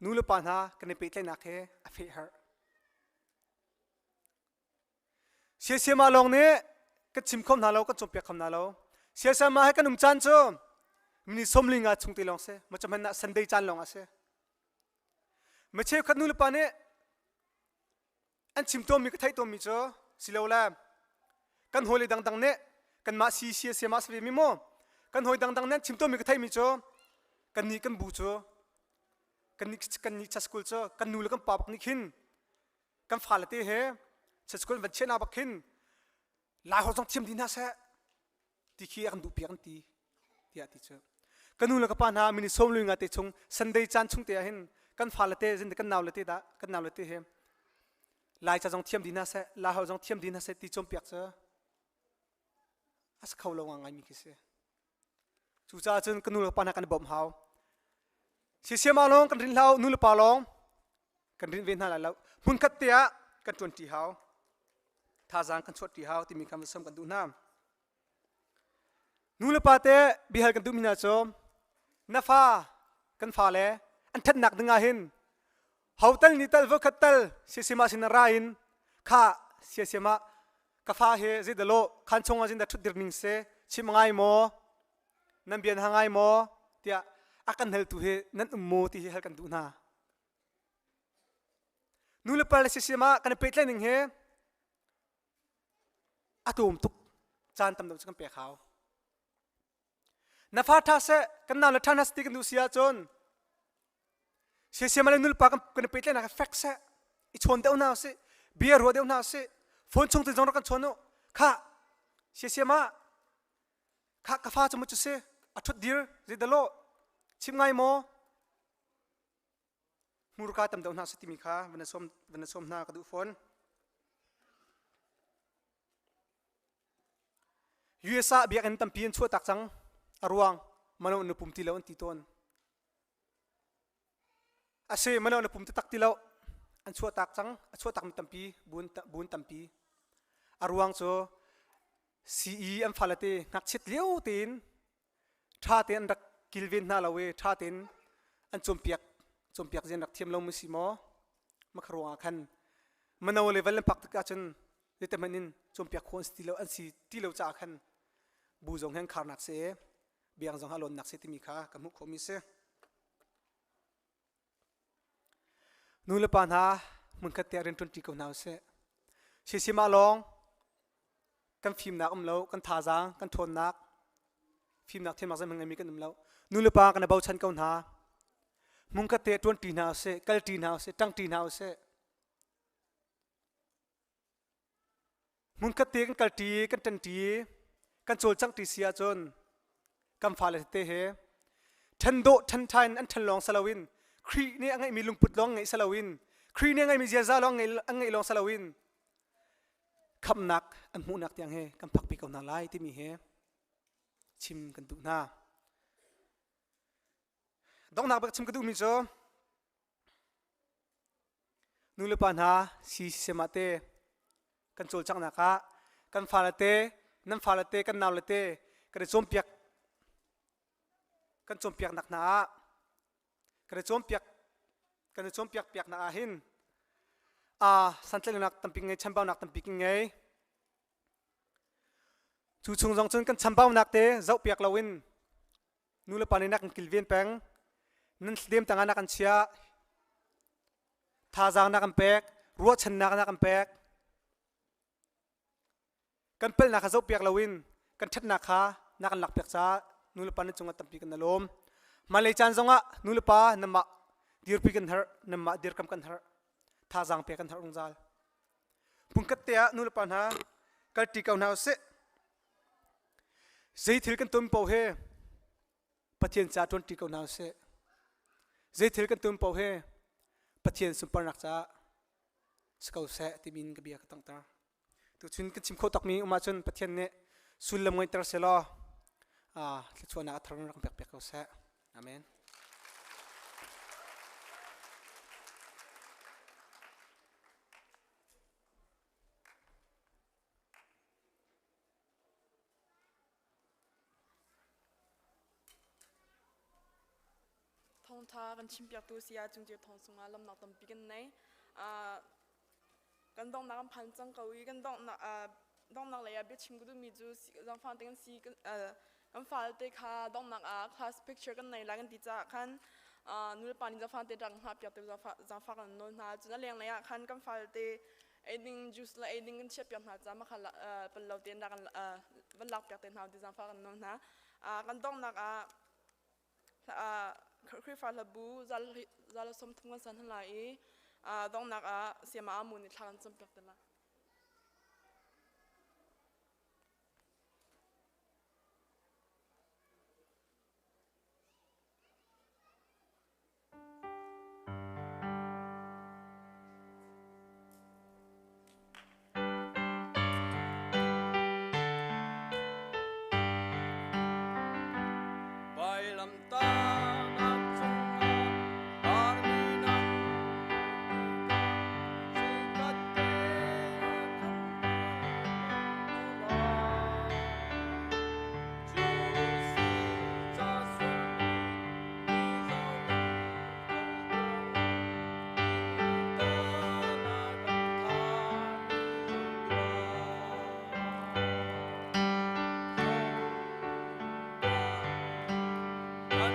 nu le pa hna kan i pehtlaihnak he a feh herh. Siasiamah lawng nih kan chim kho hna lo, kan cawnpiak kho hna lo. Siasiamah he kan um caan cu mini sawmli nga chung te lawng si. Ma hmanh ah Sunday caan lawng ah si. Ma cheukhat nu le pa nih an chim tawnmi ka theih tawnmi cu silole kan hawile dangdang nih kanmah si siasiamah si ve mi maw kan hawi dangdang nih an chim tawnmi ka theihmi cu kannih kan bu cu kannih kannih cha school cu kan nu le kan pa bak nih khin kan fale te he school van chiah na bak khin lai holh zong thiam dih hna seh ti khi a kan duh piak an ti tiah ti cu ka nu le ka pa hna mini som lui nga te chung Sunday caan chung te ah hin kan fale te zin kan nau le te dah kan nau le te he lai ca zong thiam dih hna seh lai holh zong thiam dih hna seh ti cawnpiak cu a si kho lo ngai mi khi si cucaah cun ka nu le pa hna kan i bawmh hau sisiam ah lawng kan rin hlau nu le pa lawng kan rinh ve hna lai lo hmunkhat te ah kan ṭuan ṭi hau thazaang kan chuah ṭi hau timi kha sam kan duh hna nu le pa te bihal kan duhmi hna cu na fa kan fa le an ṭhatnak ding ah hin ho tal ni tal voikhat tal siasima sin ra in kha siasima ka fa he zeidalo khan chung ah zinda ṭhut dir ning se chim ngai maw nan bian ha ngai maw tiah a kan haltu hi nan um maw ti hi hal kan duh hna nu le pa le sisem ah kan i pehtlaih ning hi. A tlawm tuk. Caan tam deuh cu kan pek hau. Na fa ṭha seh, kan nau le ṭha hna seh ti kan duh si ahcun siasiam le nulpa kan kan i pehtlaihnak hi fek seh, i chawn deuh hna usih, bia ruah deuh hna usih, phone chung te zong rak kan chawn u. Khah, siasiam ah khah ka fa cu mu cu si, a ṭhut dir, zeidah lawh, chim ngai maw? Hmurka tam deuh hna usih timi kha van i sawm van i sawm hna ka duh fawn. US ah biakinn tampi an chuahtak cang. A ruang mano na pum ti lo an ti tawn. Ase mano na pum taktak ti lo an chuahtak cang. A chuahtak mi tampi bun bun tampi. A ruang cu CE an fale te ngakchiat lio tein ṭha tein an rak kilven hna lo i ṭha tein an cawnpiak cawnpiak zian rak thiam lo mu si maw makha ruangah khan mano level an phak tik ahcun zeite hmanh in cawnpiak khawh an si ti lo an si ti lo caah khan bu zong hi an kharnak si i biang zong a lawnnak si timi kha ka hmuh khawhmi si. Nu le pa hna hmunkhat te ah rian ṭuanṭi ko hna usih. Sisimah lawng kan fimnak um lo, kan thazaang, kan ṭhawnnak, fimnak thiamnak zeihmanh ngeimi kan um lo. Nu le pa kan i bochan ko hna. Hmunkhat te ah ṭuanṭi hna usih, kalṭi hna usih, ṭangṭi hna usih. Hmunkhat te kan kalṭi, kan ṭanṭi, kan cawlcanghṭi si ahcun kan fale tete he ṭhen dawh ṭhen ṭha in an ṭhen lawng si loin Khrih nih a ngeihmi lungput lawng ngeih si loin Khrih nih a ngeihmi ziaza lawng an ngeih lawng si loin khamhnak an hmuhnak tiang he kan phakpi ko hna lai timi he chim kan duh hna. Donghnak bik chim ka duhmi cu Nu le pa hna si sisem ah te kan cawlcanghnak ah kan fale te nan fale te kan naule te kan i cawnpiak kan cawnpiaknak hna ah kan i cawnpiak kan i cawnpiak piak hna ah hin a santlaihnak tampi ngei chambaunak tampi kan ngei cu chung zong cun kan chambaunak te zohpiak loin nu le pa nih na kan kilven peng nan thladem tangah na kan chiah thazaang na kan pek ruahchannak na kan pek kan palnak kha zohpiak loin kan ṭhatnak kha na kan lakpiak caah nu le pa nan cungah tampi kan i lawm hmailei caan zongah nu le pa nanmah dirpi kan herh nanmah dirkam kan herh thazaang pek kan herh zungzal pungkhat te ah nu le pa hna kalṭi ko hna usih Zei thil kan tum paoh hi Pathian ca ṭuanṭi ko hna usih. Zei thil kan tum paoh hi Pathian sunparnak caah si ko seh timi in ka bia ka tongter. Tuchun kan chim khawh takmi um ahcun Pathian nih sullam ngeihter sehlaw thluachuahnak a thar in rak pek piak ko seh. Amen. Thawngtha kan chimpiaktu saya Cung Cio Thawng cungah lawmnak tampi kan nei. Kan donghnak kan phan cang ko i kan donghnak donghnak lei ah biachim ka duhmi cu zangfang te kan si kan fale te kha donghnak ah class picture kan nei lai kan ti caah khan nulepa nih zangfang te rak hngah piak te zangfak kan nawl hna. Cun a lenglei ah khan kan fale te eiding juice le eiding kan chiahpiak hna caah makha pal lo tein rak van lakpiak te hna ti zaangfah kan nawl hna. Kan donghnak ah Khrihfa hlabu zal 30 kan san hna lai i donghnak ah Sayama Amu nih thla kan campiak te lai. Vailamtahnak cungah tarmi nan chikkhat te Cu si ca sulmi Kan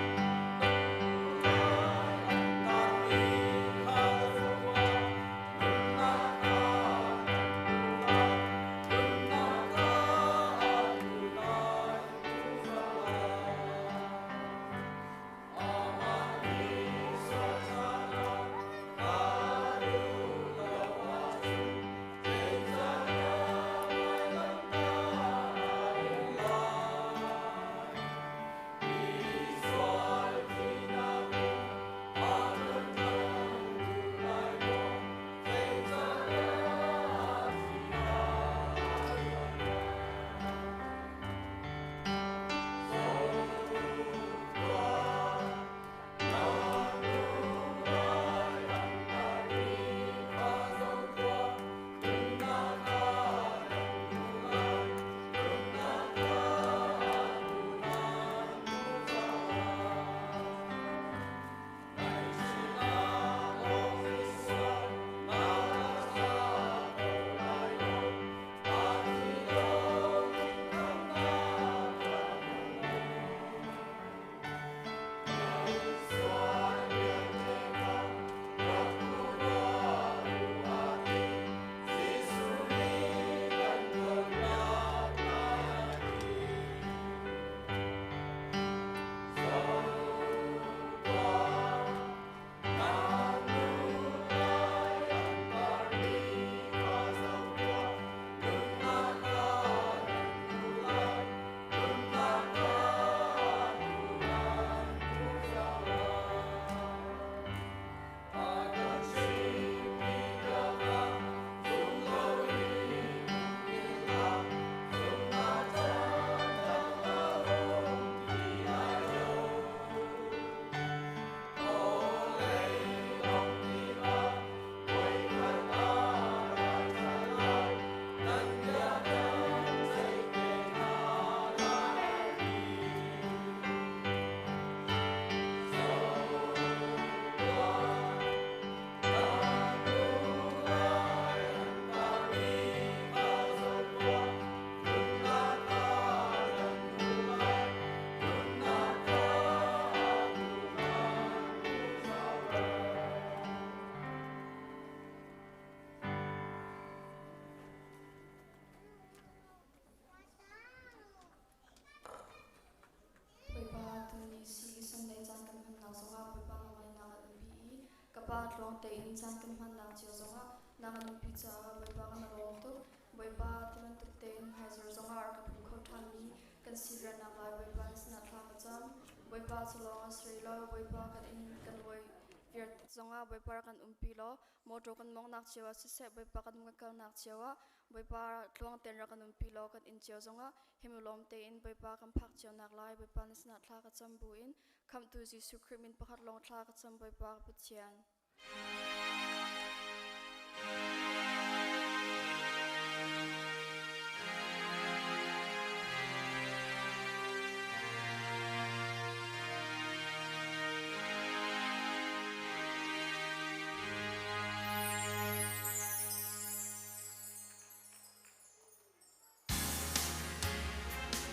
Pa tluang tein caan kan hmannak cio zongah na kan umpi caah Bawipa kan lawm tuk. Bawipa ti bantuk tein hmaizarh zongah rak ka phu kho ṭhanmi kan si riannak lai Bawipa na sinah thla ka cam. Bawipa cu lawng a si rih lo. Bawipa kan inn kan lawi viar tik zongah Bawipa rak kan umpi law motor kan monghnak cio ah siseh Bawipa kan kan kalnak cio ah Bawipa tluang tein rak kan umpi law kan inn cio zongah himulawm tein Bawipa kan phak cio nak lai Bawipa na sinah thla ka cam buin Khamhtu Jesuh Khrih min pakhat lawng thla ka cam Bawipa ka Pathian.